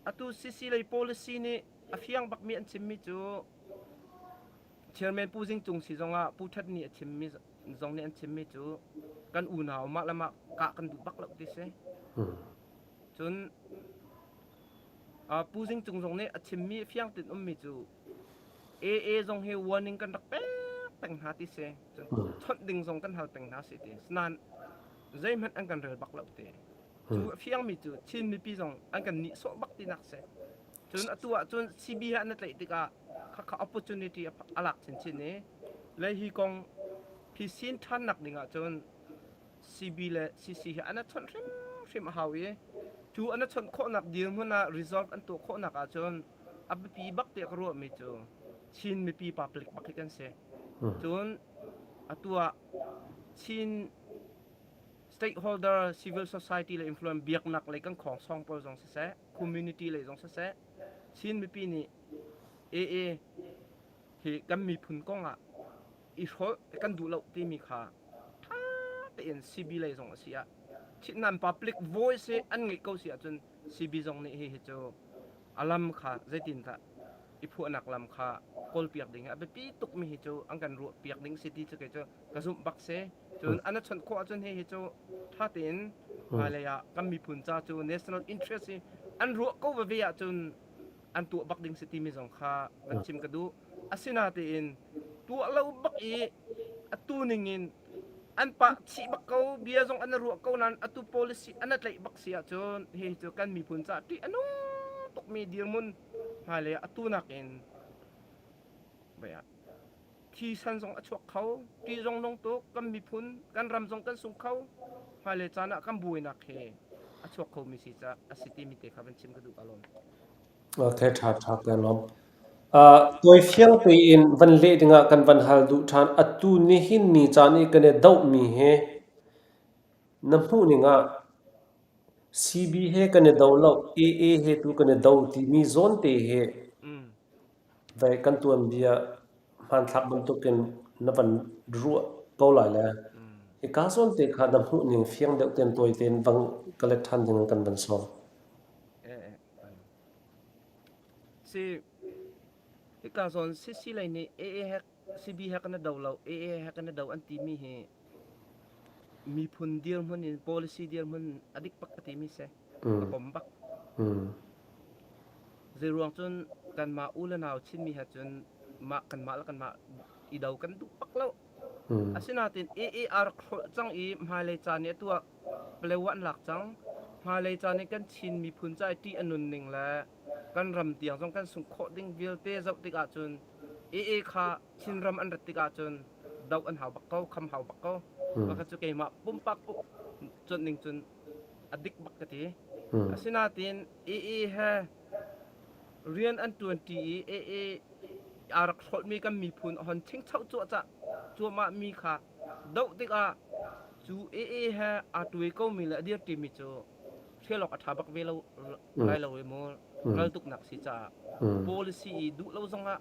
atu CC lei policy nih a fiang bakmi an chimmi cu Chairman Pu Zing Cung si zongah Pu That nih a chimmi zong nih an chimmi cu kan unau mah le mah kah kan duh bak lo ti si. Cun Pu Zing Cung zong nih a chimmi fiang tein ummi cu AA zong hi warning kan rak pek peng hna ti si. Cun chawnh ding zong kan hal peng hna si ti. Nain zeihmanh an kan rel bak lo ti. Cu a fiangmi cu Chin mipi zong an kan nihsawh bak tinak si. Cun atu ah cun CB he an i tlaih tikah khakha opportunity a lak chinchin i le hi kong phisin ṭhannak ding ah cun CB le CC hi an i chawnh hrimhrim a hau i cu an i chawnh khawhnak dirhmun ah resolve an tuah khawhnak ahcun a biapi bak tiah ka ruahmi cu Chin mipi public bak hi kan si. Cun atu ah Chin stakeholder civil society le influence biaknak lei kan khawng song pawl zong siseh community lei zong siseh Chin mipi nih AA hi kan miphun kong ah i hrolh kan duh lo timi kha ṭha tein CB lei zong a si ah Chinnan public voice hi an ngeih ko si ahcun CB zong nih hihi cu a lam kha zeitindah i phuahnak lam kha kawlpiak ding hi a biapi tukmi hi cu an kan ruahpiak ding si ti cu kei cu ka zumh bak si. Cun an chawnh khawh ahcun hihi cu ṭha tein hmailei ah kan miphun ca cu national interest hi an ruah ko veve ahcun an tuah bak ding si timi zong kha van chim ka duh. Asinatein tuah lo bak i atu ning in an pah chih bak ko bia zong an ruah ko nain atu policy an tlaih bak si ahcun hihi cu kan miphun ca ṭih a nung tukmi dirhmun hmailei ah atu nakin Thi san zong a chuak kho, ṭih zong nung tuk, kan miphun, kan ram zong kan sung kho. Hmailei caan ah kan buainak hi a chuak khomi si ca a si timi te kha van chim ka duh ka lawm. Okay, ṭha ṭha ka lawm. Uh, tawi fiang tein van leh dingah kan van hal duh ṭhan. Atu nihin ni caan i kan i dohmi hi na hmuh ning ah CB he kan i do lo, AA he tu kan i do timi zawn te hi Mm. Vei kan tuanbia hmanthlak bantukin na van ruah ko lai le hika zawn te kha na hmuhning fiang deuh tein tawi tein vang ka let ṭhan ding in kan van sawm. Si hika zawn CC lei nih AA he CB he kan i do lo AA he kan i do an timi hi miphun dirhmun in policy dirhmun a dik bak ka timi si. Ka pom bak. Zeiruang cun kanmah u le nau Chinmi he cun mah kanmah le kanmah i do kan duh bak lo. Asinain AA aa rak hrolh cang i hmailei caan nih atu ah Palewa an lak cang. Hmailei caan nih kan Chin miphun ca i ṭih a nunning le kan ram tiang zong kan sungh khawh ding vialte zoh tik ahcun AA kha Chinram an rat tik ahcun doh an hau bak ko, kham hau bak ko. Mah kha cu keimah pumpak cuanh ning cun a dik bak ka ti. Asinain AA he rian an ṭuanṭi i AA aa rak hrolhmi kan miphun a hon chingchoh cuahmah mi kha doh tikah cu AA he aa tuai komi le a dirṭimi cu hrial awk a ṭha bak ve lo lai lo i mu raltuknak si caah policy i duh lo zongah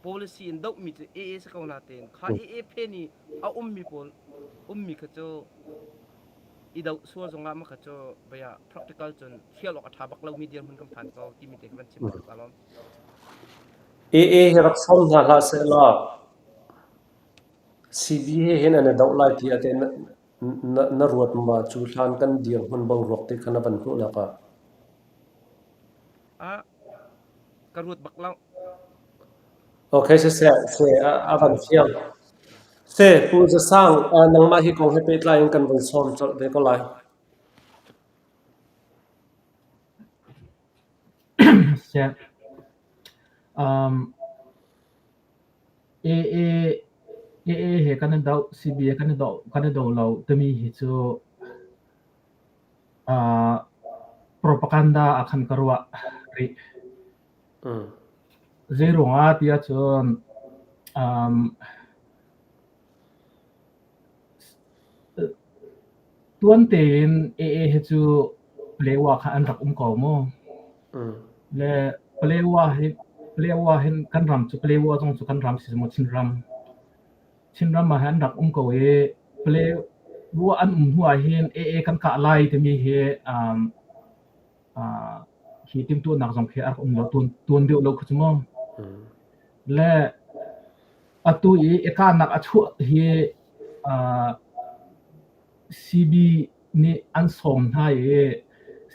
policy in dohmi cu AA si ko natein kha AA phen i a ummi pawl ummi kha cu i doh sual zongah mah kha cu bia practical cun hrial awk a ṭha bak lomi dirhmun kan phan ko timi te kha van chim ka lawm. AA hi rak sawm hna hlah seh law CB he hin an i doh lai ti ah teh na, na ruat ma cu hlan kan dirhmun boruak te kha na van hmuhnak ah? Ah, ka ruat bak lo. Okay, siseh, se a, a van fiang. Se, Pu Zasang, uh, nangmah hi kong he pehtlai in kan van sawm colh ve ko lai. Seh. Um, AA AA he kan i doh, CB he kan i doh, kan i do lo timi hi cu uh, propaganda ah khan ka ruah rih. Zei ruangah ti ahcun um, Tuan tein AA hi cu Palewa kha an rak um ko mu. Le Palewa hi Palewa hin kan ram cu Palewa zong cu kan ram si maw Chinram. Chinram ah hin an rak um ko i Palewa an um hnu ah hin AA kan kah lai timi hi um, uh, hi timhtuahnak zong khi a rak um lo tuan, tuan deuh lo kha cu mu. Le Atu i i kahnak a chuah hi CB nih an sawm hna i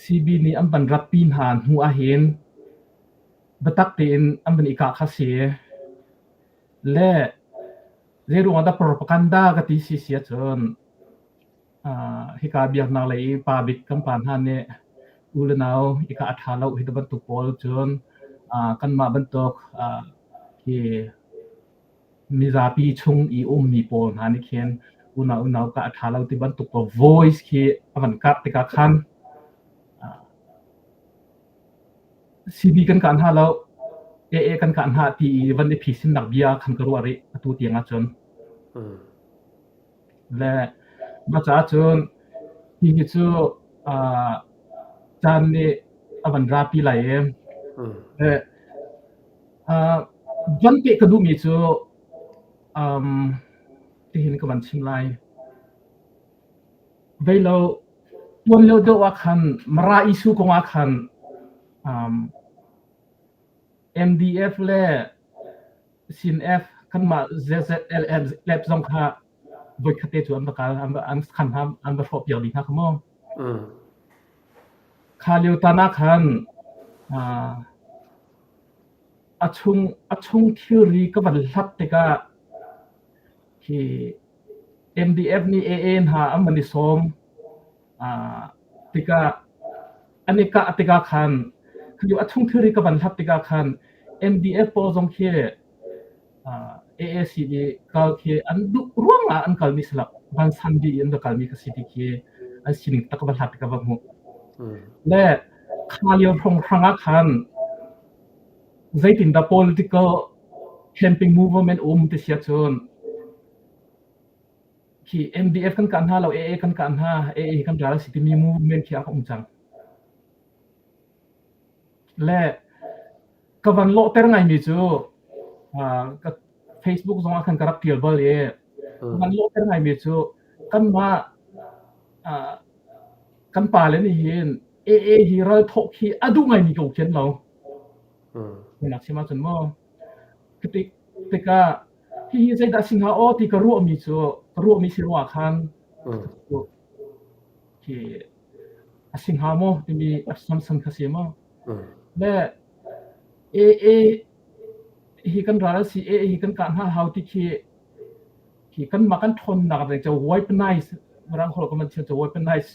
CB nih an van ratpi hna hnu ahhin biatak tein an van i kah kha si. Le zeiruang ah dah propaganda ka ti si si ahcun hika biaknak lei i pa bik kan pa hna nih u le nau hika a ṭha lo hi ti bantuk pawl cun kanmah bantuk hi mizapi chung i ummi pawl hna nih khin unau unau ka a ṭha lo ti bantuk pawl voice khi a van karh tikah khan CB kan kah hna lo AA kan kah hna ti i van i phisinnak bia khan ka ruah rih atu tiang ahcun. Le mah caah cun hihi cu uh, caan nih a van rapi lai i le uh, van peh ka duhmi cu um, tihin ka van chim lai. Vei lo tuan lio deuh ah khan Mara issue kong ah khan um, MDF le CNF kanmah ZZLF lab zong kha voikhat te cu an va kal an va an khan hna an va hrawh piak dih hna kha mu. Kha lio tan ah khan uh, a chung a chung thilri ka van hlat tikah hi MDF nih AA hna an van i sawm uh, tikah an i kah tikah khan kha a chung thilri ka van hlat tikah khan MDF pawl zong khi uh, AAC i kal khi an duh ruangah an kalmi si lo vansan dih in an va kalmi ka si ti khi an sining tak ka va hlat tikah va hmuh. Le kha lio hrawnghrang ah khan zeitindah political camping movement um ti si ahcun khi MDF kan kah hna lo AA kan kah hna AA kan ral a si timi movement khi a um cang. Le ka van lawhter ngaimi cu uh, ka Facebook zong ah khan ka rak tial bal i ka van lawhter ngaimi cu kanmah uh, kan pale nih hin AA hi ral thawh khi a duh ngaimi ko khi an lo. Nak chim ahcun maw tik tikah hihi zeidah si hnga aw ti ka ruahmi cu ka ruahmi si ruangah khan khi a si hnga maw timi assumption kha si maw le AA hi kan ral a si AA hi kan kah hna hau ti khi khi kanmah kan ṭhawnnak ding cu weaponize mirang holh kan van chim cu weaponize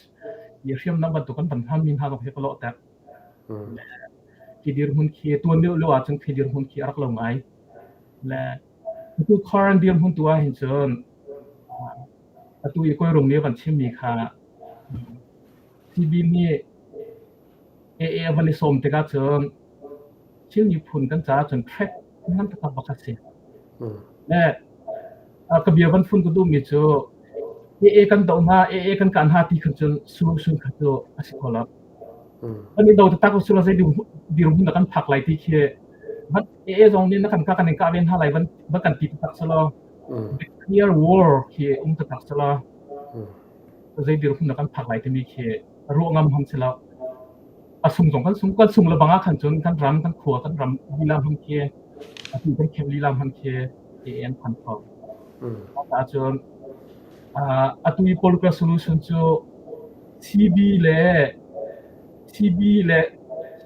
i hriamnam bantuk kan van hmanmi hna zong hi ka lawhter. Khi dirhmun khi tuan deuh lio ahcun khi dirhmun khi a rak lo ngai. Le atu current dirhmun tu ah hin cun atu i kawi rung nih a van chimmi kha CB nih AA a van i sawm tikah cun Chin miphun kan caah cun threat ngan taktak bak a si. Le ka bia van fun ka duhmi cu AA kan doh hna, AA kan kah hna ti khan cun solution kha cu a si kho lo. Kan i do taktak usila zei dirhmun dah kan phak lai ti khi van AA zong nih na kan kah kan in kah ve hna lai van van kan ti taktak selaw clear war khi um taktak selaw zei dirhmun dah kan phak lai timi khi ruah ngam hom si lo. A sung zong kan sung kan sung le bang ah khan cun kan ram kan khua kan ram lila hman khi atu kan khem lila hman khi AA an phan kho. Ahcun atu i political solution cu CB le CB le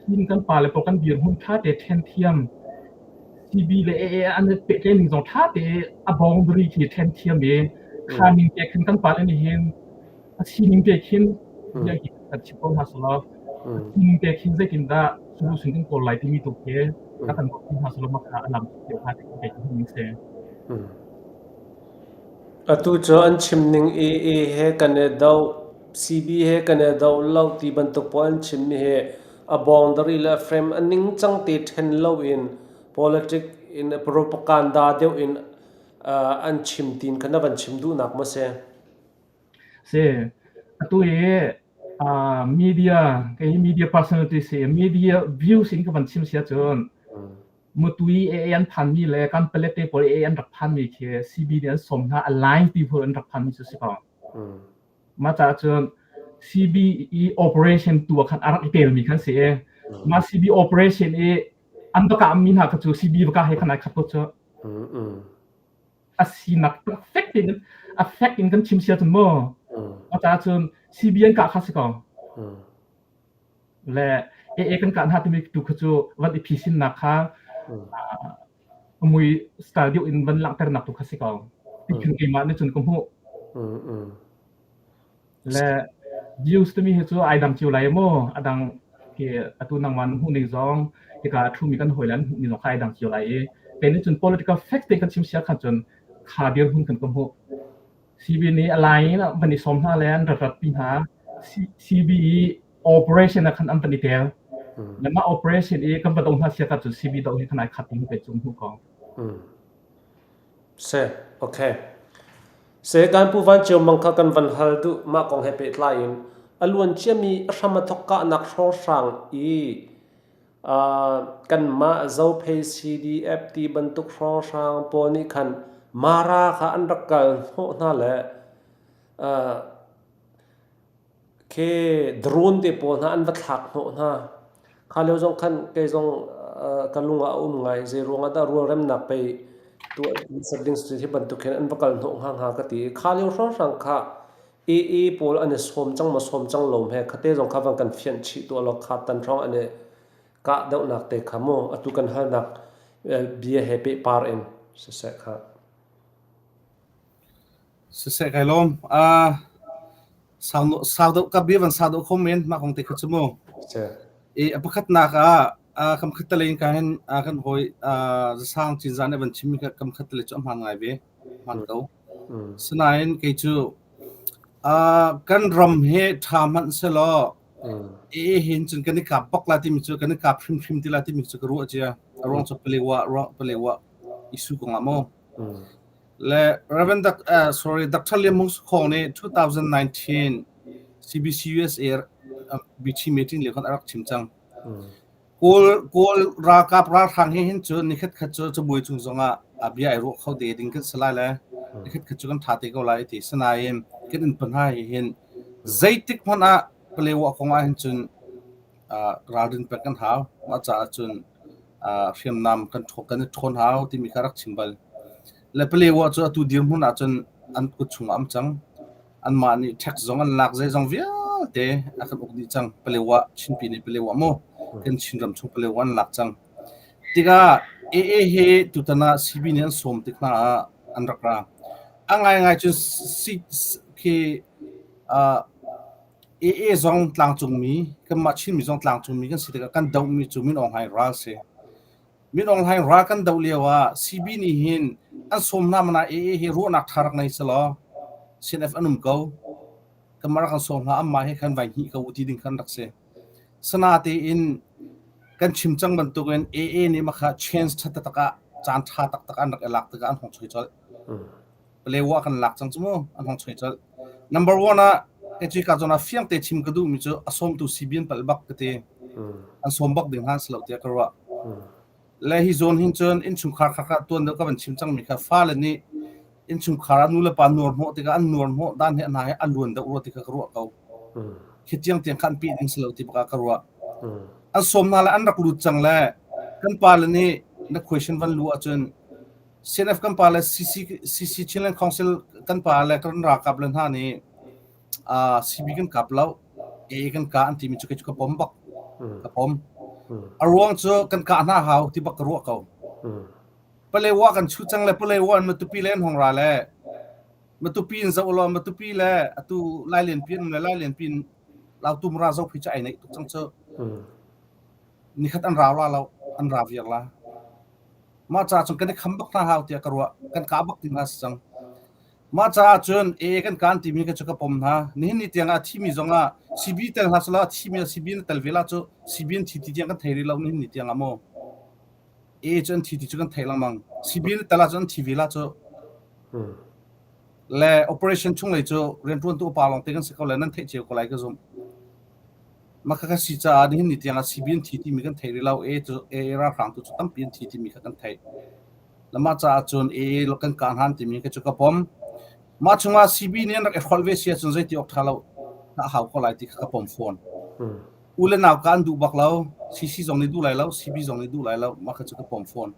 Chin kan pale pawl kan dirhmun ṭha te ṭhen thiam CB le AA an i pehtlaih ning zong ṭha te a boundary khi ṭhen thiam i kha ning te khin kan pale nih hin a sining te khin bia hi kan chim ko hna selaw a sining te khin zeitindah solution kan kawl lai timi tu khi a kan ruah hna selaw mah kha a lam deuh hnga ti kei ka hmuh ning si. Atu cu an chim ning AA he kan i doh, CB he kan i doh lo ti bantuk pawl an chimmi hi a boundary le a frame a ningcang te ṭhen loin politic in propaganda deuh in an chim tiin kha na van chim duhnak maw si? Si. Atu i media, kei hi media personality si. Media views in ka van chim si ahcun Mutui AA an phanmi le Kanpalet te pawl AA an rak phanmi khi CB nih an sawm hna align ti pawl an rak phanmi cu si ko. Mah caah cun CB i operation tu ah khan a rak i telmi khan si i mah CB operation i an va kahmi hna kha cu CB va kah he khan ai khat ko cu. A sinak fek tein a fek in kan chim sia cun mu. Mah caah cun CB an kah kha si ko. Le AA kan kah hna timi tu kha cu van i phisinnak kha mui style deuh in van langhternak tu kha si ko. Ti keimah nih cun ka hmuh. Le views timi hi cu ai dang cio lai maw? A dang khi atu nangmah na hmuh ning zong hika a ṭhumi kan hawi le an hmuh ning zong kha ai dang cio lai i kei nih cun political fact te kan chim sia khan cun kha dirhmun kan ka hmuh. CB nih a lai in van i sawm hna le an rat ratpi hna. CB i operation ah khan an van i tel. Le mah operation i kan va do hna sia ka cun CB do hi khan ai khat ding pe cu hmuh ko. Se, okay. Se kan pu Van Cio Mang kha kan van hal duh mah kong he pehtlai in a luan ciami a hram a thok kahnak hrawnghrang i kanmah Zophei CDF ti bantuk hrawnghrang pawl nih khan Mara kha an rak kal hnawh hna le khi drone te pawl hna an va thlak hnawh hna. Kha lio zong khan kei zong ka lung ah a um ngai. Zei ruang ah dah rualremnak pei tuah hmasat ding hi bantuk hin an va kal hnawh hnga hnga ka ti. Kha lio hrawnghrang kha AA pawl an i sawm cang maw sawm cang lo hme khate zong kha van kan fianh chih tuah law kha tan hrawng an i kah deuhnak te kha mu atu kan halnak bia he pehpar in siseh kha. Siseh kai lawm. Sau sau deuh ka bia van sau deuh kho men mah kong te kha chu mu. I a pakhatnak ah kam khat tale in ka hin kan hawi zasang cinzah nih van chim mi kam khat tale cu a hmaan ngai ve. Hmaan ko. Sinain kei cu kan ram hi ṭha hmanh selaw e hin cun kan i kap bak la timi cu kan i kap hrimhrim ti la timi cu ka ruah cia. A ruang cu Palewa ruang Palewa issue kong ah maw. Le Reverend Doc, uh, sorry Dr. Liam Hmung Sukhong nih 2019 CBC USA BT meeting lio khan a rak chim cang. Kawl Kawl ralkap ralhrang he hin cu nikhat khat cu cabuai cung zongah a bia ai ruah kho te ding kan si lai le nikhat khat cu kan ṭha te ko lai ti. Sinain kan innpa hna hi hin zeitik hmanh ah Palewa kong ah hin cun ralrin pek kan hau. Mah caah cun hriamnam kan kan i ṭhawn hau timi kha rak chim bal. Le Palewa cu atu dirhmun ah cun an kut chungah am cang. Anmah nih tax zong an lak zeizong vialte a kan uk dih cang. Palewa Chinpi nih Palewa mu kan Chinram chung Palewa an lak cang. Tikah AA he tutan ah CB nih an sawm tik hna ah an rak ra. A ngaingai cun C, khi uh, AA zong tlangcungmi kanmah Chinmi zong tlangcungmi kan si tikah kan dohmi cu Min Aung Hlaing ral si. Min Aung Hlaing ral kan doh lio ah CB nih hin an sawm hna mana AA hi ruahnak ṭha rak nei selaw CNF an um ko. Kanmah rak kan sawm hna anmah he khan vai hnih ko u ti ding khan rak si. Sana tein kan chim cang bantukin AA nih makha chance ṭha taktak ah caan ṭha taktak an rak i lak tikah an hong choi colh. Palewa kan lak cang cu mu an hong choi colh. Number one ah kei ka zawn ah fiang te chim ka duhmi cu a sawmtu CB an palh bak ka ti. An sawm bak ding hna si lo tiah ka ruah. Le hi zawn hin cun innchungkhar kha kha tuan deuh ka van chim cangmi kha fale nih innchungkhar ah nu le pa nuar hnawh tikah an nuar hnawh dan hi hna hi a luan deuh rua ti kha ka ruah ko. Khi tiang tiang kha an pih ding si lo ti bak ah ka ruah. An sawm hna le an rak lut cang le kan pa le nih na question van lu ahcun CNF kan pa le CC CC Chinland Council kan pa le kan ralkap le hna nih uh, CB kan kap lo AA kan ka an timi cu kei cu ka pom bak ka pom a ruang cu kan kah hna hau ti bak ka ruah ko Palewa kan chu cang le Palewa in Matupi le an hong ra le Matupi in zoh law Matupi le atu Lailian pin le Lailian pin Lautum ra zo phi chu ai nei tuk cang cu nikhat an rau la lo an ra viar la Mah ca cun kan i kham bak hna hau tiah ka ruah. Kan kah bak ding hna si cang. Mah caah cun AA kan kaan timi kha cu ka pom hna. Nihin ni tiang ah a thimi zong ah CB tel hna selaw a thimi ah CB na tel ve la cu CB an thi ti tiang kan thei rih lo nihin ni tiang ah mu. AA cu an thi ti cu kan thei lengmang. CB na tel ahcun an thi ve la cu. Le operation chung lei cu rianṭuantu upa lawng te kan si ko le nan theih cio ko lai ka zumh. Mah kha si caah nihin ni tiang ah CB an thi timi kan thei rih lo. AA cu AA ralhrang tu cu tampi an thi timi kha kan theih. Le mah caah cun AA kan kah hnan timi kha cu ka pom. Mah chungah CB nih an rak i hrolh ve si ahcun zeiti awk ṭha lo a hau ko lai ti kha ka pom fawn. U le nau ka an duh bak lo. CC zong nih duh lai lo, CB zong nih duh lai lo. Mah kha cu ka pom fawn.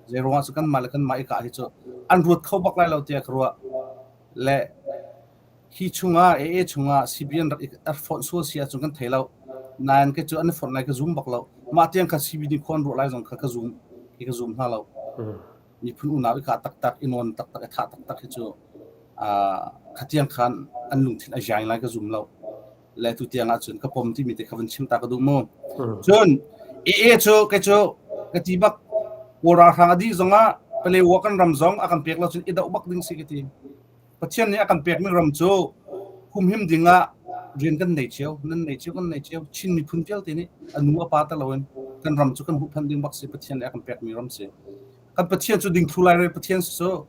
Zei ruangah cu kanmah le kanmah i kah hi cu an ruat kho bak lai lo tiah ka ruah. Le Hi chungah AA chungah CB an rak i fonh sual si ahcun kan thei lo. Nain kei cu an i fonh lai ka zum bak lo. Mah tiang kha CB nih khua an ruah lai zong kha ka zum i ka zum hna lo. Miphun unau i kah taktak, i nawn taktak, i thah taktak hi cu kha tiang khan an lungthin a ziang lai ka zum lo. Le tu tiang ahcun ka pom timi te kha van chim ta ka duh mu. Cun AA cu kei cu ka ti bak Kawl ralhrang a dih zongah Palewa kan ram zong a kan pek lo cun i doh bak ding si ka ti. Pathian nih a kan pekmi ram cu humhim dingah rian kan nei cio, nan nei cio, kan nei cio. Chin miphun vialte nih a nu a pa te loin kan ram cu kan huhphenh ding bak si Pathian nih a kan pekmi ram si. Kan Pathian cu dingthlu lairel Pathian si cu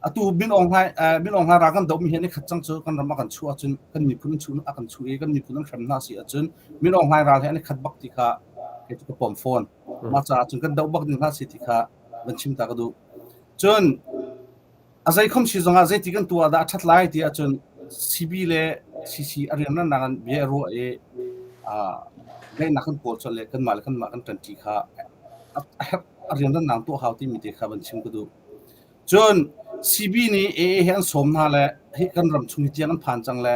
atu Min Aung Hlaing Min Aung Hlaing ral kan dohmi hi an i khat cang cu kan ram a kan chuh ahcun kan miphun an chuh a kan chuh i kan miphun an hrem hna si ahcun Min Aung Hlaing ral he an i khat bak ti kha kei cu ka pom fawn. Mah caah cun kan doh bak ding hna si ti kha van chim ta ka duh. Cun A zeikhom si zongah zeiti kan tuah dah a ṭhat lai ti ahcun CB le CC a rianrannak in bia i ruah i daihnak kan kawl colh le kanmah le kanmah kan ṭanṭi kha a herh a rianrannak tuah hau timi te kha van chim ka duh. Cun CB nih AA he an sawm hna le hi kan ram chung hi tiang an phan cang le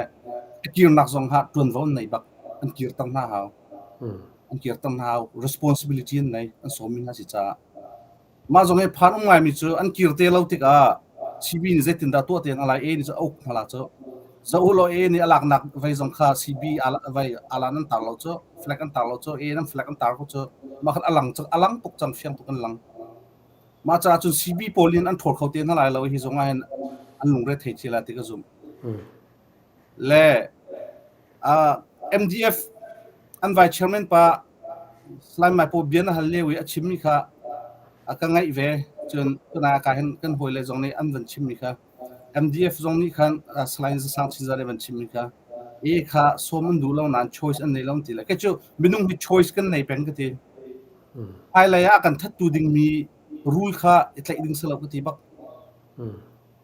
a kirnak zong ha ṭuanvo an nei bak an kirter hna hau. An kirter hna hau responsibility an nei an sawmmi hna si caah. Mah zong hi phan um ngaimi cu an kir te lo tikah CB nih zeitindah tuah tiang a lai A nih cu a uk hna la cu. Zoh u law A nih a laknak vei zong kha CB vei alan an tar lo cu flag an tar lo cu A nan flag an tar ko cu mah khan a lang cu a lang tuk cang fiang tuk an lang. Mah caah cun CB pawl in an ṭhawl kho te hna lai lo hi zong ah hin an lungre thei cia lai ti ka zumh. Le Uh, MDF an vice chairman pa Salai Mai Paw bia na hal lio i a chimmi kha a ka ngaih ve. Cun tunai ka hin kan hawile zong nih an van chimmi kha MDF zong nih khan uh, Salai Zasang Chinza nih van chimmi kha e kha sawm an duh lo nain choice an nei lo ti le kei cu minung hi choice kan nei peng ka ti. Hmailei ah kan thattu dingmi rule kha i tlaih ding si lo ka ti bak.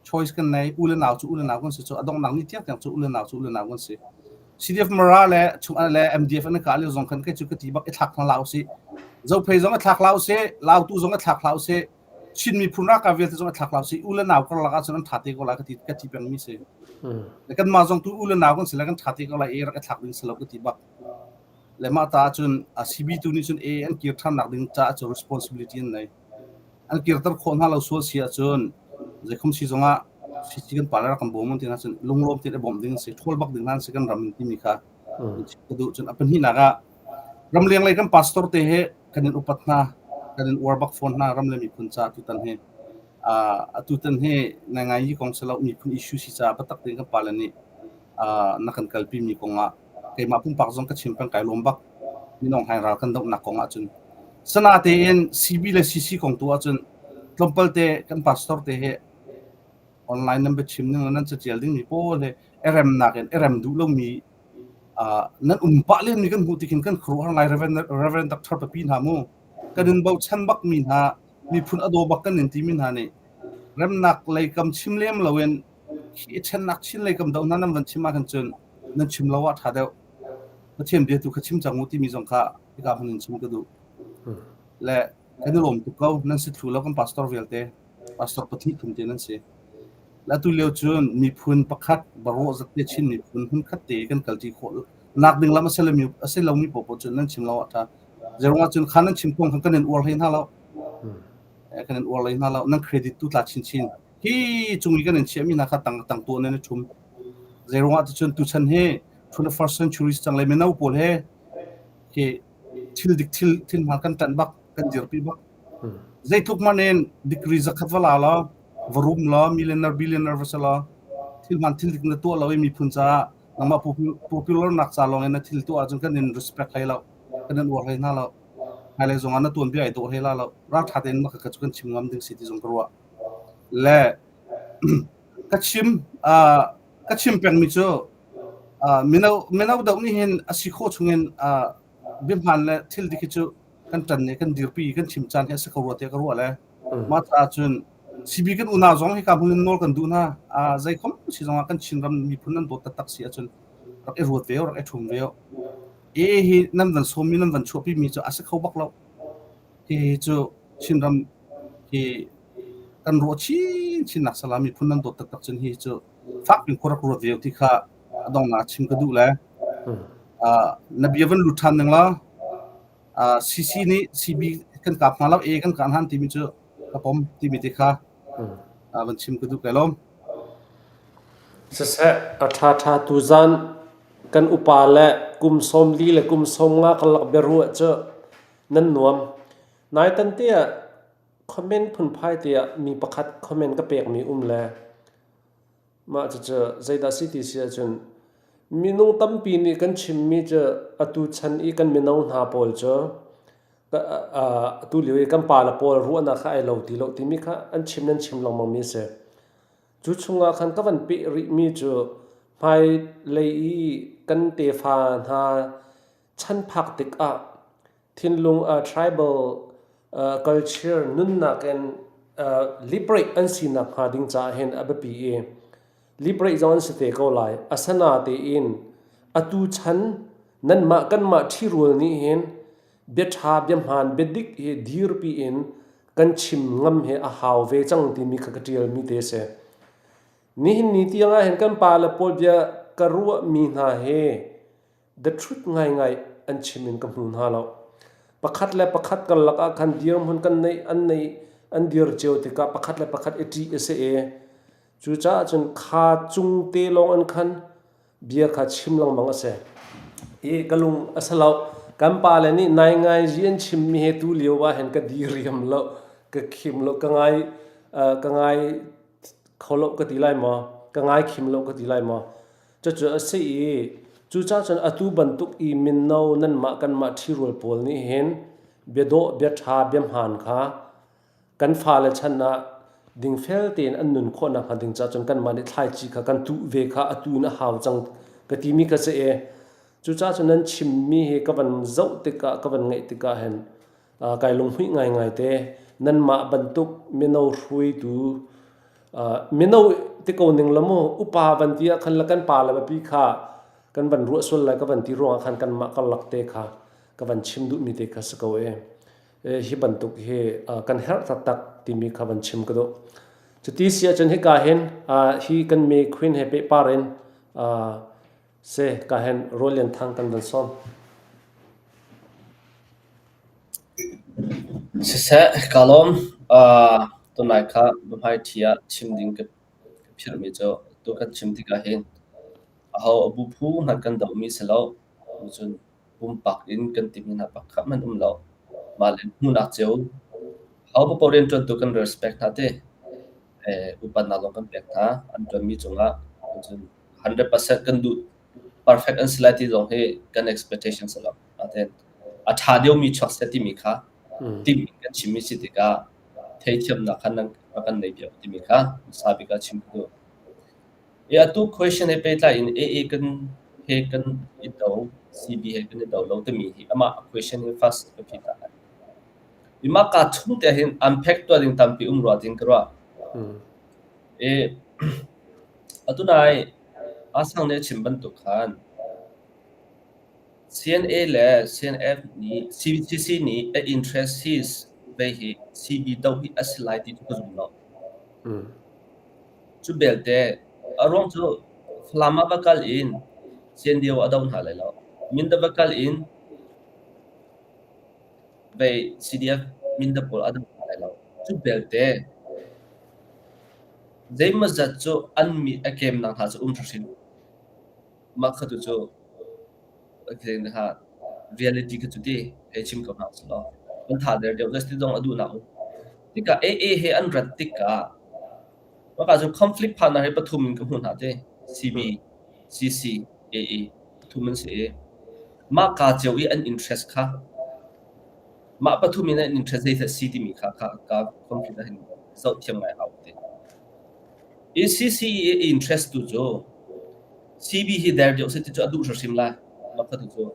Choice kan nei. U le nau cu u le nau kan si cu a donghnak ni tiang tiang cu u le nau cu u le nau kan si. CDF Mara le chung le MDF an ka lio zong khan kai cu ka ti bak i thlak hna la usih. Zophei zong a thlak la usih, Lautu zong a thlak la usih, Chin miphun ralkap vialte zong a thlak la usih. U le nau karlak ahcun an tha te ko lai ka ti ka ti peng mi si. Le kanmah zong tu u le nau kan si le kan tha te ko lai e rak i thlak ding si lo ka ti bak. Le mah ta ahcun CB tu nih cun e an kir ṭhan nak ding caah cu responsibility an nei. An kirter khawh hna lo sual si ahcun zeikhum si zongah CC kan pa le rak kan bawm ti ahcun lunglawm tein i bawmh ding si ṭhawl bak ding hna si kan ram in timi kha ka duh. Cun a pahnihnak ah ramleng lei kan pastor te he kan in upat hna kan in uar bak fawn hna ram le miphun ca tutan hi atutan hi ngai ngai yi kong si lo miphun issue si caah biatak tein kan pale nih na kan kalpi mi kong ah keimah pumpak zong ka chim peng kai lawm bak minung hai ral kan dohnak kong ahcun sana tein CB le CC kong tu ahcun tlawmpal te kan pastor te he online nan biachim ning nan catial ding mi pawl he eremnak in erem duh lomi nan um pah len mi kan hmuh tikhin kan khuaruahhar ngai Reverend Reverend Dr. Papi hna mu kan in bochan bak mi hna miphun a daw bak kan in ti mi hna nih remnak lei kam chim lem loin hi ṭhennak chin lei kam do hna nan van chim ahkhan cun nan chim lo ah ṭha deuh. Pathian bia tu kha chim cang u timi zong kha hika hmun in chim ka duh. Le kan i lawm tuk ko nan si thlu lo kan pastor vialte pastor pathnih thum te nan si. Le atu lio cun miphun pakhat barawh zat te Chin miphun hmun khat te kan kalṭi khawh nak ding lam a si lomi a si lomi paohpaoh cun nan chim lo ah ṭha. Zeruangah cun kha nan chim kong khan kan in uar hlei hna lo. Kan in uar hlei hna lo. Nan credit tu tla chinchin. Hi cung i kan in chiahmi hna kha tang tang tuah nan i ṭhum. Zeiruangah ticun tuchan hi 21st century cang le mino pawl he hi thil dik thil thil hmaan kan ṭanh bak kan dirpi bak. Zeitluk man in degree zakhat va la law va rum law millionaire billionaire va si law. Thil hmaan thil dik na tuah lo i miphun caah nangmah popular nak ca lawng in na thil tuah ahcun kan in respect hlei lo. Kan in uar hlei hna lo. Hmailei zong ah na tuanbia ai dawh hlei la lo. Ralṭha tein mah kha cu kan chim ngam ding si ti zong ka ruah. Le ka chim uh, ka chim pengmi cu uh, mino mino deuh nih hin a si khawh chungin uh, biahmaan le thil dik hi cu kan ṭan i kan dirpi kan chim caan hi a si ko rua tiah ka ruah le mah caah cun CB kan unau zong hika hmun in nawl kan duh hna. Uh, zeikhom si zongah kan Chinram miphun nan dawt taktak si ahcun rak i ruat ve rak i ṭhum ve AA hi nan van sawmmi nan van chuahpi mi cu a si kho bak lo. Hihi cu Chinram hi kan ruah chinchin nak sala miphun nan dawt taktak cun hi cu fak in khua rak ruat ve ti kha a donghnak chim ka duh le uh, na bia van lut ṭhan ning la uh, CC nih CB kan kap hna lo A kan kah hna timi cu ka pom timi te kha uh, van chim ka duh kai lawm. Siseh, a ṭhaṭha tuzan kan upa le kum 40 le kum 50 karlak biaruah cu nan nuam. Naitan te ah comment phunphai te ah mi pakhat comment ka pekmi um le mah cucu zeidah si ti si ahcun minung tampi nih kan chimmi cu atu chan i kan mino hna pawl cu atu lio i kan pale pawl ruahnak kha ai lo ti lo timi kha an chim nan chim lengmangmi a si. Cu chungah khan ka van peh rihmi cu hmailei i kan tefa hna chan phak tikah thinlung tribal culture nunnak in liberate an sinak hnga ding caah hin a biapi i liberate zong an si te ko lai. Asana tein atu chan nanmah kanmah ṭhirual nih hin bia ṭha bia hmaan bia dik hi dirpi in kan chim ngam hi a hau ve cang timi kha ka ṭialmi te a si. Nihin ni tiang ah hin kan pale pawl bia ka ruahmi hna hi the truth ngaingai an chim in ka hmu hna lo. Pakhat le pakhat karlak ah khan dirhmun kan neih an neih an dir cio tikah pakhat le pakhat i ṭih a si i cucaah cun kha cung te lawng in khan bia kha chim lengmang a si. I ka lung a si lo. Kan pale nih naingai an chimmi he tu lio ah hin ka diriam lo, ka khim lo, ka ngai ka ngai kho lo ka ti lai maw? Ka ngai khim lo ka ti lai maw? Cucu a si i cucaah cun atu bantuk i mino nanmah kanmah ṭhirual pawl nih hin biadawh, biaṭha, biahmaan kha kan fale chan ah dingfel tein an nun khawh nakhnga ding caah cun kanmah nih thlaici kha kan tuh ve kha atu in a hau cang ka timi kha si i cucaah cun nan chimmi hi ka van zoh tikah ka van ngaih tikah hin kai lunghmuih ngaingai te nanmah bantuk mino hruaitu mino ti ko ning la mu upa van ti ah khan le kan pa le pi kha kan van ruah sual lai ka van ti ruangah khan kanmah karlak te kha ka van chim duhmi te kha si ko e hi bantuk hi kan herh taktak timi kha van chim ka duh. Cuti si ahcun hika hin hi kan me queen he pehpar in se ka hen Rawl Lian Thang kan van sawm. Siseh, ka lawm. Tunai kha biahmai ṭhi ah chim ding ka philhmi cu tu kan chim tikah hin aho a bu phu hmanh kan dohmi si lo. Cun pumpak in kan timi hna pakhat hmanh um lo. Mah le hmuhnak cio ho paoh rianṭuantu kan respect hna te. Upatnak zong kan pek hna. An ṭuanmi cungah cun 100% kan duh perfect an si lai ti zong hi kan expectation si lo. Nain a ṭha deuhmi chuak seh timi kha timh in kan chimmi si tikah theithiamnak kha nan kan nei piak timi kha hmasa bik ah chim ka duh. I atu question he pehtlai in AA kan he kan i do, CB he kan i do lo timi hi amah question hi first ka phi ta lai. I mah kaa chung te hin unpack tuah ding tampi um rua ding ka ruah. I atu nai Asang nih a chim bantuk khan CNA le CNF nih CCC nih a interest hi vei hi CB doh hi a si lai ti cu ka zum lo. Cu belte a ruang cu Falam ah va kal in CNDO a doh hna lai lo. Mindat va kal in vei CDF Mindat pawl a doh hna lai lo. Cu belte zeimawzat cu an mit a kemnak hna cu um hrimhrim. Mah kha tu cu kha reality kha cu ti hei chim ko hna usih law an tha der deuh ti zong a duhnak um. Tikah AA he an rat tikah. Maka cu conflict phannak hi pathum in ka hmuh hna te. CB, CC, AA pathum an si i mah kaa cio i an interest kha mah pathum in an interest zeidah si timi kha kha ka conflict ah hin zoh thiam ngai hau te. I CC i interest tu cu CB hi der deuh si ti cu a duh hrimhrim lai. Mah kha tu cu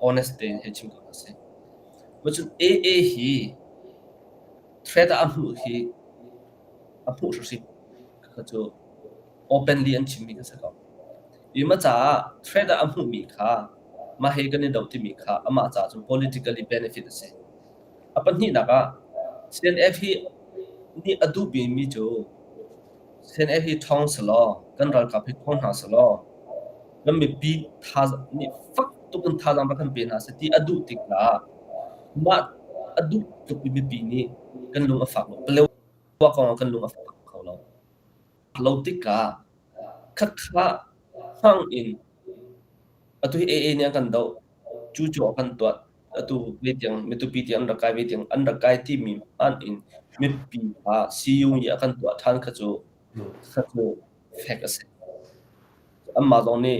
honest tein hei chim ko hna sih. Cun AA hi threat ah a hmuh hi a hmuh hrimhrim. Kha cu openly an chimmi kha si ko. I mah caah threat ah a hmuhmi kha mah he kan i doh timi kha amah caah cun politically benefit a si. A pahnihnak ah CNF hi nih a duh bikmi cu CNF hi ṭhawng selaw kan ralkap hi ṭhawng hna selaw kan mipi thazaang nih fak tuk in thazaang rak kan pe hna seh ti a duh tikah mah a duh tuk i mipi nih kan lung a fak lo. Palewa kong ah kan lung a fak kho lo. Lo tikah khakha hmang in atu hi AA nih an kan doh, cucu a kan tuah, atu ve tiang mitupi tiang an rak kai ve tiang an rak kai timi hmanh in mipi kha CU nih a kan tuah ṭhan kha cu kha cu fek a si. Anmah zong nih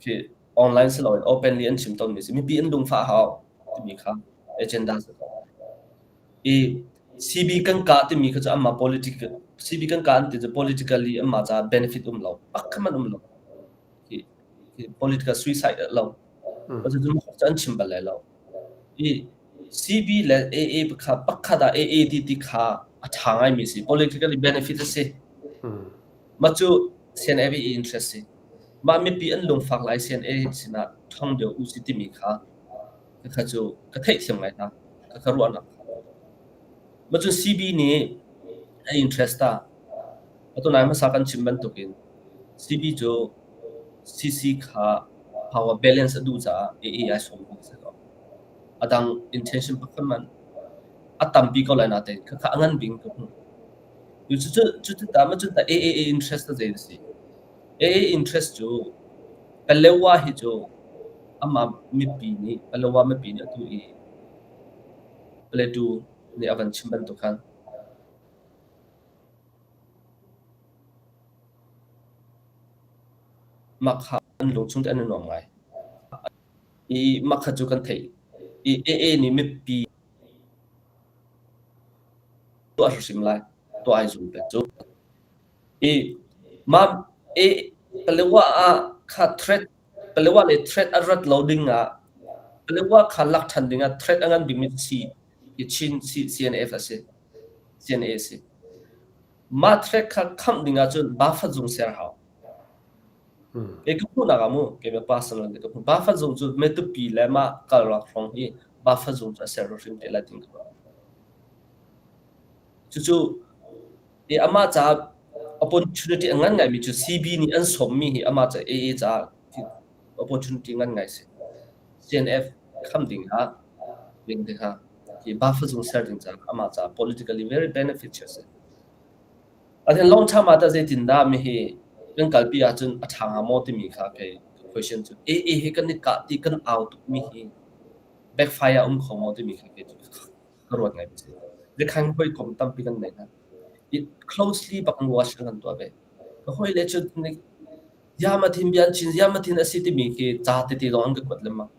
khi online si loin openly an chim tawnmi si. Mipi an lungfah hau timi kha agenda si ko. I CB kan kah timi kha cu anmah politic CB kan kah an ti cu politically anmah caah benefit um lo. Pakhat hmanh um lo. Hi political suicide lo. Cucu an chim bal lai lo. I CB le AA kha pakhat ah AA ti ti kha a ṭha ngaimi si. Politically benefit a si. Mah cu CNA i interest si. Mah mipi an lungfak lai CNA sinah ṭhong deuh u si timi kha kha cu ka theihthiam ngai hna. Ka ka ruahnak. Mah cu CB nih a interest ah atu nai hmasa kan chim bantukin CB cu CC kha power balance a duh caah AA ai sawm ko si ko. A dang intention pakhat man a tampi ko lai natein khakha a ngan bing ka hmuh. Cucu cucu ta ma cun ta AAA interest ta zei si. AA interest cu Palewa hi cu amah mipi nih Palewa mipi nih atu i Paletu nih a van chim bantuk khan Mah kha an lungchung te an i nuam ngai. I mah kha cu kan theih. I AA nih mipi tuah hrim lai. Tuah ai zum pek cu. I mah A Palewa ah kha threat Palewa le threat a rat lo ding ah Palewa kha lak ṭhan ding ah threat a ngan bikmi si i Chin CNF a si. CNA a si. Mah threat kha khamh ding ahcun buffer zung ser hau. Kei ka hmuhnak ah mu, keimah personal ka hmuh. Buffer zung cu Matupi le mah kalrak hrawng hi buffer zung cu a ser hrim te lai tin ka ruah. Cucu i amah caah opportunity a ngan ngaimi cu CB nih an sawmmi hi amah ca AA caah opportunity ngan ngai si. CNF kham ding ah ding te kha hi buffer zung ser ding caah amah caah politically very beneficial si. Athen long term ah tah zeitindah mi hi kan kalpi ahcun a ṭha hnga maw timi kha kei question cu AA hi kan i kah ti kan au tukmi hi backfire um kho maw timi kha kei cu ka ruat ngai si. Zakhan hawikom tampi kan nei hna. I closely bak in watch kan tuah ve. Ka hawi le cu Yamathin bian chin Yamathin a si timi khi ca tete zong an ka kuat lengmang.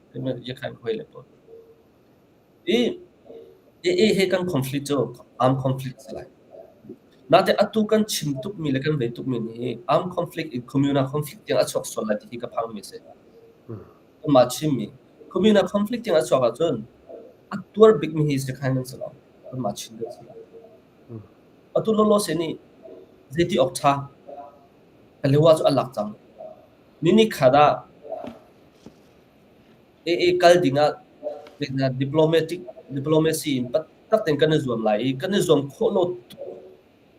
Yakhan hawi le pawl. I AA he kan conflict cu armed conflict si lai. Naute atu kan chim tukmi le kan vei tukmi nih hi armed conflict in communal conflict tiang a chuak sual lai ti hi ka phangmi a si. Amah chimmi communal conflict tiang a chuak ahcun a tuar bikmi hi Sakhan kan si lo. Kanmah Chin kan si lo. Atu lawlaw se nih zeiti awk ṭha Palewa cu a lak cang. Nini khat ah AA kal ding ah diplomatic diplomacy in taktak tein kan i zuam lai i kan i zuam khawh lo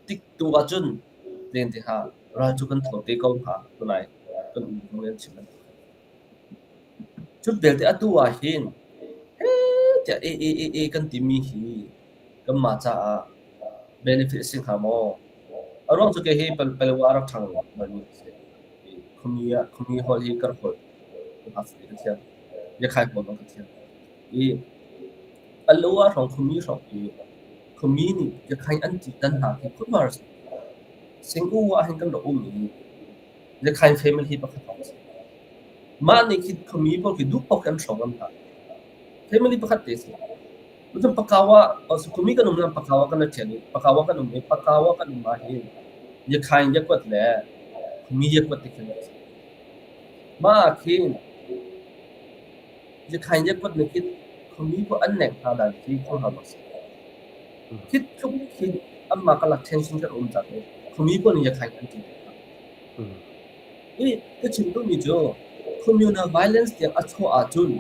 tik tu ahcun len te hnga ral cu kan tho te ko hnga tunai kan um zong an chim. Cu belte atu ah hin heh tiah AAAA kan timi hi kanmah caah benefit a si hnga maw? A ruang cu kei hi Palewa rak ṭhang balmi ka si. Khuami ah khuami holh hi ka rak holh. Ka thiam. Biakhai pawl zong ka thiam. I Palewa hrawng khuami hrawng i khuami nih biakhai an ṭih dan hna hi khuaruahhar a si. Singku ah hin kan rak um i Yakhain family hi pakhat lawng a si. Mah nih khi khuami pawl khi duh paoh khi an hrawng ngam hna. Family pakhat te a si. Cun Pakawa, khuami kan um nain Pakawa kan i ṭhial i Pakawa kan um i Pakawa kan um ahhin Yakhain yakuat le khuami yakuat ti khi an rak si. Mah ah khin Yakhain yakuat nih khin khuami pawl an nek hna dan khi khuaruahhar a si. Khi tluk khi anmah karlak tension kan um cang i khuami pawl nih Yakhain an ṭih tuk hna. Hi ka chim duhmi cu communal violence tiang a chuah ahcun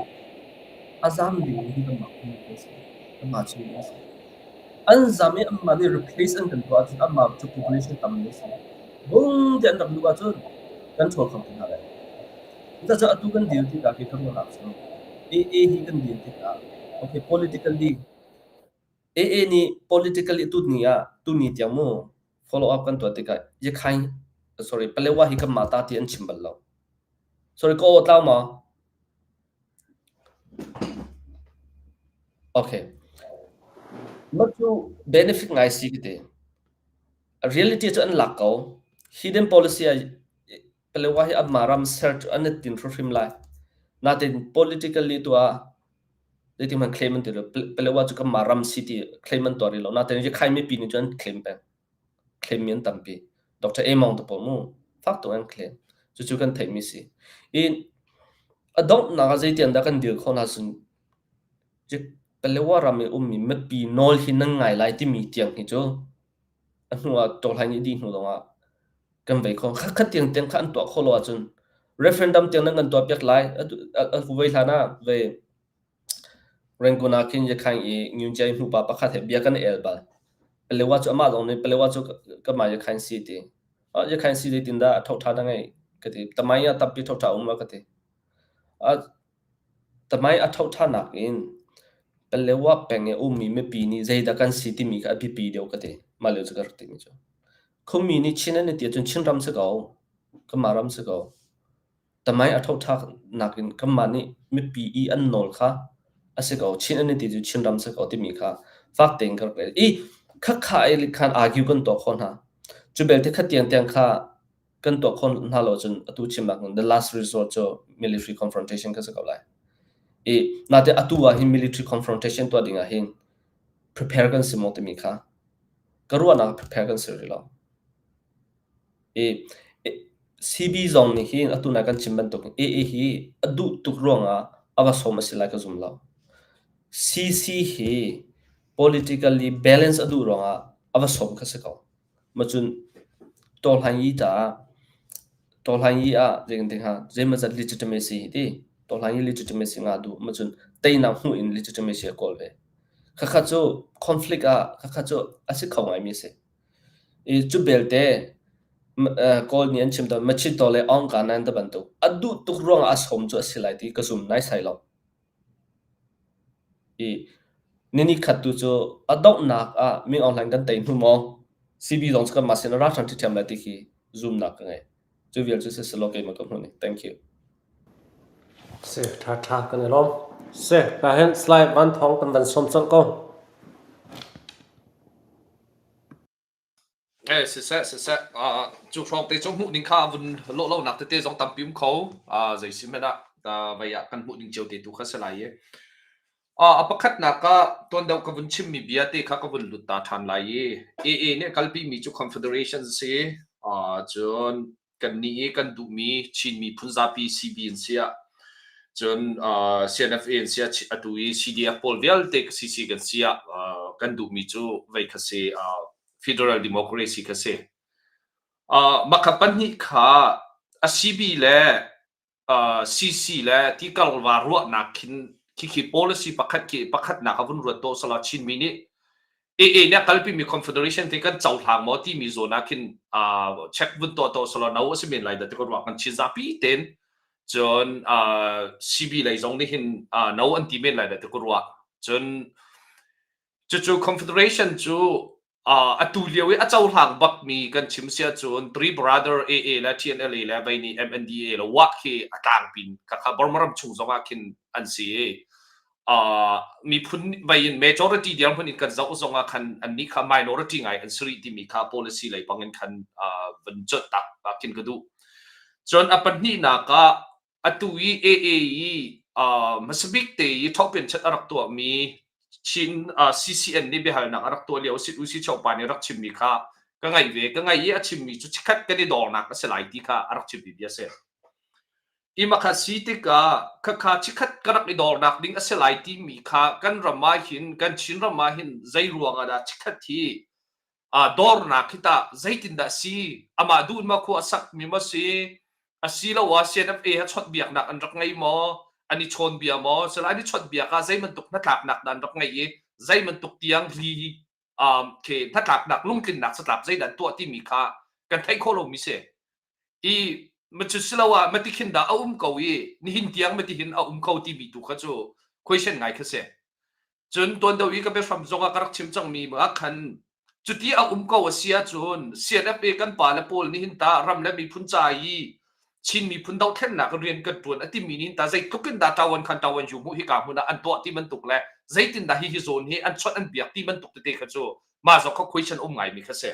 a zaam dingmi hi kanmah khuami kan si. Kanmah Chinmi kan si. An zaam i anmah nih replace an kan tuah ahcun anmah cu population tam mi a si. Bung ti an rak luh ahcun kan ṭhawl kho ti hna lai. Cucaah atu kan deal tikah kei ka ruahnak cu AA hi kan deal tikah okay politically AA nih politically tuni ah tuni tiang mu follow up kan tuah tikah Yakhain sorry Palewa hi kanmah ta ti an chim bal lo. Sorry ka aw tlau maw? Okay. Mah cu benefit ngai si ka ti. Reality cu an lak ko. Hidden policy ah Palewa hi anmah ram ser cu an i tin hrimhrim lai. Natin politically tu ah zeitin hmanh claim an ti lo. Palewa cu kanmah ram si ti claim an tuah rih lo. Natin Yakhai mipi nih cun an claim peng. Claim mi an tampi. Dr. Among te pawl mu fak tuk an claim. Cucu kan theihmi si. I a donghnak ah zeitiang dah kan deal khawh hna cun Palewa ram i ummi mipi nawl hi nan ngai lai timi tiang hi cu a hnu ah tawhlai nih dih hnu zongah kan vei kho. Khat tiang tiang kha an tuah khawh lo ahcun referendum tiang nan kan tuah piak lai. A vei hlan ah vei Rangoon ah khin Yakhaing i Ngyunjai hmupa pakhat he bia kan i el bal. Palewa cu amah zong nih Palewa cu kanmah Yakhaing si ti. Yakhaing si zeitin dah a thoṭha na ngeih ka ti. Tamai ah tampi thoṭha um ma ka ti. Tamai a thoṭhanak in Palewa peng i a ummi mipi nih zeidah kan si timi kha a biapi deuh ka ti. Mah lio cu ka rak timi cu. Khuami nih Chin an i ti ahcun Chinram si ko. Kanmah ram si ko. Tamai a thoṭhanak in kanmah nih mipi i an nawl kha a si ko. Chin an i ti cu Chinram si ko timi kha fak tein ka rak rel. I khakha i khan argue kan tuah khawh hna. Cu belte kha tiang tiang kha kan tuah khawh hna lo cun atu chimnak in the last resort cu military confrontation kha si ko lai. I nate atu ah hin military confrontation tuah ding ah hin prepare kan si maw timi kha ka ruahnak prepare kan si rih lo. I CB zong nih hin atu nai kan chim bantuk in AA hi a duh tuk ruangah a va sawm a si lai ka zum lo. CC hi politically balance a duh ruangah a va sawm kha si ko. Macun tawhlan-yi caah tawhlan-yi ah zeitin hnga zeimawzat legitimacy hi ti tawhlan-yi legitimacy ngah duh macun teinak hmuh in legitimacy a kawl ve. Khakha cu conflict ah khakha cu a si kho ngaimi a si. I cu belte Kawl nih an chim tawn Machito le Aung Kanan te bantuk a duh tuk ruangah a sawm cu a si lai ti ka zum naisai lo. I nini khat tu cu a donghnak ah Min Aung Hlaing kan tei hnu maw CB zong cu kanmah sin a ra ṭhan ṭhiamṭhiam lai ti khi zumnak ka ngei. Cu vial cu siselaw keimah ka hmuh ning. Thank you. Si, ṭha ṭha kan i lawm. Si, ka hin slide van thawng kan van sawm colh ko. Eh, siseh, siseh. Uh, cu hrawng te cu hmuh ning kha vun lawh lonak tete zong tampi um kho. Uh, zei si hmanh ah uh, vei ah kan hmuh ning cio te tu kha si lai i. Uh, a pakhatnak ah tuan deuh ka vun chimmi bia te kha ka vun lut ta ṭhan lai i AA nih kalpi mi cu Confederation si. Uh, cun kannih i kan duhmi Chin miphun zapi CB in siah cun uh, CNFA in siah atu i CDF pawl vialte CC kan siah uh, kan duhmi cu vei kha si uh, federal democracy kha si. Uh, makha pahnih kha a CB le CC le tikalva ruahnak khin khikhi policy pakhat khi pakhatnak a vun ruat to sala Chinmi nih AA nih a kalpimi confederation te kan cohlang maw timi zawn ah khin check vun tuah to sala no a si men lai da ti ka ruah kan Chin zapi ten cun CB lei zong nih hin no an ti men lai da ti ka ruah cun Cucu Confederation cu uh, atu lio i a cohlang bakmi kan chim si ahcun Three Brother AA le TNLA le vei nih MNDA le WAC hi a tlangpin khakha Burma ram chung zongah khin an si i. Uh, miphun vai in majority dirhmun in kan zoh zong ah khan annih kha minority ngai an si rih timi kha policy lei bang in khan uh, van chawt tak khin ka duh. Cun a pahnihnak ah atu i AA i uh, hmasabik te i thawhpian chat a rak tuahmi Chin uh, CCN nih biahalnak a rak tuah lio sit usi chopa nih rak chimmi kha ka ngaih ve. Ka ngaih i a chimmi cu chikhat kan i dawrnak a si lai ti kha a rak chimmi bia a si. I makha si tikah khakha chikhat ka rak i dawrnak ding a si lai timi kha kan ram ah hin kan Chin ram ah hin zei ruang ah dah chikhat hi uh, dawrnak hi tah zeitindah si amah duh in ma khua a sak mi ma si asiloah CNFA he chawnhbiaknak an rak ngei maw an i chawn bia maw sila an i chawnhbiak ah zei bantuk hnatlaknak dah an rak ngeih i zei bantuk tiang ri um, khi hnatlaknak lungtlinnak satlap zeidah an tuah timi kha kan theih khawh lomi si i macu siloah mati khin dah a um ko i nihin tiang mati hin a um ko timi tu kha cu question ngai kha si Cun tuan deuh i ka biahram zongah ka rak chim cangmi ah khan cuti a um ko a si ahcun CNFA kan pale pawl nih hin tah ram le miphun ca i Chin miphun dohthlennak rian kan ṭuan a timi nih hin tah zeitluk in dah ṭawan khan ṭawan yu hmuh hika hmun ah an tuah ti bantuk le zeitin dah hihi zawn hi an chawnh an biak ti bantuk tete kha cu mah zong kha question um ngaimi kha si.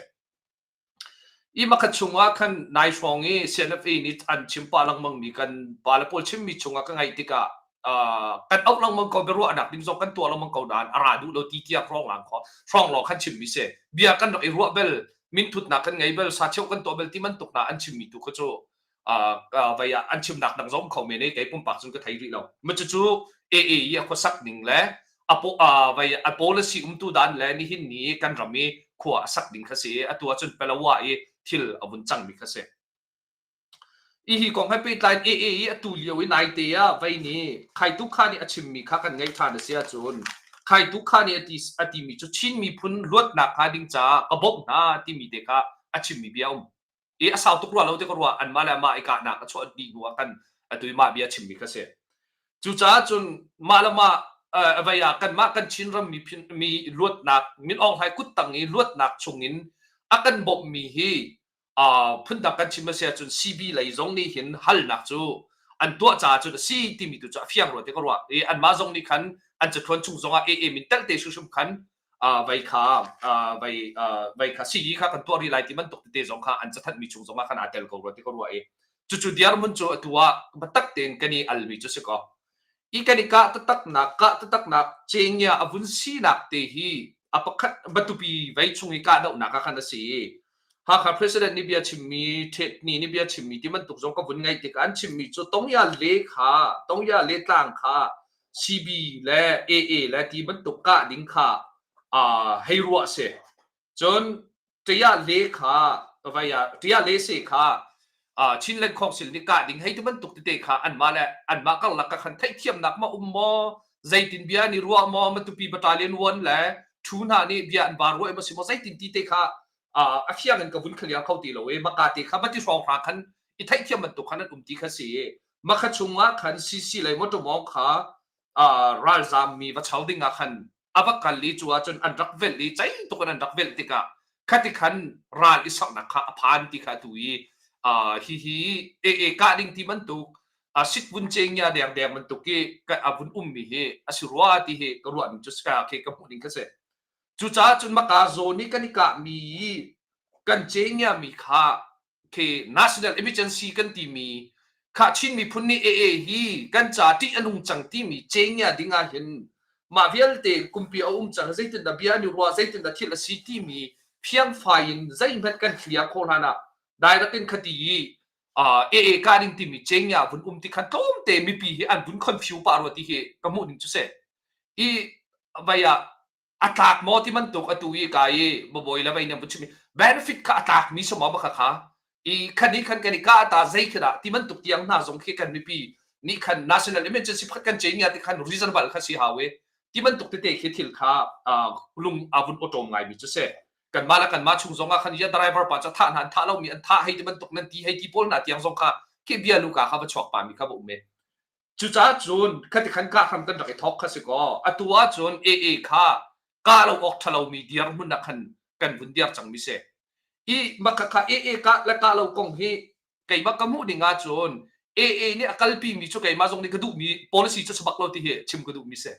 I makhat chungah khan nai hrawng i CNFA nih an chim pah lengmang mi kan pale pawl chimmi chungah ka ngaih tikah uh, kan auh lengmang ko biaruahnak ding zong kan tuah lengmang ko nain a ra duh lo ti tiang hrawng lang kho hrawng lawng khan chimmi si bia kan rak i ruah bel minthutnak kan ngei bel sa cheu kan tuah bel ti bantuk hna an chimmi tu kha cu vai ah an chimnak dang zong kho men i kei pumpak cun ka thei rih lo ma cucu AA i a khuasak ning le a po vai a policy umtu dan le nihin ni kan ram i khua a sak ding kha si atu ahcun Palawa i thil a vun cang mi kha si i hi kong he pehtlai AA i atu lio i naite ah vei ni Khaitu kha nih a chimmi kha kan ngaih ṭhan a si ahcun Khaitu kha nih a ti a timi cu Chin miphun luatnak hnga ding caah ka bawmh hna timi te kha a chimmi bia a um i a sau tuk rua lo ti ka ruah anmah le amah i kahnak a chuah dih hnu ah khan atu i mah bia chimmi kha si cucaah cun mah le mah vei ah kanmah kan Chin ram mi mi luatnak Min Aung Hlaing kuttang i luatnak chungin a kan bawmhmi hi phundang kan chim a si ahcun CB lei zong nih hin halnak cu an tuah caah cun a si timi tu cu a fiang rua ti ka ruah i anmah zong nih khan an cathluan chung zongah AA min telh te hrimhrim khan vai kha vai vai kha sii kha kan tuah rih lai ti bantuk tete zong kha an cathanh mi chung zongah khan aa tel ko rua ti ka ruah i cucu dirhmun cu atu ah biatak tein kan i almi cu si ko i kan i kah taktaknak kah taktaknak cengya a vun sinak te hi a pakhat Matupi vei chung i kahdohnak ah khan a si i Hakha president nih bia chimmi Thetni nih bia chimmi ti bantuk zong ka vun ngaih tikah an chimmi cu Tongya le kha Tongya le tlang kha CB le AA le ti bantuk kah ding kha uh, hei ruah si. Cun ṭia le kha vai ah ṭia le se kha uh, Chinland Council nih kah ding hei ti bantuk tete kha anmah le anmah karlak ka khan theihthiamnak ma um maw zeitin bia ni ruah maw Matupi Battalion 1 le thu hna nih bia an ba ruah ma si maw zeitin ti te kha uh, a fiang in ka vun clear kho ti lo e maka te kha mati hrawng hra khan i theihthiam bantuk khan an um ti kha si Makha chungah khan CC lei motor mawng kha uh, ralzam mi va chau ding ah khan a va kal i cu ahcun an rak velh i cei tuk in an rak velh tikah khati khan ral i saknak kha a phan ti kha tu i uh, hi hi e e kah ding ti bantuk uh, sit vun chengya deng deng bantuk i ka a vun um mi hi a si rua ti hi ka ruah ning cu ka ke ka hmuh ning kha si cucaah cun maka zawn i kan i kah mi kan chengya mi kha khi national emergency kan timi kha Chin miphun nih AA hi kan ca ṭih a nung cang timi cengya ding ah hin mah vialte kumpi a um cang zeitindah bia an i ruah zeitindah thil a si timi fiangfai in zeihmanh kan clear khawh hlan ah direct in khati i AA ka ding timi cengya vun um ti khan tlawmte mipi hi an vun confuse pah rua ti hi ka hmuh ning cu si i vai ah a tlak maw ti bantuk atu i ka i babawi le vei nih an vun chim i benefit kha a tlak mi si maw baka kha i khan i khan kan i ka ta zei khi dah ti bantuk tiang hna zong khi kan mipi nih khan national emergency pakhat kan che nia ti khan reasonable kha si hau i ti bantuk tete khi thil kha lung a vun awṭawm ngai mi cu si kanmah le kanmah chung zong ah khan ya driver pa ca thah hna an thah lomi an thah hei ti bantuk nan ti hei ti pawl hna tiang zong kha khi bia luka kha va chuak pa mi kha va um e Cucaah cun khati khan kah hram kan rak i thawk kha si kaw atu ahcun AA kha kah lo awk ṭhalomi dirhmun ah khan kan vun dir cangmi si. I mah kha AA kah le kah lo kong hi keimah ka hmuh ning ahcun AA nih a kalpimi cu keimah zong nih ka duhmi policy cu si bak lo ti hi chim ka duhmi si.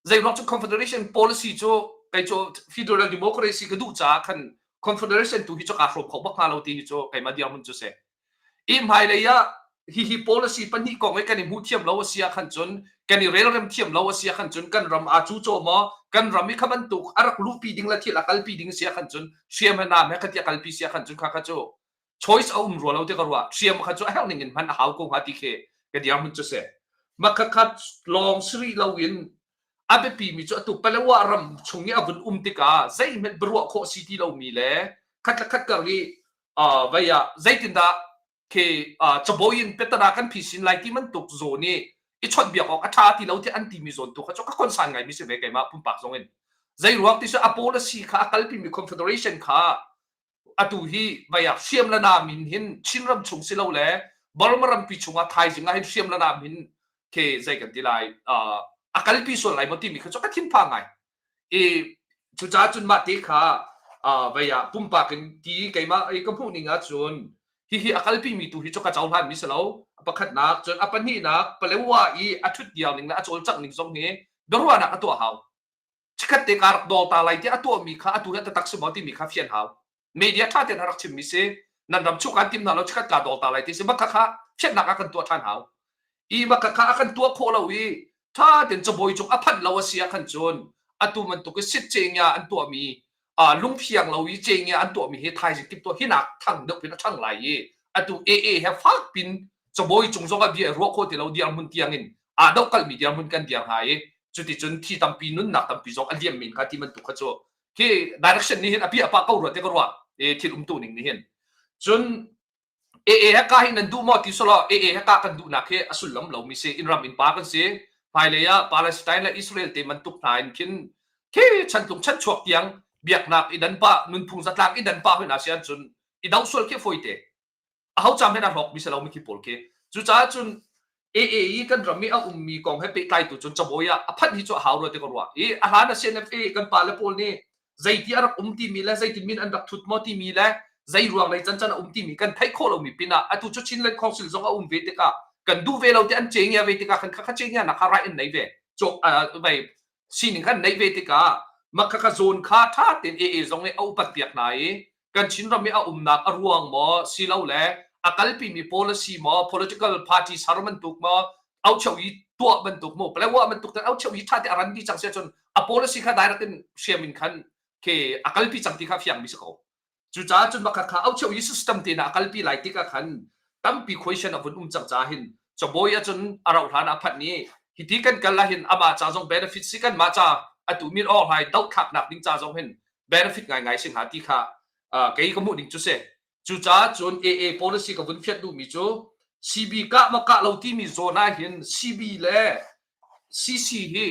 Zeiruang cu Confederation policy cu kei cu federal democracy ka duh caah khan Confederation tu hi cu kaa hrawm kho bak hnga lo ti hi cu keimah dirhmun cu si. I hmailei ah hihi policy pahnih kong i kan i hmuh thiam lo a si ah khan cun kan i relrem thiam lo a si ah khan cun kan ram aa cucaw maw kan ram i kha bantuk a rak luhpi ding le thil a kalpi ding si ah khan cun hriam he nam he kha ti a kalpi si ah khan cun kha kha cu choice a um rua lo ti ka ruah hriam kha cu a herh ning in hman a hau ko hnga ti khi ka dirhmun cu si makhakhat lawng si rih lo in a biapi mi cu atu Palawa ram chung i a vun um tikah zeihmanh biaruah khawh si ti lomi le khat le khat kar i vei ah zeitindah khi cabawi in petana kan phisin lai ti bantuk zawn i i chawnhbiak awk a ṭha ti lo tiah an timi zawn tu kha cu ka concern ngaimi si ve keimah pumpak zong in zei ruang ti cu a policy kha a kalpimi confederation kha atu hi vei ah hriam le nam in hin Chinram chung si lo le Burma rampi chungah thaizing ah hin hriam le nam hin khi zei kan ti lai a kalpi sual lai maw timi kha cu ka thinphang ngai I cucaah cun mah te kha vei ah pumpak in ti keimah i ka hmuh ning ahcun hihi a kalpimi tu hi cu ka cohlan mi si lo. A pakhatnak cun a pahnihnak Palewa i a ṭhut diar ning le a cawlcangh ning zong hi biaruahnak a tuah hau. Chikkhat te kaa rak dawl ta lai tiah a tuahmi kha atu hi a taktak si maw timi kha fian hau. Media ṭha tein a rak chimmi si. Nan ram chung an tim hna lo chikkhat kaa dawl ta lai ti si. Mah kha fiannak ah kan tuah ṭhan hau. I mah kha a kan tuah khawh lo i ṭha tein cabawi cung a phanh lo a si ah khan cun atu bantuk i sit cengya an tuahmi lungfiang lo i cengya an tuahmi hi thaizing timhtuah hinak thang deuh pin a ṭhang lai i atu AA he fak pin cabawi cung zong ah bia ruah khawh ti lo dirhmun tiang in aa dohkalhmi dirhmun kan dir hnga i cuticun thi tampi nunnak tampi zong a liam men kha ti bantuk kha cu khi direction nih hin a piah pah ko rua te ka ruah i thil umtu ning nih hin cun AA he ka hi nan duh maw ti selaw AA he ka kan duhnak hi a sullam lomi si in ram innpa kan si hmailei ah Palestine le Israel te bantuk hna in khin khi chantlung chanchuak tiang biaknak i dan pah nunphung zatlang i dan pah hoi hna si ahcun i do sual khi fawi te aho cam hen a hlawk mi si lo mi khi pawl khi cucaah cun AA i kan ram i a ummi kong he pehtlai tu cun cabawi ah a phanh hi cu a hau rua ti ka ruah i a hlan a CNFA kan pa le pawl nih zeiti a rak um timi le zeitin min an rak thut maw timi le zei ruang lei cancan a um timi kan theih khawh lomi pinah atu cu Chinland Council zong a um ve tikah kan duh ve lo ti an cengya ve tikah kan kha cengya nak kha right an nei ve cawk vai sining khan nei ve tikah makha kha zawn kha tha tein AA zong nih a upat piak hna i kan Chinram i a umnak a ruang maw silole a kalpimi policy maw political party ser bantuk maw aucheu i tuah bantuk maw palewa bantuk ten aucheu i tha te a ran di cang sia cun a policy kha direct in hriam in khan ke a kalpi cang ti kha fiang mi si ko cucaah cun makha kha aucheu i system te na a kalpi lai tikah khan tampi question a vun um cang ca hin chabawi ahcun a rauh hlan ah phanh ni hiti kan kal ah hin amah ca zong benefit si kan mah ca atu min awk hlai dohthlaknak ding ca zong hin benefit ngaingai si hnga ti kha kei ka hmuh ning cu si cucaah cun AA policy ka vun fiat duhmi cu CB kah ma kah lo timi zawn ah hin CB le CC hi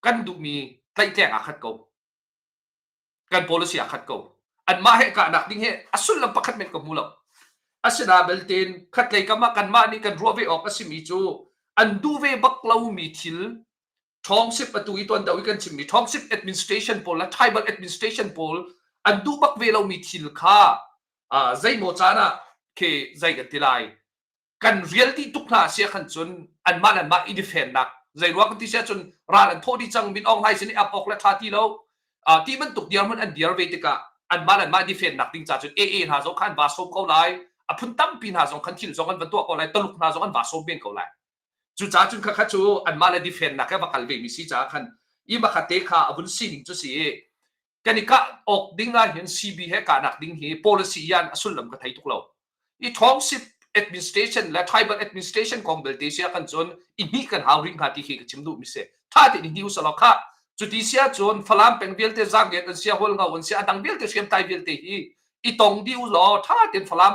kan duhmi tlaihtleng aa khat ko kan policy aa khat ko anmah he kahnak ding he a sullam pakhat men ka hmu lo asina belten khatlei kam ah kanmah nih kan ruah ve awk a simi cu an duh ve bak lomi thil Township atu i tuan deuh i kan chimmi township administration pawl le tribal administration pawl an duh bak ve lomi thil kha zeimaw caan ah khi zei kan ti lai kan rial dih tuk hna sia khan cun anmah le anmah i defend-nak zei ruang kan ti sia cun ral an thawh dih cang Min Aung Hlaing sin i ap awk le tha ti lo ti bantuk dirhmun an dir ve tikah anmah le anmah defend-nak ding ca cun AA hna zong kha an va sawm ko lai a phun tampi hna zong khan thil zong an va tuah ko lai Taluk hna zong an va sawm men ko lai Cucaah cun khakha cu anmah le defend-nak he va kal vemi si caah khan i makha te kha a vun sining cu si i kan i kah awk ding ah hin CB he kahnak ding hi policy yan a sullam ka thei tuk lo. I township administration le tribal administration kong belte si ah kan cun i hnih kan hau rih hnga ti khi ka chim duh mi si. Tha tein i hnih usalaw kha cuti si ahcun Falam peng vialte Zangiat an sia Hualngo an sia a dang vialte hriamtlai vialte hi i tong dih u law tha tein Falam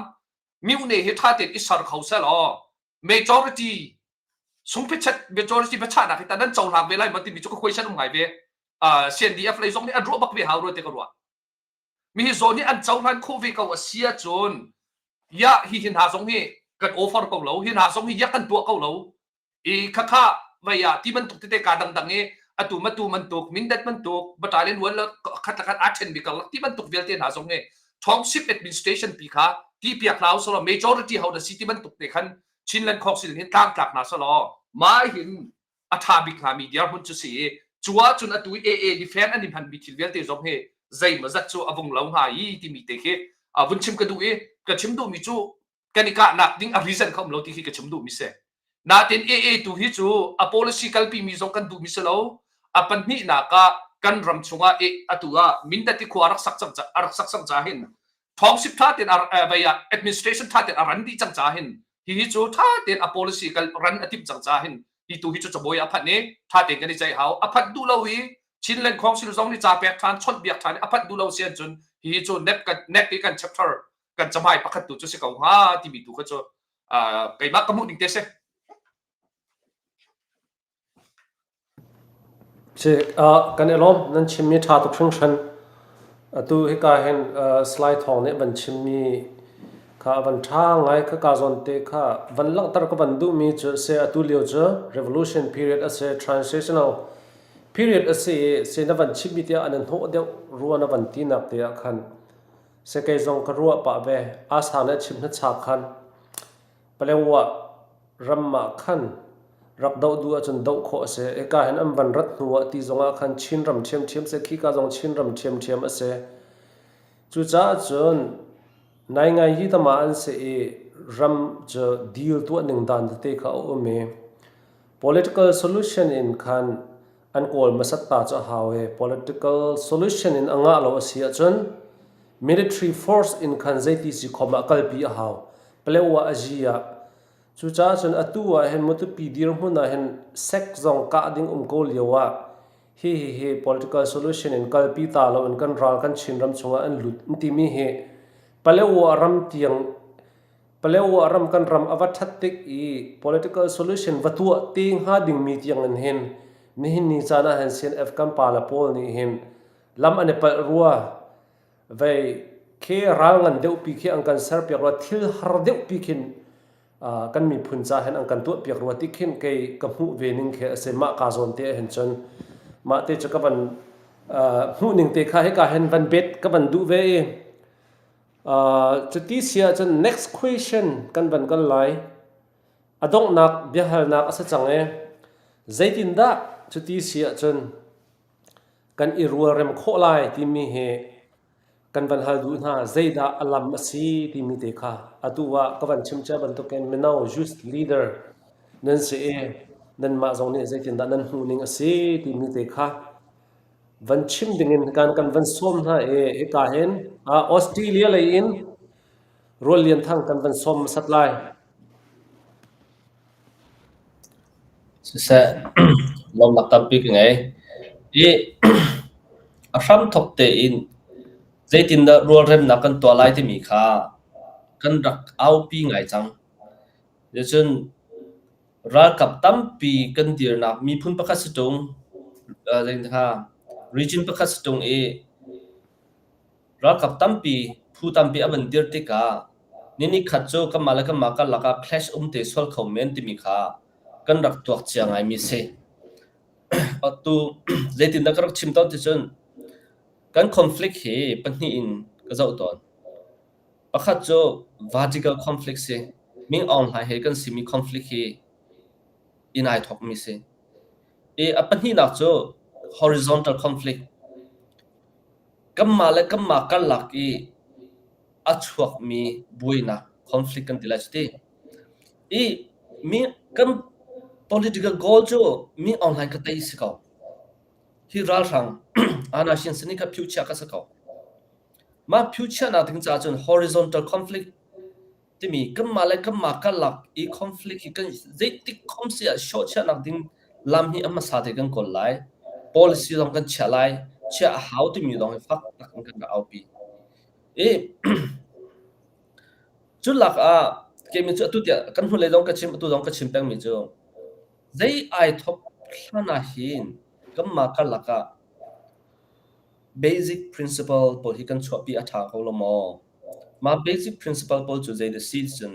myone hi tha tein i ser kho seh law majority sungpichet majority biachahnak hi ta nan cohlang ve lai ma timi cu ka question um ngai ve CNDF lei zong nih an ruah bak ve hau rua te ka ruah mi hi zawn hi an cohlan khawh ve ko a si ahcun ya hi hi hna zong hi kan offer ko lo hi hna zong hi ya kan tuah ko lo i khakha vei ah ti bantuk tete ka dangdang i atu matu bantuk mindat bantuk battalion one le khat le khat aa ṭhen mi karlak ti bantuk vialte hna zong hi township administration pi kha ti piak hna usalaw majority ho na si ti bantuk te khan Chinland Council hin tlangtlak hna selaw mah hin a ṭha bik hnga mi dirhmun cu si i. Cu ahcun atu i AA defend an i hmanmi thil vialte zong hi zeimawzat cu a vung lo hnga i timi te khi vun chim ka duh i ka chim duhmi cu kan i kahnak ding a reason kha um lo ti khi ka chim duhmi si. Natin AA tu hi cu a policy kalpi mi zong kan duhmi si lo. A pahnihnak ah kan ram chungah atu ah Mindat i khua a rak sak cang a rak sak cang ca hin thawngsip tha tein vei ah administration tha tein a ran dih cang ca hin hihi cu tha tein a policy kal ran a timh cang ca hin hi tu hi cu cabuai a phanh i tha tein kan i ceih hau. A phanh duh lo i Chinland Council zong nih ca pek than chawnh biak than a phanh duh lo si ahcun hihi cu NEP kan NEP i kan chapter kan camai pakhat tu cu si ko hnga timi tu kha cu keimah ka hmuh ning te si. Si, kan i lawm. Nan chimmi ṭha tuk hringhran. Atu hika hin Salai Thawng nih van chimmi kha a van ṭha ngai. Khaka zawn te kha van langhter ka van duhmi cu si atu lio cu revolution period a si, transitional period a si i si na van chimmi tiah an i hnawh deuh rua na van tinak te ah khan si kei zong ka ruah pah ve. Asa nih a chim hmasa khan Paletwa ram ah khan rak doh duh ahcun doh khawh a si. Hika hin an van rat hnu ah ti zongah khan Chinram ṭhiamṭhiam a si, khika zong Chinram ṭhiamṭhiam a si. Cucaah cun naingai hi tama an si i ram cu deal tuah ning dan tete kha a um i political solution in khan an kawl hmasat ta cu a hau i political solution in a ngah lo a si ahcun military force in khan zeiti si khom ah kalpi a hau. Paletwa a zi ah cucaah cun atu ah hin Matupi dirhmun ah hin sek zong kah ding um ko lio ah hi hi hi political solution in kalpi ta lo in kan ral kan Chinram chungah an lut an timi hi Paletwa ram tiang Paletwa ram kan ram a va ṭhat tik i political solution va tuah te hnga dingmi tiang in hin nihin ni caan ah hin CNF kan pale pawl nih hin lam an i palh rua Vei khi ral ngan deuhpi khi an kan serpiak rua thil har deuhpi khin kan miphun ca hin an kan tuahpiak rua ti khin kei ka hmuh ve ning khi a si mah ka zawn te ahhin cun mah te cu ka van hmuh ning te kha hika hin van bet ka van duh ve i cuti si ahcun next question kan van kal lai a donghnak biahalnak a si cang i zeitindah cuti si ahcun Kan i rualrem khawh lai timi hi kan van hal duh hna. Zeidah a lam a si timi te kha atu ah ka van chim cia bantukin mino youth leader nan si i nanmah zong nih zeitindah nan hmuhning a si timi te kha van chim dingin kan kan van sawm hna i hika hin Australia lei in Rual Lian Thang kan van sawm hmasat lai. Siseh, lawmnak tampi ka ngei. I a hramthawk tein zeitindah rualremnak kan tuah lai timi kha kan rak aupi ngai cang. Cucun ralkap tampi kan dirnak miphun pakhat si ṭung, region pakhat si ṭung i Ralkap tampi, phu tampi a van dir tikah ni nikhat cu kanmah le kanmah karlak ah clash um te sual kho men timi kha kan rak tuak cia ngaimi si. Atu zeitindah ka rak chim tawn ti cun kan conflict hi pahnih in ka zoh tawn. Pakhat cu vertical conflict si. Ming Aung Hlaing he kan simi conflict hi in ai thawkmi si. I a pahnihnak cu horizontal conflict. Kanmah le kanmah karlak i a chuakmi buainak conflict kan ti lai cu ti. I mi kan political goal cu mi online ka tei si ko. Hi ralhrang anashin sini kha phiuchiah ka si ko. Mah phiuchiahnak ding caah cun horizontal conflict timi kanmah le kanmah karlak i conflict hi kan zeitik khom si ah hrawhchiahnak ding lam hi a hmasa te kan kawl lai. Policy zong kan chiah lai. Chiah a hau timi zong hi fak tak in kan rak aupi. I cu lak ah keimi cu atu tiah kan hnulei zong ka chim atu zong ka chim pengmi cu zei ai thok hlan ah hin kanmah karlak ah Basic principle pawl hi kan chuahpi a ṭha ko lo maw? Mah basic principle pawl cu zei dah si cun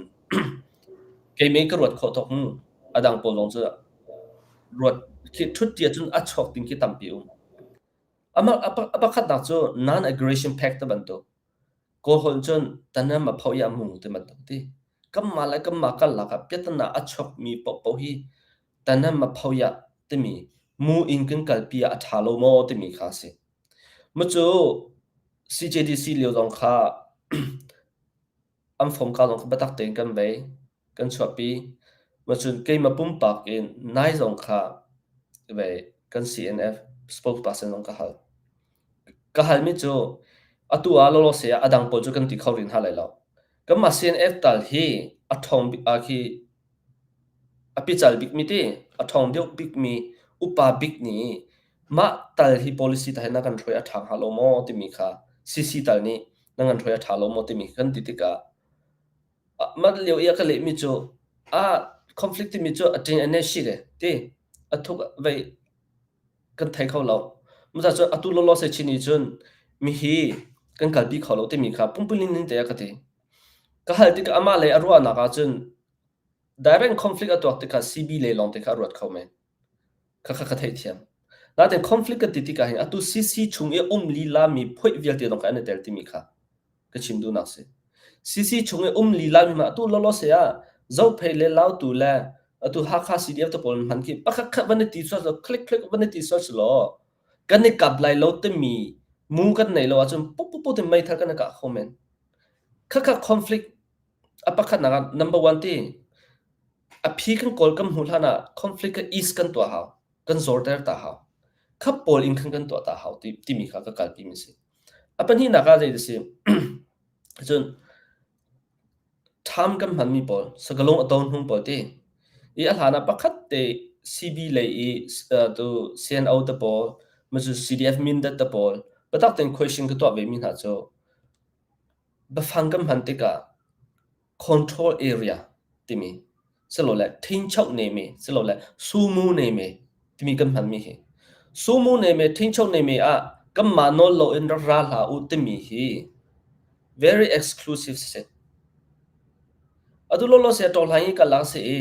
keimah ka ruat khawh tawk mu. A dang pawl zong cu ruat khi ṭhut ti ahcun a chuak ding khi tampi um. Amah a pakhatnak cu non-aggression pact ti bantuk. Kawl holh cun tanam a phoh i a mu ti bantuk ti. Kanmah le kanmah karlak ah piahtana a chuakmi paohpaoh hi tanam a phoh timi Mu in kan kalpi ah a ṭha lo maw timi kha a si. Macu CJDC lio zong kha an fom ka zong kha biatak tein kan vei, kan chuahpi. Macun keimah pumpak in nai zong kha vei kan CNF spokesperson zong ka hal. Ka halmi cu atu ah lawlawse ah a dang pawl cu kan ti kho rih hna lai lo. Kanmah CNF tal hi a ṭhawng bik ah khi a pical bikmi ti a ṭhawng deuh bikmi upa bik nih mah tal hi policy ta hi na kan hruai a ṭha hnga lo maw timi kha CC tal nih na kan hruai a ṭha lo maw timi kan ti tikah mah lio i a ka lehmi cu ah conflict timi cu a ṭing a ne shi le ti a thuk vei kan thei kho lo. Mah cun atu lawlaw se chin nih cun mihi kan kalpi kho lo timi kha pumpulin ning te a ka ti. Ka hal tikah amah lei a ruahnak ahcun direct conflict a tuak tikah CB lei lawng te kha a ruat kho men. Khakha ka theihthiam. Nain conflict kan ti tikah hin atu CC chung i um lila mi phoih vialte zong kha an i tel timi kha ka chim duhnak si. CC chung i um lila mi ma atu lawlaw se ah Zophei le Lautu le atu Hakha CDF te pawl hman khi pakhat khat van i ti sual click click van i ti sual si law kan i kap lai lo timi mu kan nei lo ahcun pup pup pup meithal kan i kah kho men. Khakha conflict a pakhatnak ah number one ti a phi kan kawl kan hmuh hlan ah conflict ka ease kan tuah hau kan zorter ta hau khap pawl in khan kan tuah ta hau ti timi kha ka kalpi mi si a pahnihnak ah zei si cun ṭham kan hmanmi pawl sakalung a to hnung pawl ti i a hlan ah pakhat te CB lei i tu CNO te pawl macu CDF Mindat te pawl biatak tein question ka tuah ve mi hna cu Biafang kan hman tikah control area timi silole ṭhingchoh neme silole sumu neme timi kan hmanmi hi sumu neme ṭhingchoh neme ah kanmah nawl loin rak ra hlah u timi hi very exclusive si. Atu lawlaw se ṭawhhlai i kal ah si i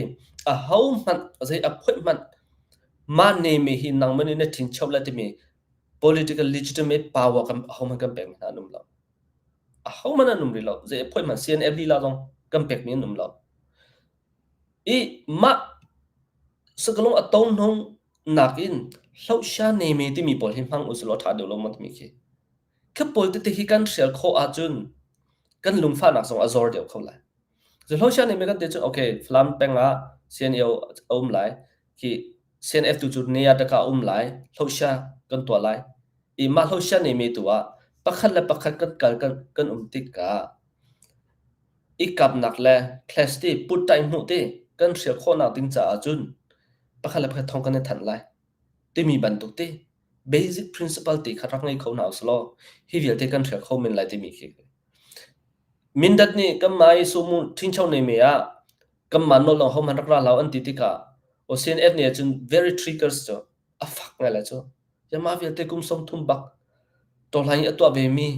aho hmanh zei a phoih hmanh mah neme hi nangmah nih na ṭhingchoh le timi political legitimate power kan ahohmanh kan pek hna an um lo. Ahohmanh an um rih lo. Zei appointment CNF lila zong kan pekmi an um lo. I mah sakalung a to hnung nakin hlohsia neme timi pawl hi hmang usih law ṭha deuh lo maw timi khi. Khi pawl tete hi kan hrial khawh ahcun kan lungfahnak zong a zor deuh kho lai. Cu hlohsia neme kan ti cun okay Falam peng ah CNO a um lai. Khi CNF tu cu Nayataka a um lai. Hlohsia kan tuah lai. I mah hlohsia neme tu ah pakhat le pakhat kan kal kan, kan um tikah i kapnak le clash ti puttai hmuh ti kan hrial khawhnak ding caah cun pakhat le pakhat thawng kan i thanh lai timi bantuk ti basic principle ti kha rak ngei kho hna usih hi vialte kan hrial kho men lai timi khi Mindat nih kanmah i sumu ṭhingcho neme ah kanmah nawl lawng hohmanh rak ra hlah an ti tikah OCNF nih cun very triggers cu a fak ngai lai cu. Mah vialte kum 30 bak tawhlan i a tuah vemi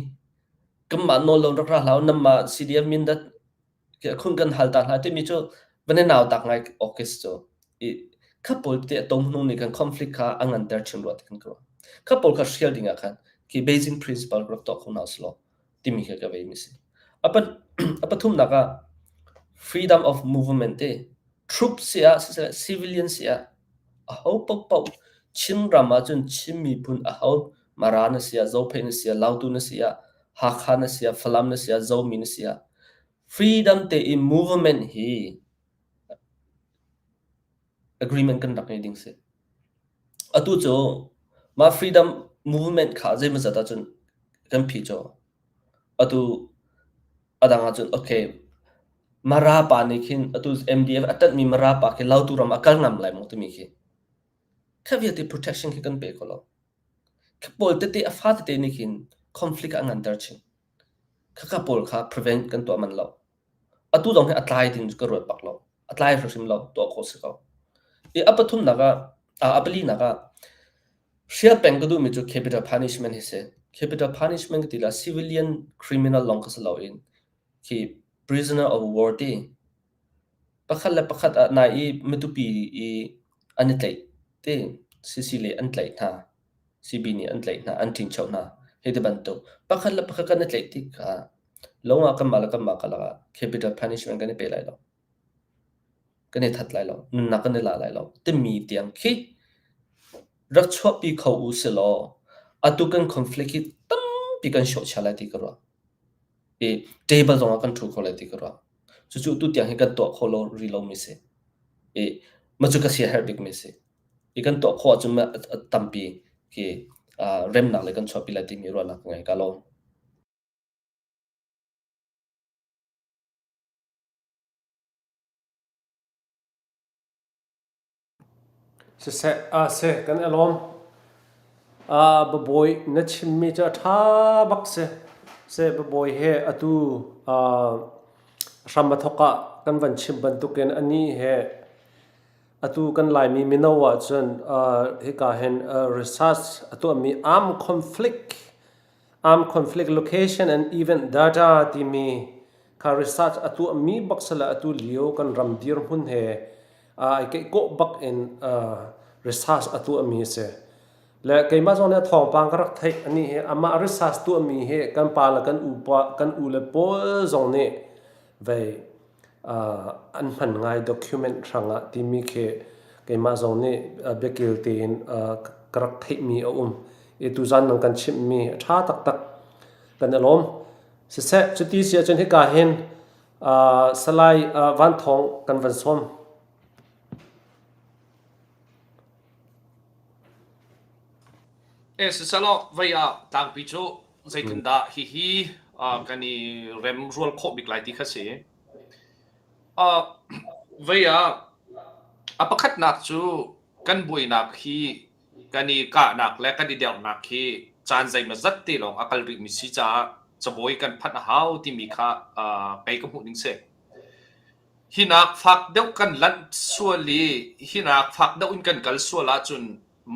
kanmah nawl lo rak ra hlah nanmah CDF Mindat khun kan hal ta hna timi cu van i nau tak ngai awk si cu. I kha pawl te a tom hnung nih kan conflict kha a nganter chin rua ti kan ka ruah. Kha pawl kha hrial ding ah khan khi Beijing principle rak tuah kho hna usih law timi kha ka vei mi si. A pathumnak ah freedom of movement te troop si ah siseh civilian si ah aho paohpaoh Chin ram ahcun Chin miphun aho Mara na si ah Zophei na si ah Lautu na si ah Hakha na si ah Falam na si ah Zomi na si ah freedom tein movement hi agreement kan rak ngei ding si. Atu cu mah freedom movement kha zeimawzat ahcun kan phi cu. Atu a dang ahcun okay Mara pa nih khin atu MDF a ṭanhmi Mara pa khi Lautu ram a kal ngam lai maw timi khi kha vialte protection khi kan pe kho lo. Khi pawl tete a fa tete nih khin conflict a nganter chin. Khakha pawl kha prevent kan tuah manh lo. Atu zong hi a tlai ding cu ka ruat bak lo. A tlai hrimhrim lo. Tuah khawh si ko. I a pathumnak ah, a palinak ah, hrial peng ka duhmi cu capital punishment hi si. Capital punishment ka ti la civilian criminal lawng kha si loin khi prisoner of war ti pakhat le pakhat ah nai i matupi i an i tlaih ti CC le an tlaih hna. CB nih an tlaih hna, an ṭingcho hna. Hi ti bantuk. Pakhat le pakhat kan i tlaih tikah lo ah kanmah le kanmah karlak ah capital punishment kan i pe lai lo. Kan i that lai lo. Nunnak kan i la lai lo. Timi tiang khi. Rak chuahpi kho u silaw atu kan conflict hi tampi kan hrawhchia lai ti ka ruah. I table zong ah kan ṭhu kho lai ti ka ruah. Cucu tutiang hi kan tuah kho lo rih lomi si. I mah cu ka siaherh bikmi si. I kan tuah khawh ahcun tampi khi remnak le kan chuahpi lai timi ruahnak ka ngei. Ka lawm. Siseh, aa si, kan i lawm. Aa Babawi na chimmi cu a ṭha bak si. Si Babawi he atu aa hram a thawk ah kan van chim bantukin anih he atu kan Laimi mino ahcun aa hika hin research a tuahmi armed conflict Armed conflict location and event data timi kha research a tuahmi bak sala atu lio kan ram dirhmun he ai keihkawh bak in research a tuahmi a si. Le keimah zong nih thawngpang ka rak theih ani hi amah research tuahmi hi kan pa le kan upa kan u le pawl zong nih vei an hman ngai document hrangah timi khi keimah zong nih biakil tein ka rak theihmi a um. I tuzan nang kan chimhmi a ṭha taktak kan i lawm. Siseh, cuti si ahcun hika hin Salai Van Thawng kan van sawm. E siselaw vei ah tlangpi cu zeitindah hihi kan i remrual khawh bik lai ti kha si. Vei ah a pakhatnak cu kan buainak hi kan i kahnak le kan i dernak hi caan zeimawzat te lawng a kal rihmi si caah cabuai kan phanh a hau timi kha kei ka hmuh ning si. Hinak fak deuh kan lanh sual i hinak fak deuh in kan kal sual ahcun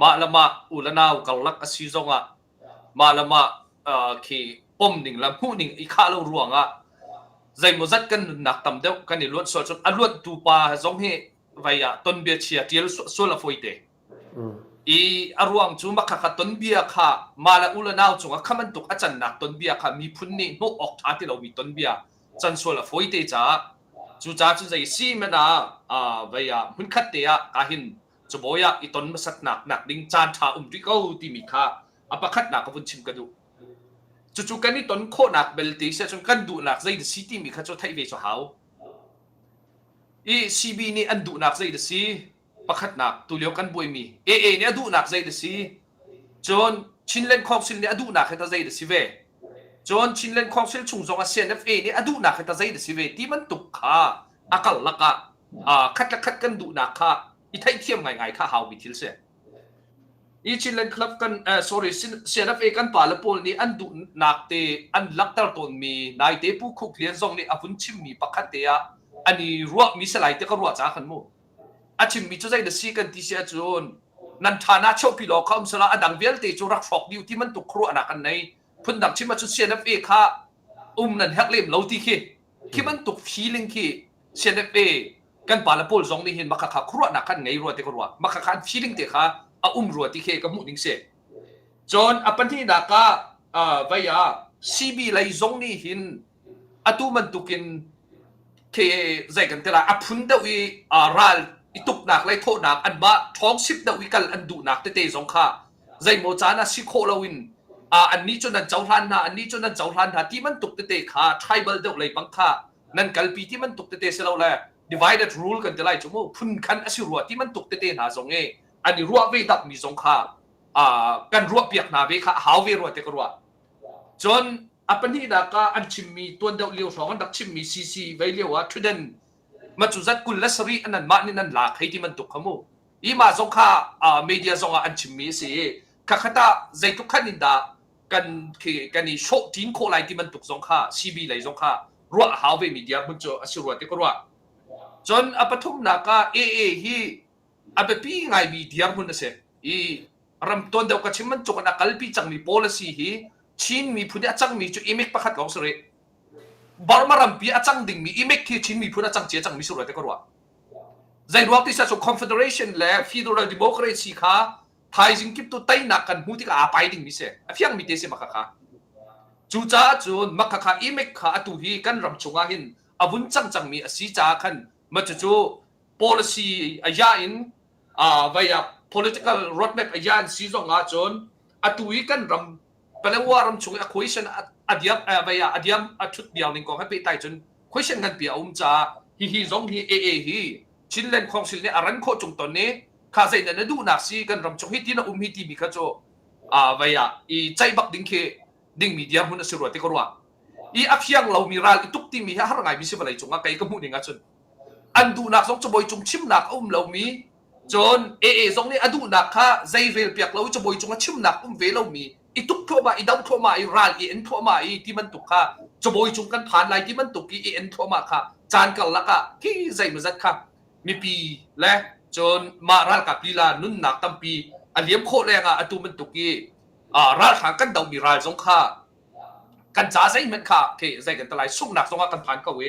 mah le mah u le nau karlak a si zongah mah le mah khi pom ning le hmuh ning i khah lo ruangah zeimawzat kan nunnak tam deuh kan i luanh sual cun a luanhtu pa zong hi vei ah tonbia chia ṭial sual a fawi te. I a ruang cu makhakha tonbia kha mah le u le nau cungah kha bantuk a cannak tonbia kha miphun nih hnawh awk ṭha ti lomi tonbia can sual a fawi te caah cucaah cun zei si hmanh ah vei ah hmunkhat te ah ka hin cabawi ah i ton hmasatnak nak ding caan ṭha um rih ko timi kha a pakhatnak ka vun chim ka duh. Cucu kan i ton khawhnak belte si ahcun kan duhnak zei si timi kha cu theih ve cu hau. I CB nih an duhnak zei da si? Pakhatnak tulio kan buaimi AA nih a duhnak zei da si? Cun Chinland Council nih a duhnak hi ta zei da si ve? Cun Chinland Council chung zong ah CNFA nih a duhnak hi ta zei da si ve ti bantuk kha a karlak ah khat le khat kan duhnak kha i theihthiam ngaingai kha haumi thil si. I Chinland Club kan sorry CNFA kan pa le pawl nih an duhnak te an langhter tawnmi naite Pu Khuk Lian zong nih a vun chimmi pakhat te ah an i ruahmi salai te ka ruah ca khan mu. A chimmi cu zei na si kan ti si ahcun nan ṭha na cheuhpi law kha um sala a dang vialte cu rak hrawk dih ti bantuk khuaruahnak an nei. Phundang chim ahcun CNFA kha um nan herh lem lo ti khi khi bantuk feeling khi CNFA kan pa le pawl zong nih hin maka kha khuaruahnak khan ngei rua ti ka ruah maka kha an feeling te kha a um rua ti khi ka hmuh ning si cun a pahnihnak ah vei ah CB lei zong nih hin atu bantukin khi zei kan ti lai a phun deuh i ral i tuknak lei thawhnak anmah ṭhawngsip deuh i kal an duhnak tete zong kha zeimaw caan ah si khawh loin annih cu nan cohlan hna annih cu nan cohlan hna ti bantuk tete kha tribal deuh lei bang kha nan kalpi ti bantuk tete si lo le divided rule kan ti lai cu mu phun khan a si rua ti bantuk tete hna zong i an i ruah ve dapmi zong kha kan ruah piak hna ve kha a hau ve rua te ka ruah cun a pahnihnak ah an chimmi tuan deuh lio hrawng an rak chimmi CC vei lio ah thuden ma cu zat 27 an an mah nih nan lak hei ti bantuk kha mu i mah zong kha media zong ah an chimmi a si i khakhat ah zeitluk khan in dah kan khi kan i hrawh ṭin khawh lai ti bantuk zong kha CB lei zong kha ruah a hau ve mi dirhmun cu a si rua ti ka ruah. Cun a pathumnak ah AA hi a biapi ngaimi dirhmun a si. I ram tuan deuh ka chim bantuk in a kalpi cangmi policy hi Chin miphun i a cangmi cu imik pakhat lawng si rih. Burma rampi a cang dingmi imik khi Chin miphun a cang cia cangmi si rua ti ka ruah. Zei ruang ti cu Confederation le Federal Democracy kha thaizing kip tu teinak kan hmu tikah aa pai dingmi si. A fiangmi te si maka kha. Cucaah cun maka kha imik kha atu hi kan ram chungah hin a vun cang cangmi a si caah khan ma cucu policy a ya in vai ah. political roadmap a yan si zong ah cun atu i kan ram Palawa ram chung i a question a diam vai ah a diam a thut diam ning kong he pehtlai cun question nganpi a um caah hihi zong hi AA hi Chinland Council nih a ran khawh chung ton i kha zeidah na duhnak si kan ram chung hi ti na um hi timi kha cu vai ah i ceih bak ding khi dingmi dirhmun a si rua ti ka ruah. I a fiang lomi ral i tuk timi hi a har ngaimi si vawlei cungah kei ka hmuh ning ahcun an duhnak zong cabuai cung chimnak a um lomi cun AA zong nih a duhnak kha zei rel piak lo i cabuai cung a chimnak um ve lomi i tuk thluahmah i do thluahmah i ral i en thluahmah i ti bantuk kha cabuai cung kan phan lai ti bantuk i i en thluahmah kha caan karlak ah khi zeimawzat kha mipi le cun mah ralkap lila nunnak tampi a liam khawh lengah atu bantuk i ralhrang kan domi ral zong kha kan ca zeihmanh kha khi zei kan talai sunghnak zongah kan phan ko i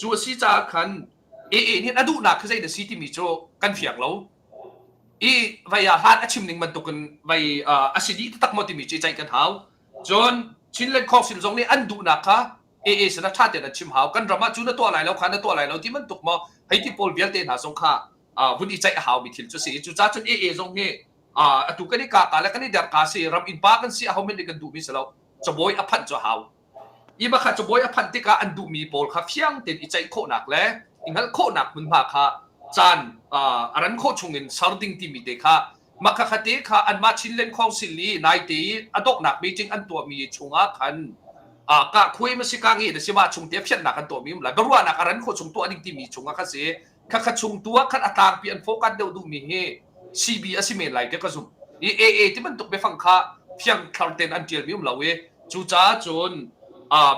cu a si caah khan AA nih a duhnak khi zei na si timi cu kan fiang lo i vai ah hlan a chim ning bantukin vai a si dih taktak maw timi cu i ceih kan hau cun Chinland Council zong nih an duhnak kha AA sin ah ṭha tein an chim hau kan ram ah cu na tuah lai lo kha na tuah lai lo ti bantuk maw hei ti pawl vialte hna zong kha vun i ceih a haumi thil cu si cucaah cun AA zong hi atu kan i ka ka le kan i der ka si ram innpa kan si aho men nih kan duhmi si lo cabawi a phanh cu a hau i mah kha cabawi a phanh tikah an duhmi pawl kha fiang tein i ceih khawhnak le i hngalh khawhnak hmunhma kha caan a ran khawh chungin ser ding timi te kha mah kha te kha anmah Chinland Council i naite i a donghnak meeting an tuahmi chungah khan ka khuai ma si ka nge na si ma chung te fiannak an tuahmi um lai biaruahnak a ran khawh chung tuah ding timi chungah kha si Khakha chung tu ah khan a tlangpi an focus deuh duhmi hi CB a si men lai tiah ka zumh. I AA ti bantuk biafang kha fiangthlar tein an ṭialmi um lo i cucaah cun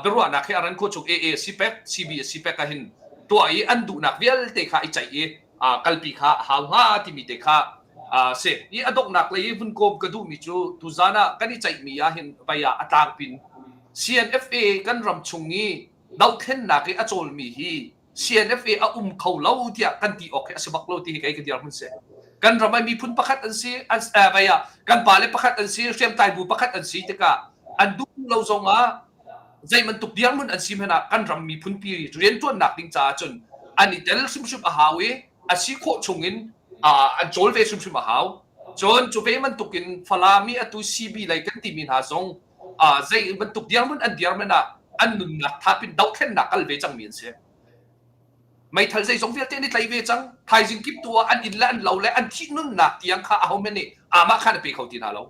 biaruahnak hi a ran khawh chung AA a si pek, CB a si pek ahhin tuah i an duhnak vialte kha i ceih i kalpi kha a hau hnga timi te kha si. I a donghnak lei i vun kawm ka duhmi cu tuzaan ah kan i ceihmi ahhin vai ah a tlangpin CNFA kan ram chung i dohthlennak i a cawlmi hi CNFA a um kho lo tiah kan ti awk hi a si bak lo ti hi kei ka dirhmun si. Kan ram ah miphun pakhat an si, an vai ah kan pale pakhat an si, hriamtlai bu pakhat an si tikah an duh lo zong ah zei bantuk dirhmun an si hmanh ah kan ram miphun pi rianṭuannak ding caah cun an i tel hrimhrim a hau i a si khawh chung in an cawl ve hrimhrim a hau. Cun cu ve bantuk in Falam i atu CB lei kan timi hna zong zei bantuk dirhmun an dirhmun ah an nunnak thap in dohthlennak kal ve cangmi an si. Meithal zeizong vialte an i tlai ve cang. Thaizing kip tu ah an inn le an lo le an thih nunnak tiang kha aho men nih amah khan a pe kho ti hna lo.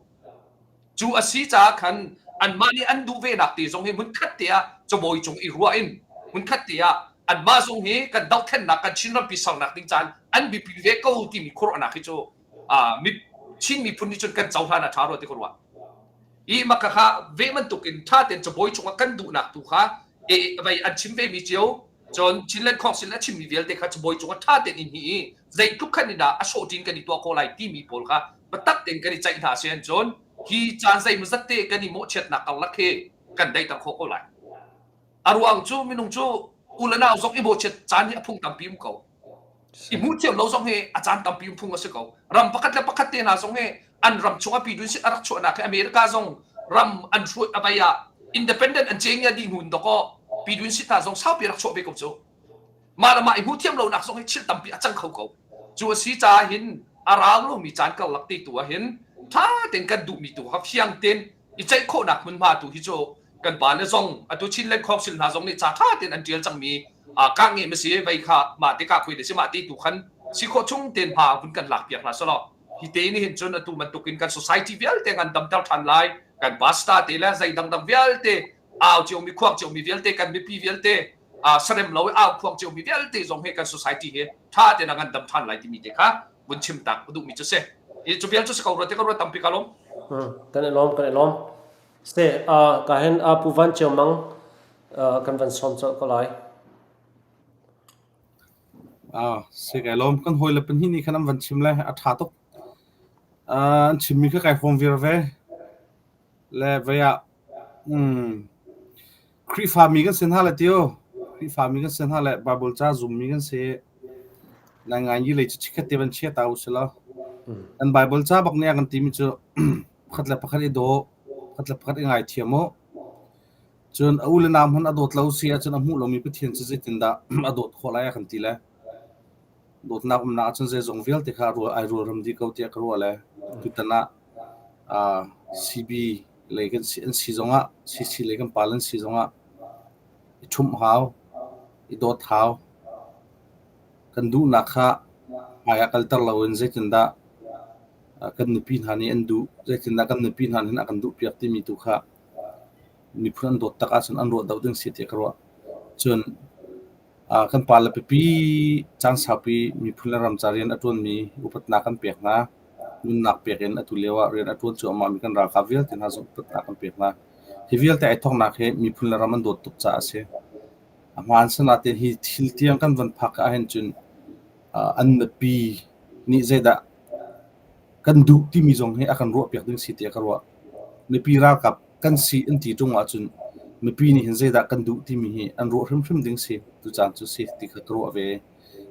Cu a si caah khan anmah nih an duh venak te zong hi hmunkhat te ah cabawi cung i ruah in hmunkhat te ah anmah zong hi kan dohthlennak kan Chin rampi sernak ding caan an biapi ve ko timi khuaruahnak hi cu Chin miphun nih cun kan cohlan a ṭha rua ti ka ruah. I maka kha ve bantuk in ṭha tein cabawi cungah kan duhnak tu kha e vei an chim ve mi cio cun Chinland Council a chimmi vialte kha cabawi cungah ṭha tein in hi i zeitluk khan in dah a sawhṭin kan i tuah khawh lai timi pawl kha biatak tein kan i ceih hna si cun hi caan zeimawzat te kan i mawhchiatnak karlak hi kan daihter khawh ko lai. A ruang cu minung cu u le nau zong i mawhchiat caan hi a phung tampi um ko. I hmuh thiam lo zong hi a caan tampi um phung a si ko. Ram pakhat le pakhat te hna zong hi an ram chung ah pidun sit a rak chuahnak hi America zong ram an hruai a vai ah independent an cheng ya dih hnu dakaw pidun sit hna zong saupi rak chuah ve ko cu. Mah le mah i hmuh thiam lonak zong hi thil tampi a cang kho ko. Cu a si caah hin a rau lomi caan karlak te tu ah hin ṭha tein kan duhmi tu kha fiang tein i ceih khawhnak hmunhma tu hi cu kan pa le zong atu Chinland Council hna zong nih ca ṭha tein an ṭial cangmi ka nge ma si vei kha mah te ka khui le si mah te tu khan si khawh chung tein hma vun kan lak piak hna selaw hi te nih hin cun atu bantukin kan society vialte ngan damter ṭhan lai kan pastor te le zei dangdang vialte au ciomi khuang ciomi vialte kan mipi vialte sarem lo i au khuang ciomi vialte zong hi kan society hi ṭha tein a ngan dam ṭhan lai timi te kha vun chim tak duhmi cu si i cu vial cu si ko rua te ka rua tampi ka lawm kan i lawm kan i lawm Se ka hin Pu Van Ceu Mang kan van sawm colh ko lai. Ah, se kai lawm kan hawi le pahnih nih khan an van chim le a ṭha tuk. An chimmi kha kai hrawm vir ve. Le vei ah um Khrihfami kan si hna le tio. Khrihfami kan si hna le Bible ca zummi kan si. Nai ngai yi lei cu chikhat te van chia ta u si law. Kan Bible ca bak nih a kan timi cu pakhat le pakhat i daw, pakhat le pakhat i ngaithiam u. Cun a u le nau hmanh a dawt lo si ahcun a hmuh lomi Pathian cu zeitindah a dawt khawh lai a kan ti le. Dawtnak umnak ahcun zeizong vialte kha rual ai rualrem dih ko tiah ka ruah le tutan ah uh, CB lei kan si an si zongah CC lei kan pal an si zongah i ṭhumh hau, i dawt hau. Kan duhnak kha hmai ah kalter loin zeitindah kan nupi hna nih an duh, zeitindah kan nupi hna nih a kan duhpiak timi tu kha miphun an dawt tak ahcun an ruah deuh ding si tiah ka ruah. Cun kan pale pipi caan saupi miphun le ram ca rian a ṭuanmi upatnak kan pek hna. Nunnak pek in atu lio ah rian a ṭuan cuahmah mi kan ralkap vialte hna zong upatnak kan pek hna. Hi vialte ai thawknak hi miphun le ram an dawt tuk caah a si. A hmaan sinain hi thil tiang kan van phak ahhin cun an nupi nih zeidah kan duh timi zong hi a kan ruahpiak ding si tiah ka ruah. Mipi ralkap kan si an ti ṭung ahcun mipi nih hin zeidah kan duh timi hi an ruah hrimhrim ding si tucaan cu si ti kha ka ruah ve.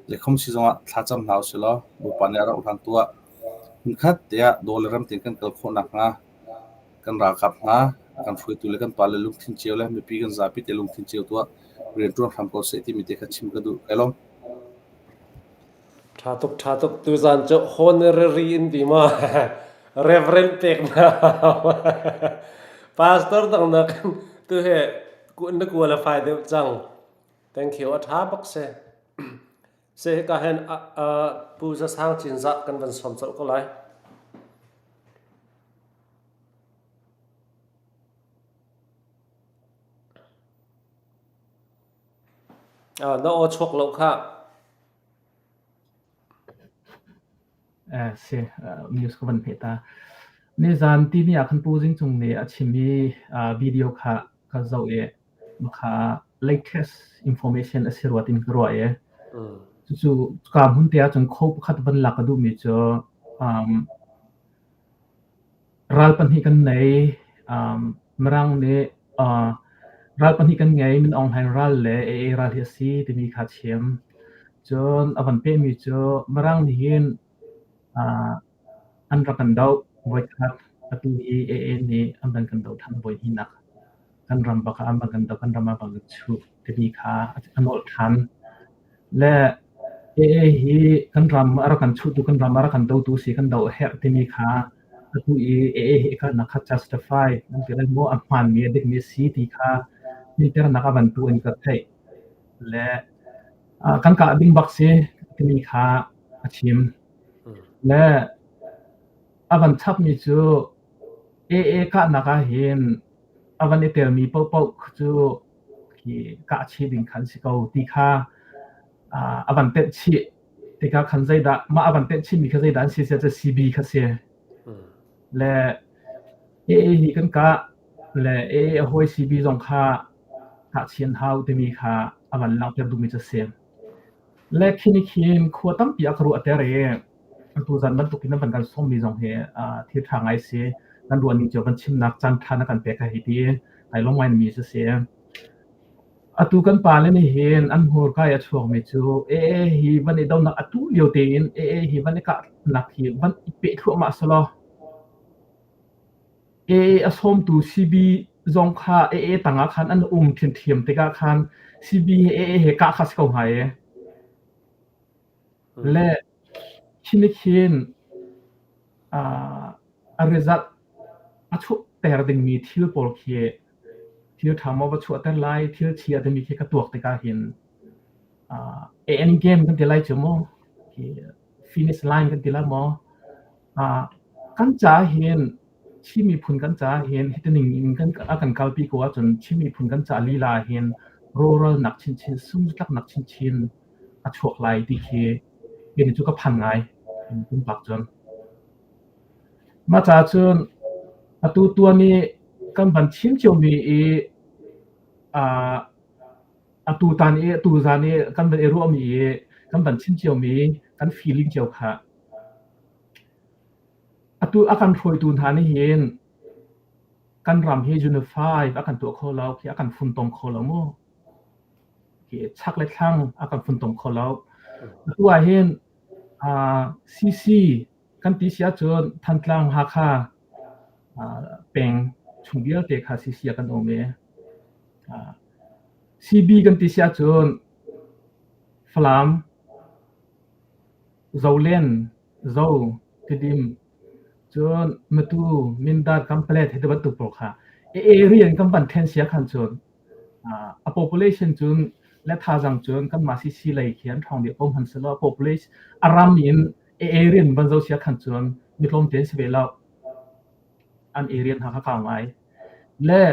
Zeikhom si zongah thlacam hna usih law Bawipa nih a rauh hlan tu ah hmunkhat tiah daw le ram tein kan kal khawh nakhnga kan ralkap hna, kan hruaitu le kan pale lungthin cio le mipi kan zapi te lungthin cio tuah rianṭuan hram ko seh timi te kha chim ka duh. Kai lawm. Ṭha tuk, ṭha tuk. Tuzaan cu honorary in ti ma? Reverend pek na. Pastor dang nak tu he na qualify deuh cang. Thank you. A ṭha bak si. Se hika hin Pu Za Sang Cinzah kan van sawm colh ko lai. Na aw chuak lo khah. Si, news ka van hmet ta. Nizan tini ah khan Pu Zing Cung nih a chim i video kha ka zoh i kha latest information a si rua tin ka ruah i cucu ka hmun te ahcun kho pakhat van lak ka duhmi cu um, Ral pahnih kan nei. Mirang nih ral pahnih kan ngei, Min Aung Hlaing ral le AA ral hi a si timi kha a chim. Cun a van pehmi cu Mirang nih hin an rak kan doh voikhat, atu hi AA nih an van kan doh ṭhan voihnihnak. Kan ram bak ah an van kan doh, kan ram ah an van kan chuh timi kha a nolh ṭhan. Le AA hi kan ram a rak kan chuhtu, kan ram a rak kan dotu si, kan doh a herh timi kha atu i AA hi kalnak kha justify nan ti lai maw, a hmaanmi, a dikmi a si ti kha fehternak a van tu in ka theih. Le kan kah ding bak si timi kha a chim. Le a van chapmi cu AA kahnak ahhin a van i telmi paohpaoh cu khi kah chih ding khan si ko ti kha a van tenh chih tikah khan zeidah mah a van tenh chihmi kha zeidah an si sia cu CB kha si le AA hi kan kah le AA a hawi CB zong kha kah chih an hau timi kha a van langhter duhmi cu si le khi ni khin khua tampi a ka ruahter i atu zan bantuk in an van kan sawmmi zong hi thil ṭha ngai si. Kan ruahning cio kan chimnak caan ṭha na kan pek a hei ti i ai lawm ngaimi cu si. Atu kan pale nih hin an hmurka i a chuakmi cu AA hi van i donak atu lio tein AA hi van i kahnak hi van i peh thluahmah selaw AA a sawmtu CB zong kha AA tangah khan an um ṭhiamṭhiam tikah khan CB he AA he kah kha si ko hnga i. Le khi nih khin a result a chuahter dingmi thil pawl khi thil ṭha maw va chuahter lai, thil chia timi khi ka tuak tikah hin end game kan ti lai cu mu, finish line kan ti lai maw? Kan caah hin Chin miphun kan caah hin hiti ning in kan a kan kalpi ko ahcun Chin miphun kan ca lila ah hin rawhralnak chinchin, sungtlaknak chinchin a chuak lai ti khi kei cu ka phan ngai pumpak cun. Mah caah cun atu tuan i kan van chim ciomi i uh, atu tan i atu zan i kan van i ruahmi i kan van chim ciomi kan feeling cio kha Atu a kan hruaitu hna nih hin kan ram hi unify a kan tuah kho lo, khi a kan funtom kho lo mu. Khi chak le thlang a kan funtom kho lo. Atu ah hin uh, CC kan ti si ahcun Thantlang Hakha uh, peng chung vialte kha CC ah kan um i uh, CB kan ti si ahcun Falam. Zolen, Zo, Tidim, cun Matu, Mindat, Kanpalet hei ti bantuk pawl kha area in kan van then sia khan cun a population cun le thazaang cun kanmah CC lei khi an ṭhawng dih ko hmanhsehlaw population a ram in area in van zoh sia khan cun mi tlawmte an si ve lo. An area hna kha kau ngai. Le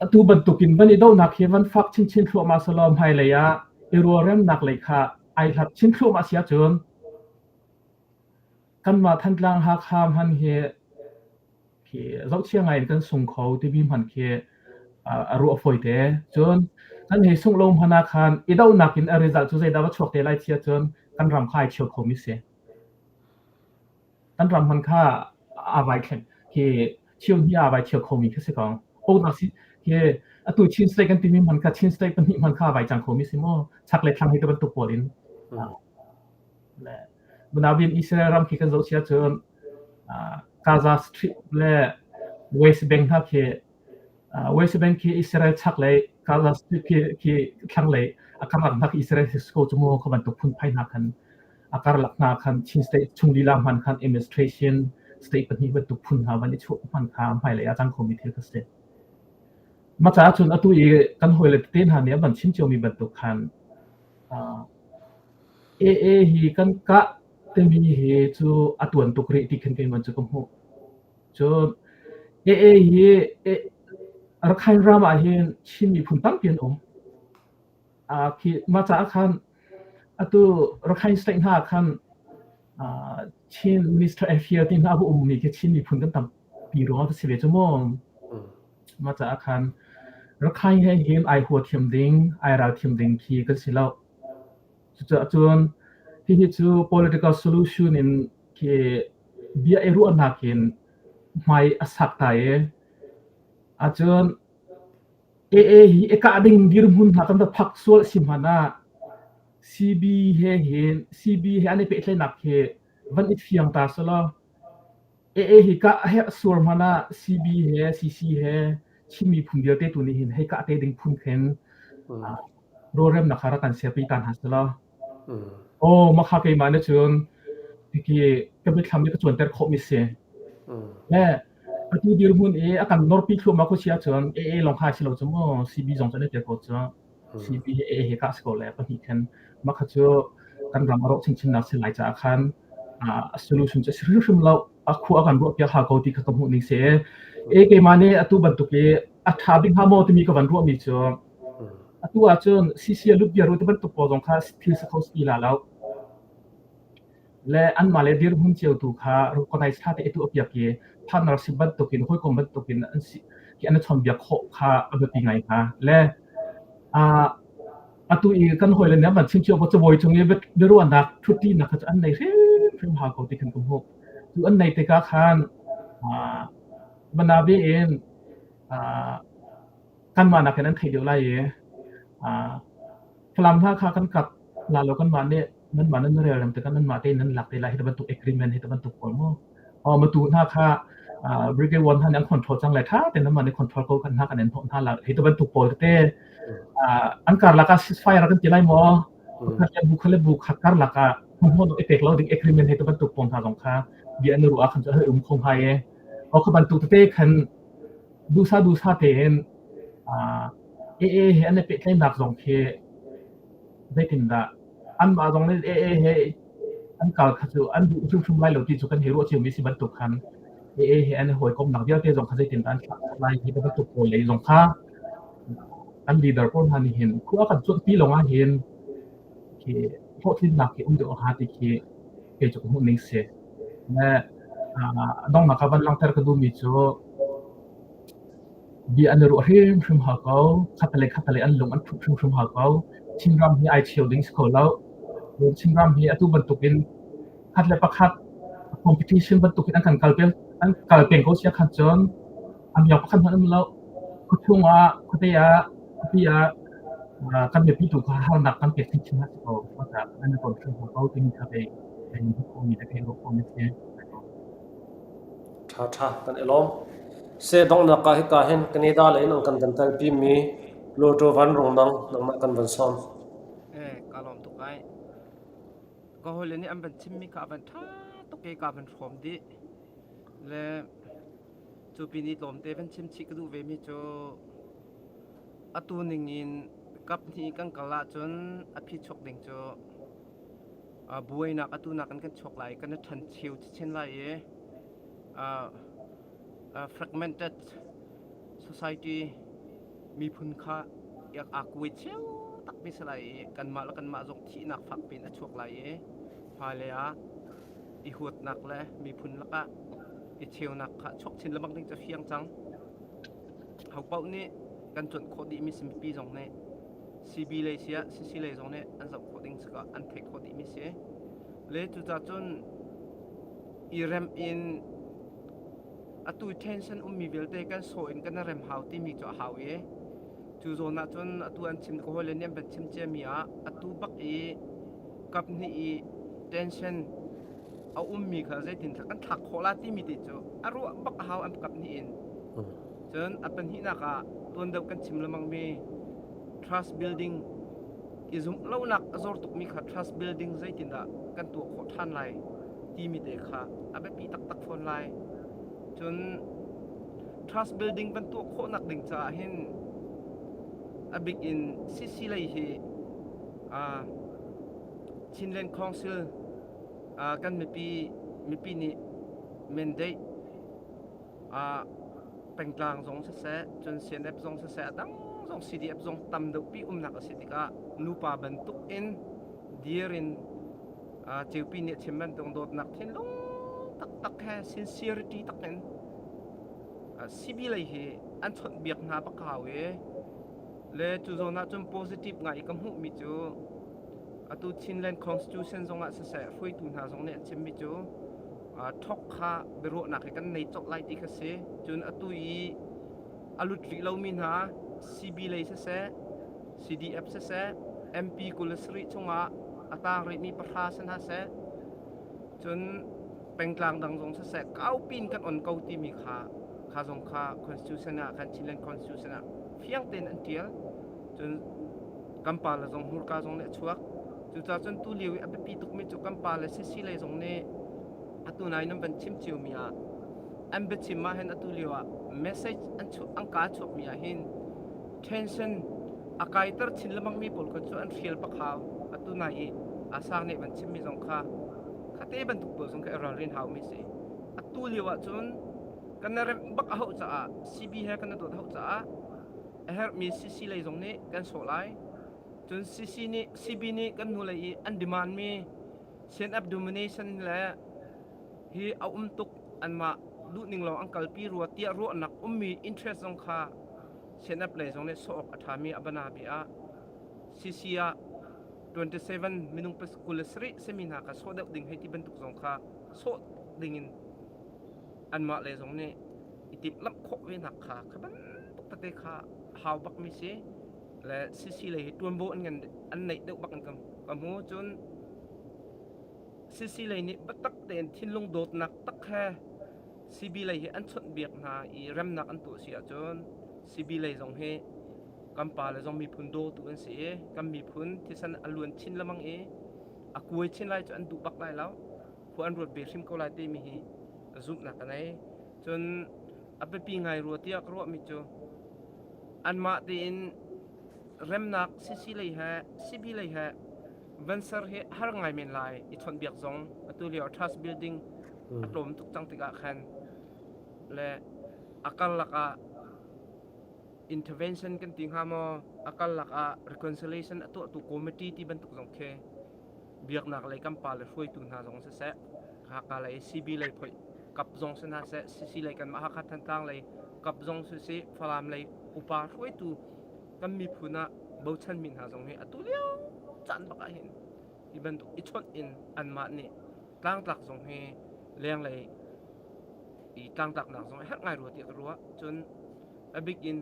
atu bantukin van i dohnak hi van fak chinchin thluahmah selaw hmailei ah i rualremnak lei kha ai hlat chin thluahmah si ahcun kanmah Thantlang Hakha hman hi khi zohchia ngai in kan sung kho timi hman khi a ruah fawi te. Cun kan hei sungh lo hmanh ah khan i dohnak in a result cu zeidah va chuak te lai ti ahcun kan ram kha ai cheu khomi si. Kan ram hman kha aa vai thleng khi cheu hnih aa vai cheu khomi khi si ko. Uknak si khi atu Chin State kan timi hman kha Chin State pahnih hman kha aa vai cang khomi si mu. Chak le thlang hi te bantuk pawl in. Le Munawin Israel ram khi kan zoh sia cun Gaza Strip le West Bank hna khi West Bank khi Israel chaklei Gaza Strip khi khi thlanglei a karlak hna khi Israel si ko cu mu kha bantuk phunphai hna khan a karlak hna khan Chin State chung lila hman khan administration state pahnih bantuk phun hna van i chuah hman kha hmailei ah cang khomi thil kha si. Mah caah cun atu i kan hawile tete hna nih an van chim ciomi bantuk khan AA hi kan kah timi hi cu a tuan tuk rih ti khin keimah cu ka hmuh. Cun AA hi Rakhine ram ah hin Chin miphun tampi an um. Khi mah caah khan atu Rakhine state hna ah khan Chin Minister Affair ti hna a va ummi khi Chin miphun kan tampi ruangah a si ve cu mu. Mah caah khan Rakhine he hin ai hua thiam ding, ai ral thiam ding khi kan si lo. Cucaah cun hihi cu political solution in khi bia i ruahnak in hmai a sak ta i ahcun AA hi i kah ding dirhmun hna kan va phak sual si hmanh ah CB he hin CB he an i pehtlaihnak hi van i fiang ta selaw AA hi kah a herh sual hmanh ah CB he CC he Chin miphun vialte tu nih hin hei kah te ding phun khin rawlremnak kha rak kan siapi ta hna selaw Aw makha keimah nih cun hiki ka mitthlam nih ka cuanter khawhmi si. Le atu dirhmun i a kan norpi thluahmah ko si ahcun AA lawng kha si lo cu mu CB zong cu an i tel ko cu. CB he AA he kah si ko le pahnih khin makha cu kan ram a rawh chinchinnak si lai caah khan a solution cu a si hrimhrim lo. A khua a kan ruahpiak hau ko ti kha ka hmuh ning si. E keimah nih atu bantuk i a ṭha bik hnga maw timi ka van ruahmi cu Atu ahcun CC a lut bia ru ti bantuk pawl zong kha thil si kho si la lo. Le anmah le dirhmun cio tu kha recognize ṭha te i tuahpiak i partnership bantukin hawikom bantukin an si an i chawnhbiak khawh kha a biapi ngai hnga. Le uh, atu i kan hawile nih an van chim cio ko cabuai cung i biaruahnak ṭhutṭinak kha cu an nei hrimhrim hau ko ti khan ka hmuh. Cu an nei tikah khan uh, Manabe in uh, kanmah nakin an theih deuh lai i Falam hna kha kan kap la lo kanmah nih nanmah nan rel rem tikah nanmah tein nan lak te lai hi bantuk agreement hi bantuk pawl mu matu hna kha brigade one hna nih an control cang lai tha tein nanmah nih control ko kan hna kan en hnawh hna la hi bantuk pawl tete an karlak ah ceasefire kan ti lai maw khat le bu khat le bu khat karlak ah hmun i pek lo ding agreement hi bantuk pawl hna zong kha bia an ruah khan cu a um kho hnga i o kha bantuk tete khan duhsah duhsah tein AA he an i pehtlaihnak zong khi zeitindah anmah zong nih AA he an kal kha cu an duh hrimhrim lai lo ti cu kan hei ruah ciomi si bantuk khan AA he an i hawikomhnak vialte zong kha zeitindah an thlah khawh lai hi bantuk pawl lei zong kha an leader pawl hna nih hin khua kan cuanhpi lawng ah hin khi hlawhtlinnak khi um deuh hnga ti khi kei cu ka hmuh ning si. Le donghnak ah van langhter ka duhmi cu bia an i ruah hrimhrim hau ko. Khatalei khatalei an lung an ṭhut hrimhrim hau ko. Chinram hi ai cheu ding si kho lo. Chinram hi atu bantukin khat le pakhat competition bantukin an kan kal peng an kal peng ko sia khan cun a miak pakhat hmanh um lo. Khuachung ah, khuate ah, khuapi ah kan mipi tu kha harnak kan pek chinchin hna si ko. An i ton hrim hau ko timi kha kei Ṭha ṭha kan i lawm. Seh donghnak ah hika hin Canada lei in an kan van telpimi Pluto Van Rung Mang nangmah kan van sawm. Eh, ka lawm tuk ai. Ka hawile nih an van chimmi kha a van ṭha tuk i kaa van hrawm dih. Le cu pin i tlawmte van chim chih ka duh vemi cu atu ning in kap hnih kan kal ahcun a phichuak ding cu buainak atu nakin kan chuak lai i kan i ṭhencheu chinchin lai i fragmented society miphun kha aa kuai cio takmi si lai i kanmah le kanmah zong thihnak fak piin a chuak lai i hmailei ah i huatnak le miphun lakah i cheunak kha chuak chin lengmang ding cu a fiang cang. Ho paoh nih kan cuanh khawh dihmi si mipi zong nih CB lei siah CC lei zong nih an zoh khawh ding si an theih khawh dihmi si. Le cucaah cun i rem in atu tension ummi vialte kan sawh in kan i rem hau timi cu a hau i cu zawn ah cun atu an chim ka hawile nih an van chim ciami ah atu bak i kap hnih i tension a ummi kha zeitin kan thlak khawh la timi te cu a ruah bak a hau an kap hnih in. Cun a pahnihnak ah tuan deuh kan chim lengmangmi trust building i zumh lonak a zor tukmi kha trust building zeitindah kan tuah khawh ṭhan lai timi te kha a biapi taktak fawn lai. Cun trust building van tuah khawhnak ding caah hin a bik in CC lei hi uh, Chinland Council uh, kan mipi mipi nih mandate uh, pengtlang zong siseh cun CNF zong siseh a dang zong CDF zong tam deuhpi umnak a si tikah nupa bantuk in dir in uh, ceupi nih a chim bantuk dawtnak thinlung taktak he sincerity tak in uh, CB lei hi an chawnh biak hna bak hau i le cu zawn ah cun positive ngai i ka hmuhmi cu atu Chinland Constitution zong ah siseh hruaitu hna zong nih an chimmi cu thok kha biaruahnak hi kan nei colh lai ti kha si. Cun atu i a lut rih lomi hna CB lei siseh, CDF siseh, MP 27 chungah a tang rihmi pahra si hna seh, cun pengtlang dang zong siseh kaupi in kan on ko timi kha kha zong kha constitution ah khan Chinland constitution ah fiang tein an tial. Cun kan pa le zong hmurka zong nih a chuak. Cucaah cun tu lio i a biapi tukmi cu kan pa le sisi lei zong nih atu nai nan van chim ciomi ah an biachim ah hin atu lio ah message an chuah an kaa chuakmi ah hin tension a kaiter chin lengmangmi pawl kha cu an hrial bak hau. Atu nai i Asa nih van chimmi zong kha khate bantuk pawl zong kha i ralrin haumi si. Atu lio ah cun kan i remh bak a hauh caah CB he kan i dawt hauh caah a herhmi CC lei zong nih kan sawh lai. Cun CC nih CB nih kan hnulei i an demand mi CNF domination le hi a um tuk anmah duhning lawng an kalpi rua tiah ruahnak ummi interest zong kha CNF lei zong nih sawh awk a ṭhami a bana bia ah CC ah 27 minung 27 simi hna kha sawh deuh ding hei ti bantuk zong kha sawh ding in anmah lei zong nih i timhlamh khawh ve nak kha kha bantuk tete kha hau bakmi si le CC lei hi ṭuanvo an ngan an neih deuh bak in ka ka hmu cun CC lei nih biatak tein thinlung dawtnak tak he CB lei hi an chawnhbiak hna i remnak an tuah si ahcun CB lei zong hi kan pa le zong miphun dawtu an si i kan miphun thisen a luan chin lengmang i a kuai chin lai cu an duh bak lai lo khua an ruat ve hrim ko lai timi hi zumhnak ka nei cun a biapi ngai rua tiah ka ruahmi cu anmah tein remnak CC lei he CB lei he van ser hi har ngai men lai i chawnhbiak zong atu lio trust building a tlawm tuk cang tikah khan le a karlak ah intervention kan ti hnga maw a karlak ah reconciliation a tuahtu committee ti bantuk zong khi biaknak lei kan pa le hruaitu hna zong siseh Hakha lei CB lei phoih kap zong si hna seh CC lei kanmah Hakha Thantlang lei kap zong siseh Falam lei upa hruaitu kan miphun ah bochanmi hna zong hi atu lio caan bak ah hin hi bantuk i chawnh in anmah nih tlangtlak zong hi lenglei i tlangtlaknak zong a herh ngai rua tiah ka ruah cun a bik in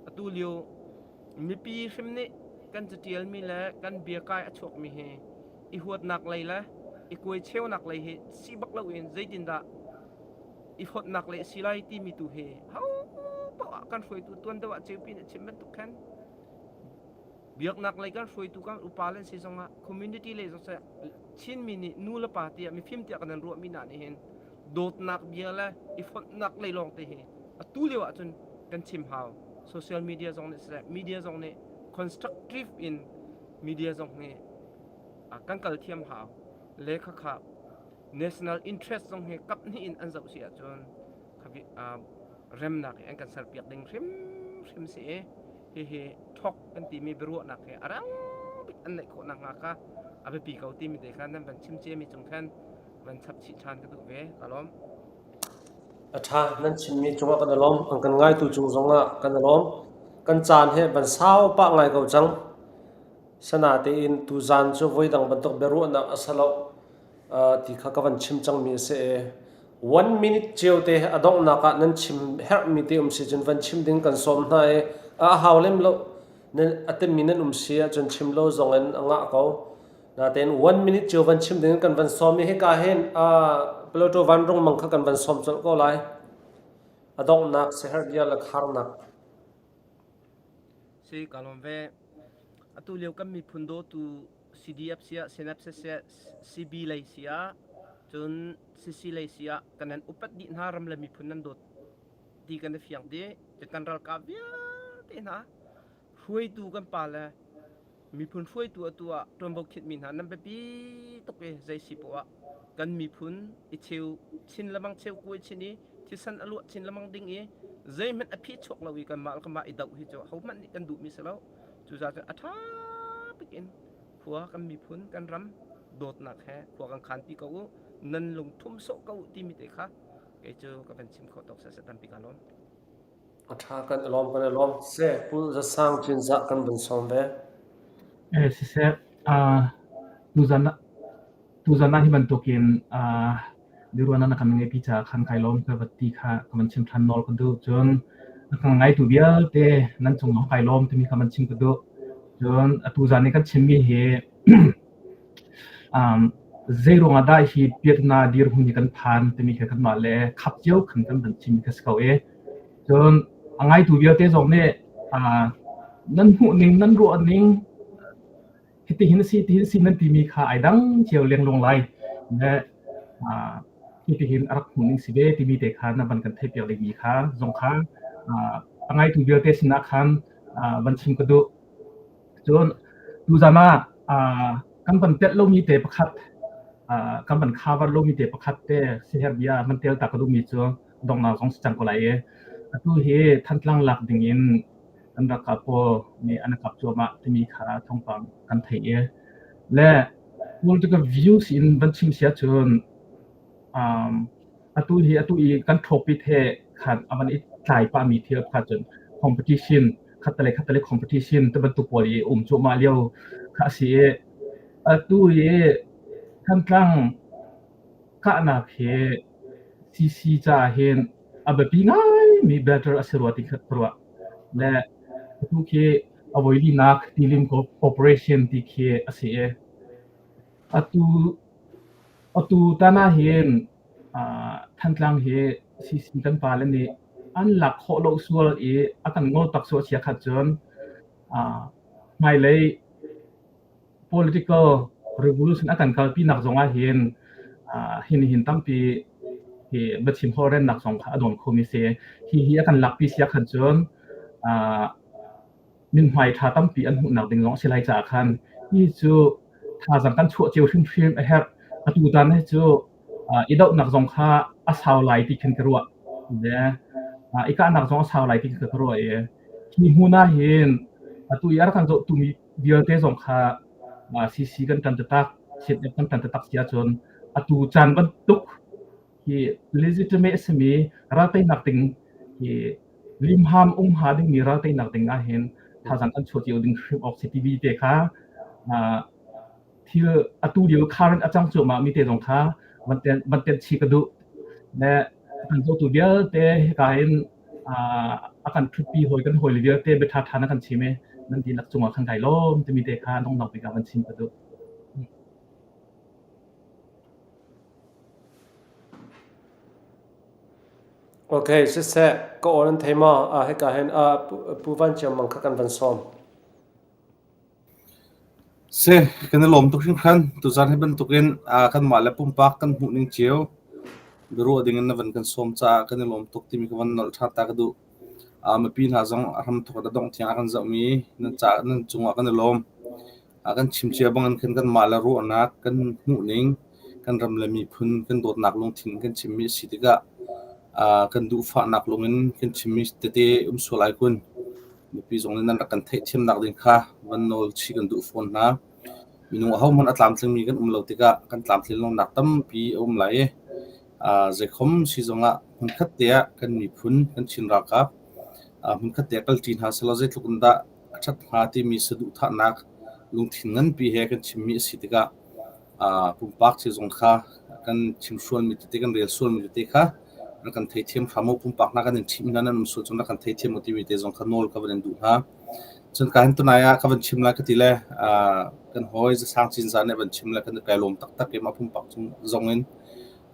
atu lio Mipi hrim nih kan catialmi le kan biakai a chuakmi hi i huatnak lei le i kuaicheunak lei hi si bak loin zeitindah i fonhnak lei a si lai timi tu hi ho poah kan hruaitu tuan deuh ah ceupi nih a chim bantuk khan. Biaknak lei kan hruaitu kan upa le si zongah community lei zong seh Chinmi nih nu le pa tiah mifim tiah kan ruahmi hna nih hin dawtnak bia le i fonhnak lei lawng te hi atu lio ahcun kan chim hau. Social media zong nih siseh media zong nih constructive in media zong nih kan kal thiam hau. Le khakha national interest zong hi kap hnih in an zoh si ahcun remnak hi an kan serpiak ding hrimhrim si i hihi thok kan timi biaruahnak hi a rang bik an neih khawh nakhnga kha a biapi ko timi te kha nan van chim ciami cung khan van chap chih ṭhan ka duh ve ka lawm. A ṭha nan chimmi cungah kan i lawm an kan ngaitu cung zongah kan i lawm kan caan he van sau pah ngai ko cang sanatein tuzaan cu voidang bantuk biaruahnak a si lo ti kha ka van chim cangmi a si i one minute cio te a donghnak ah nan chim herhmi te um si cun van chim ding kan sawm hna i a hau lem lo a timi nan um si ahcun chim lo zong in a ngah ko natein one minute cio van chim ding kan van sawm i hika hin Plato van rung mang kha kan van sawm colh ko lai a donghnak seher bia le kharnak Si ka lawm ve atu lio kan miphun dawtu CDF siah CNF siah CB lei siah cun CC lei siah kan nan upat dih hna ram le miphun nan dawt ti kan i fiang dih kan ralkap vialte hna hruaitu kan pa le miphun hruaitu atu ah ṭuanvo khitmi hna nan biapi tuk i zei si poah kan miphun i cheu chin lemang cheu kuai chin i thisen a luah chin lemang ding i zeihmanh a phi chuak lo i kanmah le kanmah i doh hi cu hohmanh nih kan duhmi si lo Cucaah cun a ṭha bik in khua kan miphun kan ram dawtnak he khua kan khan ti ko u nan lungthum sawh ko u timi te kha kei cu ka van chim khawh tawk seh tampi ka lawm. A ṭha kan i lawm kan i lawm. Seh Pu Zasang Cinzah kan vun sawm ve. Eh siseh uh, tuzan Tuzan ah hi bantukin biaruahnak na kan ngeihpi caah khan kai lawm ka va ti kha ka van chim ṭhan nawl ka duh. Cun a kan ngaitu vialte nan cung zong kai lawm timi kha van chim ka duh. Cun atu zan i kan chimmi hi um, zei ruangah dah hi piatna dirhmun hi kan phan timi kha kanmah le khap cio khan kan van chim ka si ko i cun a ngaitu vialte zong nih uh, nan hmuh ning nan ruah ning hitihin a si tihin si nan timi kha ai dang cio lengluang lai le hitihin a rak hmuh ning si ve timi te kha na van kan theihpiak dingmi kha zong kha a ngaitu vialte sinah khan van chim ka duh. Cun tuzan ah kan van telh lomi te pakhat kan van cover lomi te pakhat te siher bia van tel ta ka duhmi cu donghnak zong si cang ko lai i atu hi Thantlang lak ding in kan ralkap pawl nih an kap cuahmah timi kha thawngpang kan theih i le political views in van chim si ahcun um, atu hi atu i kan topic he khan a van i tlai pahmi thil kha cun competition khattale khattale competition te bantuk pawl i um cuahmah lio kha a si i atu i Thantlang kahnak hi CC caah hin a biapi ngaimi better a si rua ti kha ka ruah. Le atu khi a voilinak tilim operation ti khi a si i atu atu tan ah hin Thantlang hi CC kan pale nih an lak khawh lo sual i a kan ngol tak sual chia khat cun hmailei political revolution a kan kalpinak zong ah hin hin hin tampi hi biachim holhrennak zong kha a dawn khomi si. Hi hi a kan lakpi sia khan cun mithmai ṭha tampi an hmuhnak ding zong a si lai caah khan hi cu thazaang kan chuah cio hrimhrim a herh. Atu tan hi cu i dohnak zong kha a sau lai ti khin ka ruah. Le i kahnak zong a sau lai ti khin ka ruah i hi hmun ah hin atu i a rak kan zohtumi vialte zong kha CC kan ṭan taktak, CNF kan ṭan taktak si ahcun atu caan bantuk hi legitimate a simi ralteinak ding hi limham um hnga dingmi ralteinak ding ahhin thazaang kan chuah cio ding hrim awk si TV te kha thil atu lio current a cang cuahmah mi te zong kha van tel chih ka duh. Le kan zohtu vialte hika hin a kan ṭhutpi hawi kan hawile vialte bia ṭhaṭha na kan chim i nan dihlak cungah khan kai lawm timi te kha donghnak bik ah van chim ka duh. Okay, siseh, ka aw nan thei maw? Ah, hika hin ah Pu Van Ciang Mang kha kan van sawm. Si, kan i lawm tuk hringhran. Tuzaan hi bantukin kanmah le pumpak kan hmuh ning cio biaruah ding in na van kan sawm caah kan i lawm tuk timi ka van nolh ṭhan ta ka duh. Mipi hna zong a hramthawk in a dongh tiang a kan zohmi nan caah nan cungah kan i lawm. Kan chim cia bangin khan kanmah le ruahnak kan hmuh ning, kan ram le miphun kan dawtnak lungthin kan chimmi a si tikah kan duhfahnak lung in kan chimmi tete um sual ai kun. Mipi zong nih nan rak kan theihthiamnak ding kha van nawl chih kan duh fawn hna. Minung ahohmanh a tlamtlingmi kan um lo tikah kan tlamtlin lonak tampi a um lai i zeikhom si zongah hmunkhat te ah kan miphun, kan Chin ralkap hmunkhat te ah kalṭi hna sehlaw zeitluk in dah a ṭhat hnga timi saduhthahnak lungthin nganpi he kan chimmi a si tikah pumpak thil zong kha kan chim sualmi tete kan rel sualmi tete kha rak kan theithiam hram u. Pumpak hna kan in ṭhim hna nan um sual cun rak kan theithiam u timi te zong kha nawl ka van in duh hna. Cun ka hin tunai ah ka van chim lai ka ti le kan hawi Zasang Cinzah nih van chim le kan i kai lawm taktak i mah pumpak cung zong in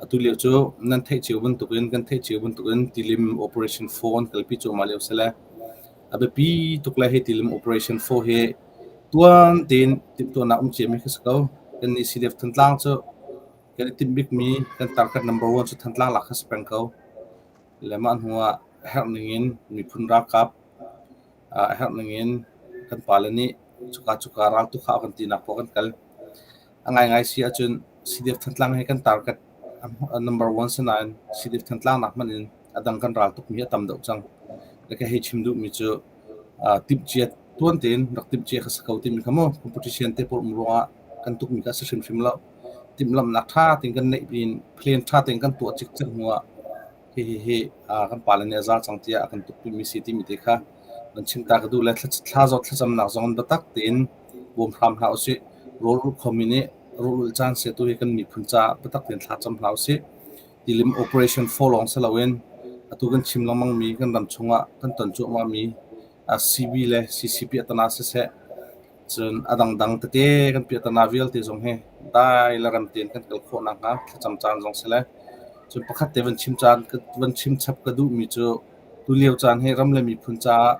atu lio cu nan theih cio bantukin kan theih cio bantukin tilim operation 4 an kalpi cuahmah lio si le a biapi tuk le hi tilim operation 4 hi Tuan tein timhtuahnak um ciami khi si ko. Kannih CDF Thantlang cu kan i timh bikmi kan target number one cu Thantlang lak kha si peng ko. Le mah hnu ah a herh ning in miphun ralkap a herh ning in kan pale nih cuka cuka raltuk hau kan tinak poah kan kal. A ngaingai si ahcun CDF Thantlang hi kan target number one si nain CDF Thantlang nak hmanh in a dang kan ral tukmi hi a tam deuh cang. Le ka hei chim duhmi cu timhcia tuan tein rak timhcia kha si ko timi kha mu competition te pawl um ruangah kan tukmi kha a si hrimhrim lo. Timhlamhnak ṭha tein kan neih pin plan ṭha tein kan tuah cikcek hnuah hihihi kan pale nih a za cang tiah a kan tukpimi si timi te kha kan chim ta ka duh le thla zawt thlacamnak zong in biatak tein bawm hram hlah usih. Rawl ulh khomi nih rawl ulh caan sia tu hi kan miphun caah biatak tein thla cam hlah usih. Tilim operation 4 lawng si loin atu kan chim lengmangmi kan ram chungah kan ton cuahmahmi CB le CCP atana siseh cun a dangdang tete kan piahtana vialte zong hi dai le rem tein kan kal khawh nakhnga thlacam caan zong si le cun pakhat te van chim caan van chim chap ka duhmi cu tulio caan hi ram le miphun caah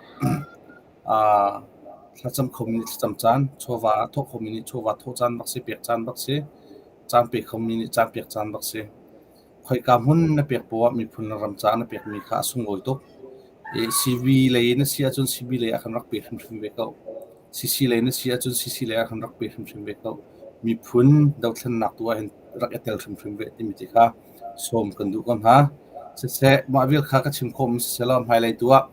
thlacam khomi nih thlacam caan chawva thawh khomi nih chawva thawh caan bak si pek caan bak si caan pe khomi nih caan pek caan bak si. Khoika hmun na pek poah miphun le ram caah na pekmi kha a sunglawi tuk. I CV lei na si ahcun CV lei ah khan rak pe hrimhrim ve ko. CC lei na si ahcun CC lei ah khan rak pe hrimhrim ve ko. Miphun dothlennak tu ah hin rak i tel hrimhrim ve timi ti kha sawm kan duh ko hna. Siseh, mah vial kha ka chim khawhmi siseh law hmailei tu ah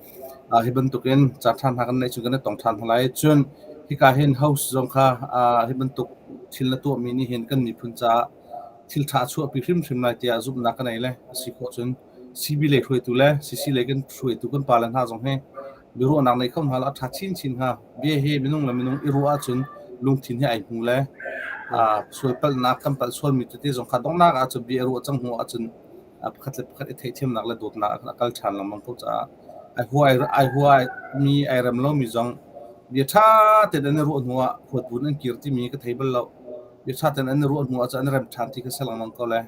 hi bantukin caan ṭha hna kan neih cun kan i tong ṭhan hna lai. Cun hika hin host zong kha hi bantuk thil na tuahmi nih hin kan miphun caah thil ṭha a chuahpi hrimhrim lai tiah zumhnak ka nei le a si khawh cun CB lei hruaitu le CC lei kan hruaitu kan pale hna zong hi biaruahnak nei kho hna la a ṭha chinchin hnga. Bia hi minung le minung i ruah ahcun lungthin hi ai hmu le sualpalhnak kan palh sualmi tete zong kha donghnak ahcun bia i ruah cang hnu ahcun pakhat le pakhat i theihthiamnak le dawtnak ah a kal ṭhan lengmang ko caah ai hua ai hua mi ai rem lomi zong bia ṭha tein an i ruah hnu ah huat buin an kir timi ka thei bal lo. Bia ṭha tein an i ruah hnu ah cun an i rem ṭhan ti kha si lengmang ko le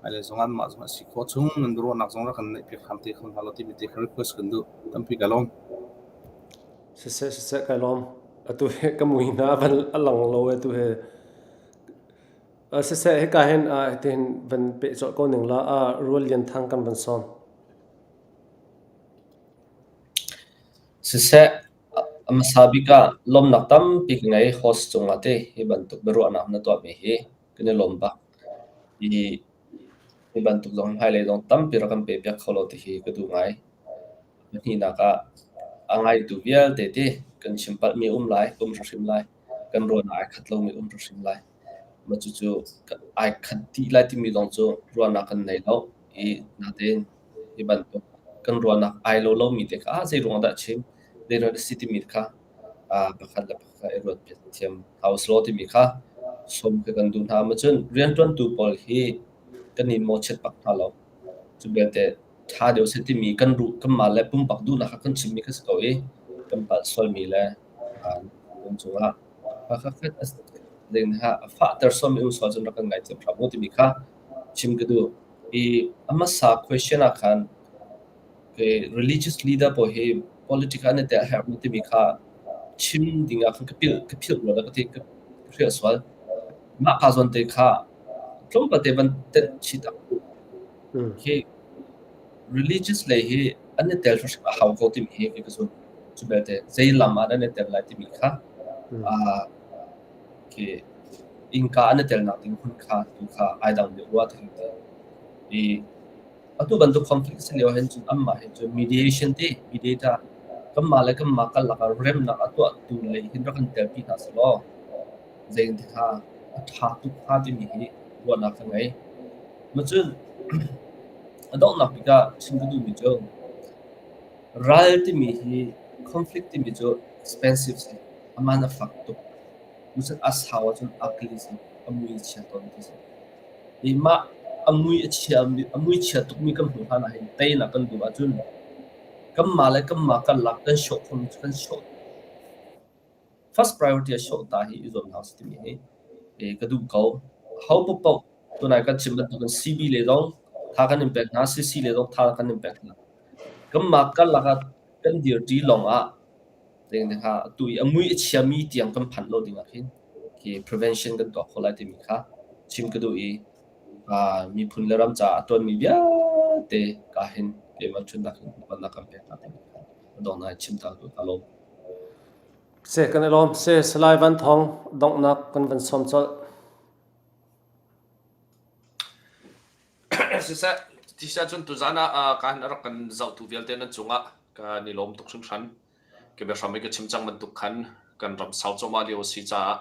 hmailei zong ah anmah zong a si khawh chung nan ruahnak zong rak kan neihpiak hram te kho hna law timi te kha request kan duh. Tampi ka lawm. Siseh siseh kai lawm. Atu he ka mui hna van a lang lo e tu he. Siseh hika hin hitihin van peh colh ko ning la Rual Lian Thang kan van sawm. Siseh a hmasa bik ah lawmnak tampi ka ngei host cungah te hi bantuk biaruahnak na tuahmi hi kan i lawm bak. Hi hi bantuk zong hmailei zong tampi rak kan pe piak kho lo ti hi ka duh ngai. Pahnihnak ah a ngaitu vialte te kan chim palhmi um lai, um hrimhrim lai. Kan ruahnak ai khat lomi um hrimhrim lai. Mah cucu ai khat dih lai timi zong cu ruahnak kan nei lo i natein hi bantuk kan ruahnak ai lo lomi te kha ah zeiruang dah chim, zeiruang dah si timi kha pakhat le pakhat i ruat piak thiam hau selaw timi kha sawm khi kan duh hna. Macun rianṭuantu pawl hi kan i mawhchiat bak hna lo. Cu belte ṭha deuh seh timi kan ruh kanmah le pumpak duhnak kha kan chimmi kha si ko i kan palh sualmi le cungah a fahter sualmi um sual cun rak kan ngaithiam hram u timi kha chim ka duh. I a hmasa question ah khan religious leader pawl hi politics ah an i tel a herh maw timi kha chim ding ah khan ka pilh ka philh rua dah ka ti. hrial sual. Mah ka zawn te kha tlawmpal te van tenh chih tak u. Khi religious lei hi an i tel hrimhrim a hau ko timi hi ka zum. Cu belte zei lam ah an i tel lai timi kha khi innka an i telnak ding hmun kha tu kha ai dang deuh rua ti i atu bantuk conflict si lio hin cun anmah hin cun mediation ti mediator kanmah le kanmah karlak ah remnak a tuahtu lei hin rak kan telpi hna sehlaw zeitin kha a ṭha tuk hnga timi hi ruahnak ka ngei. Macun a donghnak bik ah chim ka duhmi cu ral timi hi conflict timi cu expensive si a man a fak tuk. Cucun a sau ahcun ugly si a mui a chia tawn ti si. I mah a mui a chia a mui chia tukmi kan hmuh hlan ah hin teinak kan duh ahcun kanmah le kanmah karlak kan sawh khomi cu kan sawh. First priority a sawh ta hi i zuam hna usih timi hi ka duh ko. Ho paohpaoh tunai kan chim bantukin CB le zong tha kan in pek hna, CC le zong tha kan in pek hna. Kanmah karlak ah kan dirṭi lawngah atu i a mui a chiami tiang kan phanh lo dingah khin khi prevention kan tuah khawh lai timi kha chim ka duh i miphun le ram caah a ṭuanmi vialte ka hin keimah ṭhutnak in upatnak kan pek hna timi kha a donghnak in chim ta ka duh. Ka lawm. Seh kan i lawm. Seh Salai Van Thawng donghnak kan van sawm colh. Siseh, tisa cun tuzan ah kan rak kan zohtu vialte nan cungah kan i lawm tuk hringhran. Ka biahram i ka chim cang bantuk khan kan ram sau cuahmah lio a si caah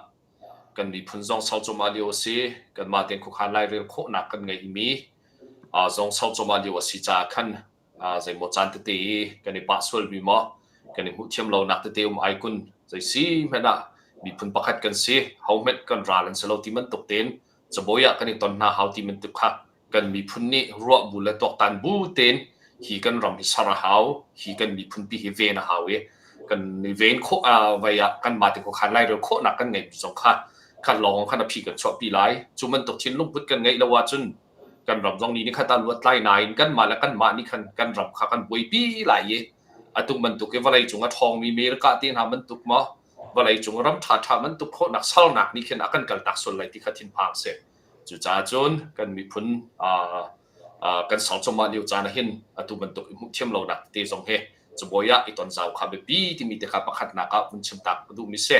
kan miphun zong sau cuahmah lio a si. Kanmah tein khuakhan lairel khawhnak kan ngeihmi zong sau cuahmah lio a si caah khan zeimaw caan tete i kan i pah sualmi maw kan i hmuhthiam lonak tete um ai kun zei si hmanh ah miphun pakhat kan si ho hmanh kan ral an si lo ti bantuk tein cabuai ah kan i ton hna hau ti bantuk kha kan miphun nih ruah bu le tuaktan bu tein hi kan ram hi ser a hau hi kan miphun pi hi ven a hau i kan i ven khawh vai ah kan mah te khuakhan lairel khawhnak kan ngeih zong kha kha lawng khan a phi kan chuahpi lai cu bantuk thinlung put kan ngeih lo ahcun kan ram zong ni ni khat ah luat lai nain kanmah le kanmah nih khan kan ram kha kan buaipi lai i atu bantuk i vawlei cung a ṭhawngmi America te hna bantuk maw vawlei cung ram ṭhaṭha bantuk khawhnak salnak nih khin a kan kaltak sual lai ti kha thinphang si. Cucaah cun kan miphun kan sal cuahmah lio caan ah hin atu bantuk i hmuhthiam lonak tete zong hi cabuai ah i tonzau kha biapi timi te kha pakhatnak ah vun chim tak ka duhmi si.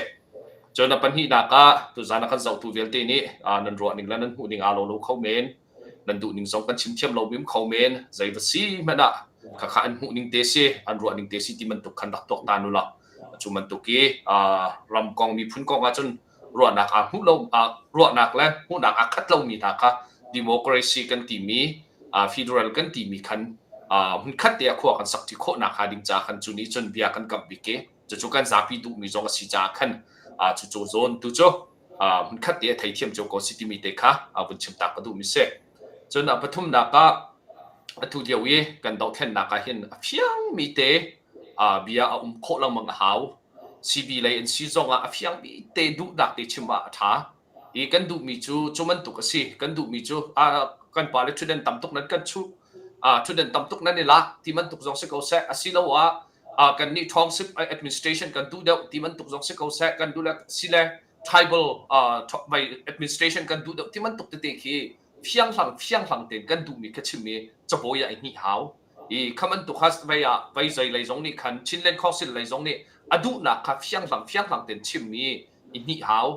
Cun a pahnihnak ah tuzan a kan zohtu vialte nih nan ruah ning le nan hmuh ning aa lo lo kho men. Nan duh ning zong kan chim thiam lo mi um kho men. Zei va si hmanh ah khakha an hmuh ning te si, an ruah ning te si ti bantuk khan rak tuak ta nu law. Cu bantuk i ram kong miphun kong ahcun ruahnak aa hmuh lo ruahnak le hmuhnak aa khat lomi hna kha democracy kan timi federal kan timi khan hmunkhat te ah khua kan sak ṭi khawh nakhnga ding ca khan cu nih cun bia kan kamh bik i cucu kan zapi duhmi zong a si caah khan cucu zawn tu cu hmunkhat te a theithiam cio ko si timi te kha vun chim ta ka duhmi si. Cun a pathumnak ah atu lio i kan dohthlennak ah hin a fiangmi te bia a um khawh lengmang a hau. CB lei an si zong ah a fiangmi te duhnak te chim ah a ṭha. I kan duhmi cu cu bantuk a si. Kan duhmi cu kan pale ṭhutden tam tuk nan kan chuh, ṭhutden tam tuk nan i lak ti bantuk zong si ko seh. Asiloah kannih township administration kan duh deuh ti bantuk zong si ko seh. Kan duh le si le tribal administration kan duh deuh ti bantuk tete khi fianghlang fianghlang tein kan duhmi kha chim i cabuai ah i hnih hau. I kha bantuk kha vei ah vei zei lei zong nih khan Chinland Council lei zong nih a duhnak kha fianghlang fianghlang tein chim i i hnih hau.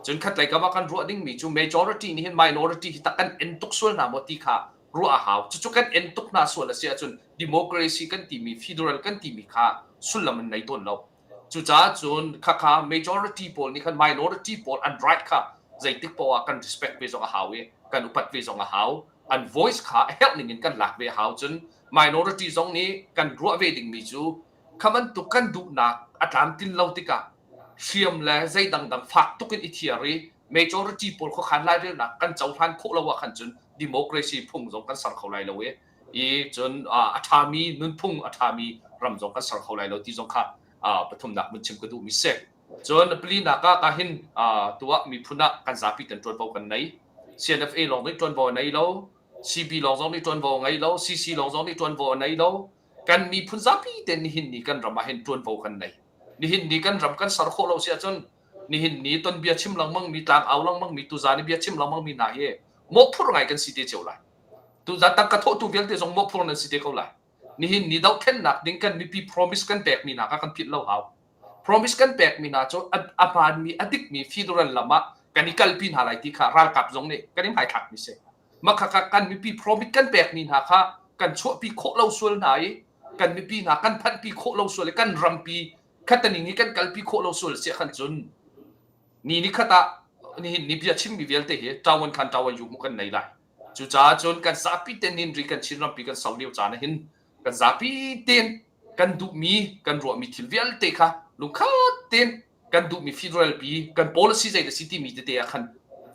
Cun khatlei kam ah kan ruah dingmi cu majority nih hin minority hi tak kan en tuk sual hna maw ti kha ruah a hau. Cucu kan en tuk hna sual a si ahcun democracy kan timi federal kan timi kha sullam an nei tawn lo. Cucaah cun khakha majority pawl nih khan minority pawl an right kha zeitik poah ah kan respect ve zong a hau i kan upat ve zong a hau. An voice kha a herh ning in kan lak ve a hau. Cun minority zong nih kan ruah ve dingmi cu kha bantuk kan duhnak a tlamtlin lo tikah hriam le zei dangdang fak tuk in i thiar i majority pawl khuakhan lairelnak kan cohlan khawh lo ah khan cun democracy phung zong kan ser kho lai lo i i cun a ṭhami nunphung a ṭhami ram zong kan ser kho lai lo ti zong kha pathumnak mun chim ka duhmi si. Cun palinak ah ka hin tuah miphun ah kan zapi ten ṭuanvo kan nei. CNFA lawng nih ṭuanvo a nei lo, CB lawng zong nih ṭuanvo a ngei lo, CC lawng zong nih ṭuanvo a nei lo. Kan miphun zapi ten nihin ni kan ram ah hin ṭuanvo kan nei. Nihin ni kan ram kan ser khawh lo si ahcun Nihin ni ton bia chim lengmang mi tlang au lengmang mi tuzan i bia chim lengmang mi hna hi mawhphur ngai kan si te cio lai. Tuzan tangka thawhtu vialte zong mawhphur nan si te ko lai. Nihin ni dohthlennak ding kan mipi promise kan pekmi hna kha kan philh lo hau. Promise kan pekmi hna cu a hmaanmi a dikmi federal lam ah kan i kalpi hna lai ti kha ralkap zong nih kan i hmaithlakmi si. Mah kha kan mipi promise kan pekmi hna kha kan chuahpi khawh lo sual hna i kan mipi hna kan phanhpi khawh lo sual i kan rampi khataning i kan kalpi khawh lo sual siah khan cun ni ni khat ah nihin ni bia chimmi vialte hi ṭawan khan ṭawan yu mu kan nei lai. Cucaah cun kan zapi ten hin ri kan Chin rampi kan sau lio caan ah hin kan zapi ten kan duhmi kan ruahmi thil vialte kha lungkhat ten kan duhmi federal pi kan policy zei da si timi tete ah khan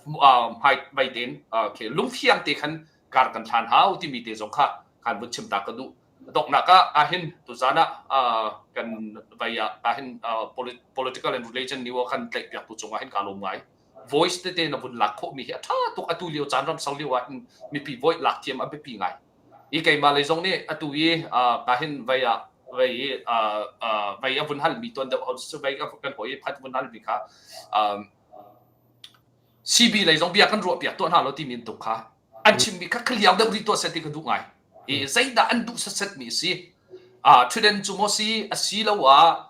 hmai vai ten okay lungfiang te khan kar kan thlan hau timi te zong kha khan vun chim ta ka duh donghnak ah ahhin tuzan ah kan vai ah ahhin political and religion ni khan tlaih piak tu cungah hin ka lawm ngai voice tete na vun lak khawhmi hi a ṭha tuk atu lio caan ram sang lio ah hin mipi voice lak thiam a biapi ngai i keimah lei zong nih atu i ka hin vai ah vai i vai a vun halmi tuan deuh ho vai kan hoi i phat vun halmi kha CB lei zong bia kan ruah piak tuah hna lo timi tuk kha an chimmi kha khaliang deuh rih tuah set ti ka duh ngai i zeidah an duh setset mi si Thuden cu maw si asiloah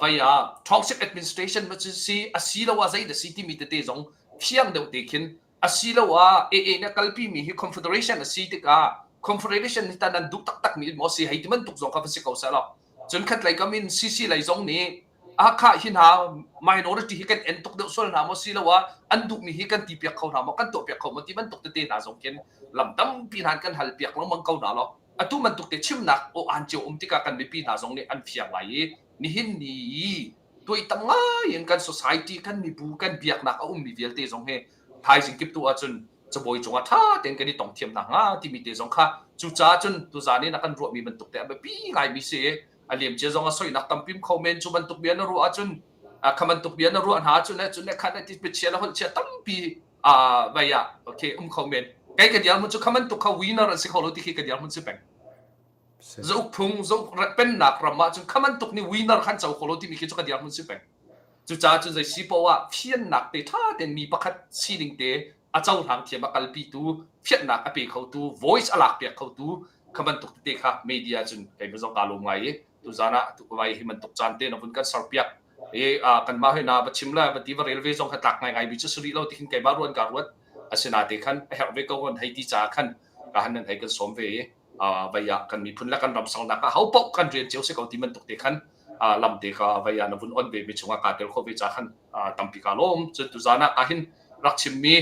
vai ah township administration ma si asiloah zeidah si timi tete zong fiang deuh te khin asiloah AA na kalpi mi hi confederation a si tikah confederation hi tan an duh taktak mi maw si hei ti bantuk zong kha va si ko seh law cun khat lei kam in CC lei zong nih Hakha hi hna minority hi kan en tuk deuh sual hna maw siloah an duhmi hi kan ti piak kho hna maw kan tuah piak kho maw ti bantuk tete hna zong khin lam tampi hna kan hal piak lengmang ko hna law atu bantuk te chimnak aw an cio um tikah kan mipi hna zong nih an fiang lai i nihin ni i tuaitam ngai in kan society kan mibu kan biaknak a ummi vialte zong hi thaizing kip tu ahcun cabawi cungah ṭha tein kan i tong thiam nakhnga timi te zong kha cucaah cun tuzan in a kan ruahmi bantuk te a biapi ngaimi si a liamcia zong a soinak tampi kho men cu bantuk bia na ruah ahcun kha bantuk bia na ruah hna ahcun cun le khan ti chia le holh chia tampi vai ah okay um kho men kai ka dial mun cu kha bantuk kha winner an si kho lo ti khi ka dial mun si peng zauk phung zauk pennak ram ah cun kha bantuk ni winner khan co kho lo timi khi cu ka dial mun si peng cucaah cun zei si poah fiannak te ṭha tein mi pakhat sining te a cohlang thiam a kalpitu fiannak a pe khotu voice a lak piak khotu kha bantuk tete kha media cun kei zong kaa lawm ngai i tuzan ah vai hi bantuk caan te na vun kan ser piak i kanmah he na va chim le va ti va rel ve zong kha tlak ngai ngai mi cu si rih lo ti khin keimah ruan ka ruat asina te khan a herh ve ko an hei ti caah khan ka han nan hei kan sawm ve i vai ah kan miphun le kan ram sangnak ah ho paoh kan rian cio si ko ti bantuk te khan lam te kha vai ah na vun on ve mi chungah kaa tel kho ve ca khan tampi ka lawm cun tuzan ah ka hin rak chimmi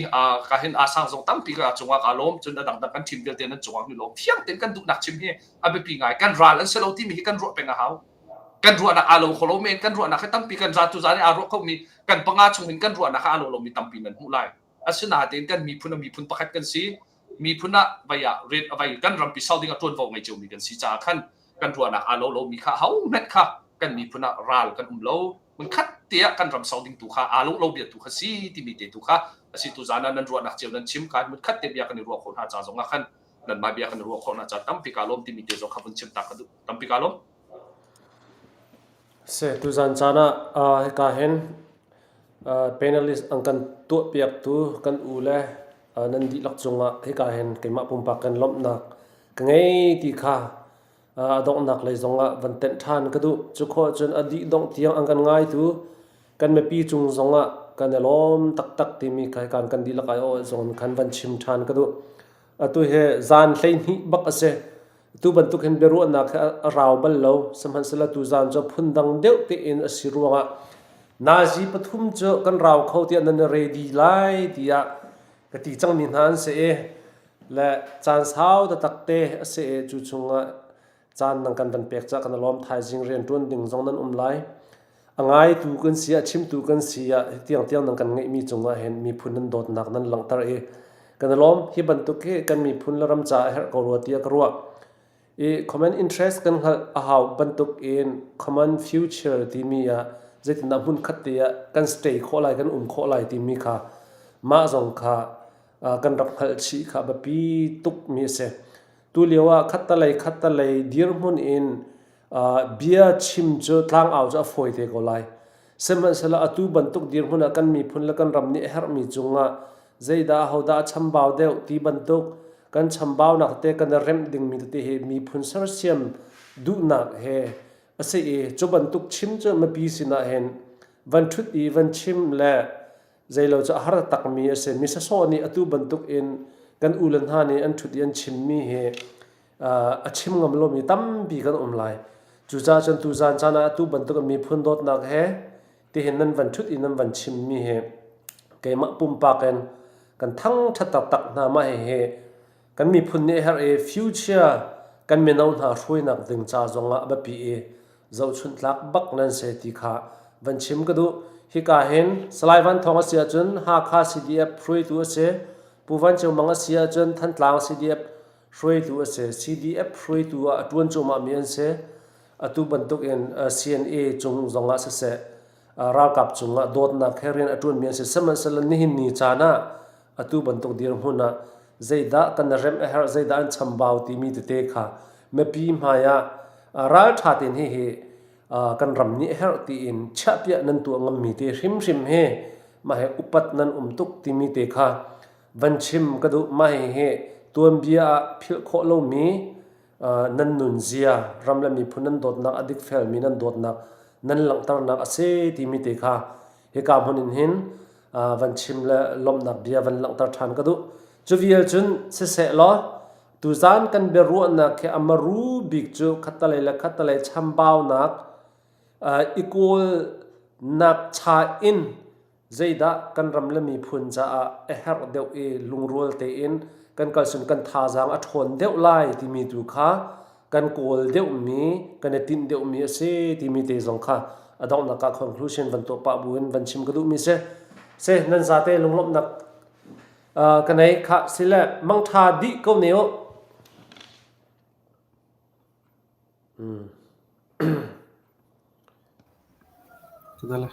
ka hin asang zong tampi ka cungah ka lawm cun a dangdang kan team vialte nan cungah ni lawm thiang tein kan duhnak chim hi a biapi ngai kan ral an si lo timi hi kan ruah peng a hau kan ruahnak aa lo kho lo men kan ruahnak hi tampi kan za tu za nih aa ruah kho mi kan panga chung hin kan ruahnak aa lo lomi tampi nan hmuh lai asinain kan miphun a miphun pakhat kan si miphun ah vai ah ret vai kan rampi sau ding a tuanvo ngei ciomi kan si caah khan kan ruahnak aa lo lomi kha ho hmet kha kan miphun ah ral kan um lo mun khat te ah kan ram sau ding tu kha aa lo lo bia tu kha si timi te tu kha asi tu zan ah nan ruahnak cio nan chim khan mun khat te bia kan i ruah khawh hna ca zong ah khan nan mah bia kan i ruah khawh hna ca tampi ka lawm timi te zong kha vun chim ta ka duh tampi ka lawm Se tuzan caan ah hika hin panelist an kan tuahpiaktu kan u le nan dihlak cungah hika hin keimah pumpak kan lawmhnak ka ngei ti kha a donghnak lei zongah van tenh ṭhan ka duh. Cu khawh cun a dih dongh tiang an kan ngaitu kan mipi cung zongah kan i lawm taktak timi kha hikan kan dihlak ai awh zong khan van chim ṭhan ka duh. Atu hi zan 12 bak a si. Tu bantuk hin biaruahnak hi a rau bal lo. Sihmanhsehlaw tuzaan cu phundang deuh tein a si ruangah nazi pathum cu kan rau kho tiah nan i ready lai tiah ka ti cangmi hna an si i le caan sau taktak te a si i cu chungah caan nan kan van pek caah kan i lawm thaizing rianṭuan ding zong nan um lai. A ngaitu kan si ah chimtu kan si ah tiang tiang nan kan ngeihmi cungah hin miphun nan dawtnak nan langhter i kan i lawm. Hi bantuk hi kan miphun le ram caah a herh ko rua tiah ka ruah. I common interest kan hngalh a hau bantuk in common future timi ah zeitindah hmunkhat te ah kan stay khawh lai kan um khawh lai timi kha mah zong kha kan rak hngalh chih kha a biapi tukmi a si. Tu lio ah khattalei khattalei dirhmun in bia chim cu tlangau cu a fawi te ko lai. Sihmanhsehlaw atu bantuk dirhmun ah kan miphun le kan ram nih a herhmi cungah zeidah ahodah a chambau deuh ti bantuk kan chambaunak tete kan i remh dingmi tete hi miphun sersiam duhnak he a si i cu bantuk chim cu mipi sinah hin van ṭhut i van chim le zeilo cu a har takmi a si. Mi sawsawh nih atu bantuk in kan u le hna nih an ṭhut i an chimmi hi a chim ngam lomi tampi kan um lai. Cucaah cun tuzaan caan ah atu bantuk in miphun dawtnak he tihin nan van ṭhut i nan van chimmi hi keimah pumpak in kan thangṭhat taktak hna. Mah hihi kan miphun nih a herh i future kan mino hna hruainak ding ca zongah a biapi i zohchunh tlak bak nan si ti kha van chim ka duh. Hika hin Salai Van Thawng a si ahcun Hakha CDF hruaitu a si. Pu Van Ceu Mang a si ahcun Thantlang CDF hruaitu a si. CDF hruaitu ah a ṭuan cuahmahmi an si. Atu bantuk in CNA cung zongah siseh, ralkap cungah dawtnak he rian a ṭuanmi an si. Sihmanhsehlaw nihin ni caan ah atu bantuk dirhmun ah zeidah kan remh a herh, zeidah an chambau timi tete kha mipi hmai ah ralṭha tein hihi kan ram nih a herh tiin chiahpiah nan tuah ngammi te hrimhrim hi mah hi upat nan um tuk timi te kha van chim ka duh. Mah hihi tuanbia ah philh khawh lomi nan nunzia, ram le miphun nan dawtnak, a dikfelmi nan dawtnak nan langhternak a si timi te kha hika hmun in hin van chim le lawmhnak bia van langhter ṭhan ka duh. Cu vial cun siseh law tuzaan kan biaruahnak hi a maru bik cu khattalei le khattalei chambaunak i kawlnak cha in Zeidah kan ram le miphun caah a herh deuh i lungrual tein kan kalsun kan thazaang a ṭhawn deuh lai timi tu kha kan kawl deuhmi, kan i tinh deuhmi a si timi te zong kha a donghnak ah conclusion van tuah pah buin van chim ka duhmi si. Si, nan zate lunglawmhnak ka nei khah sile mangṭha dih ko ne u. Mm. Tudale.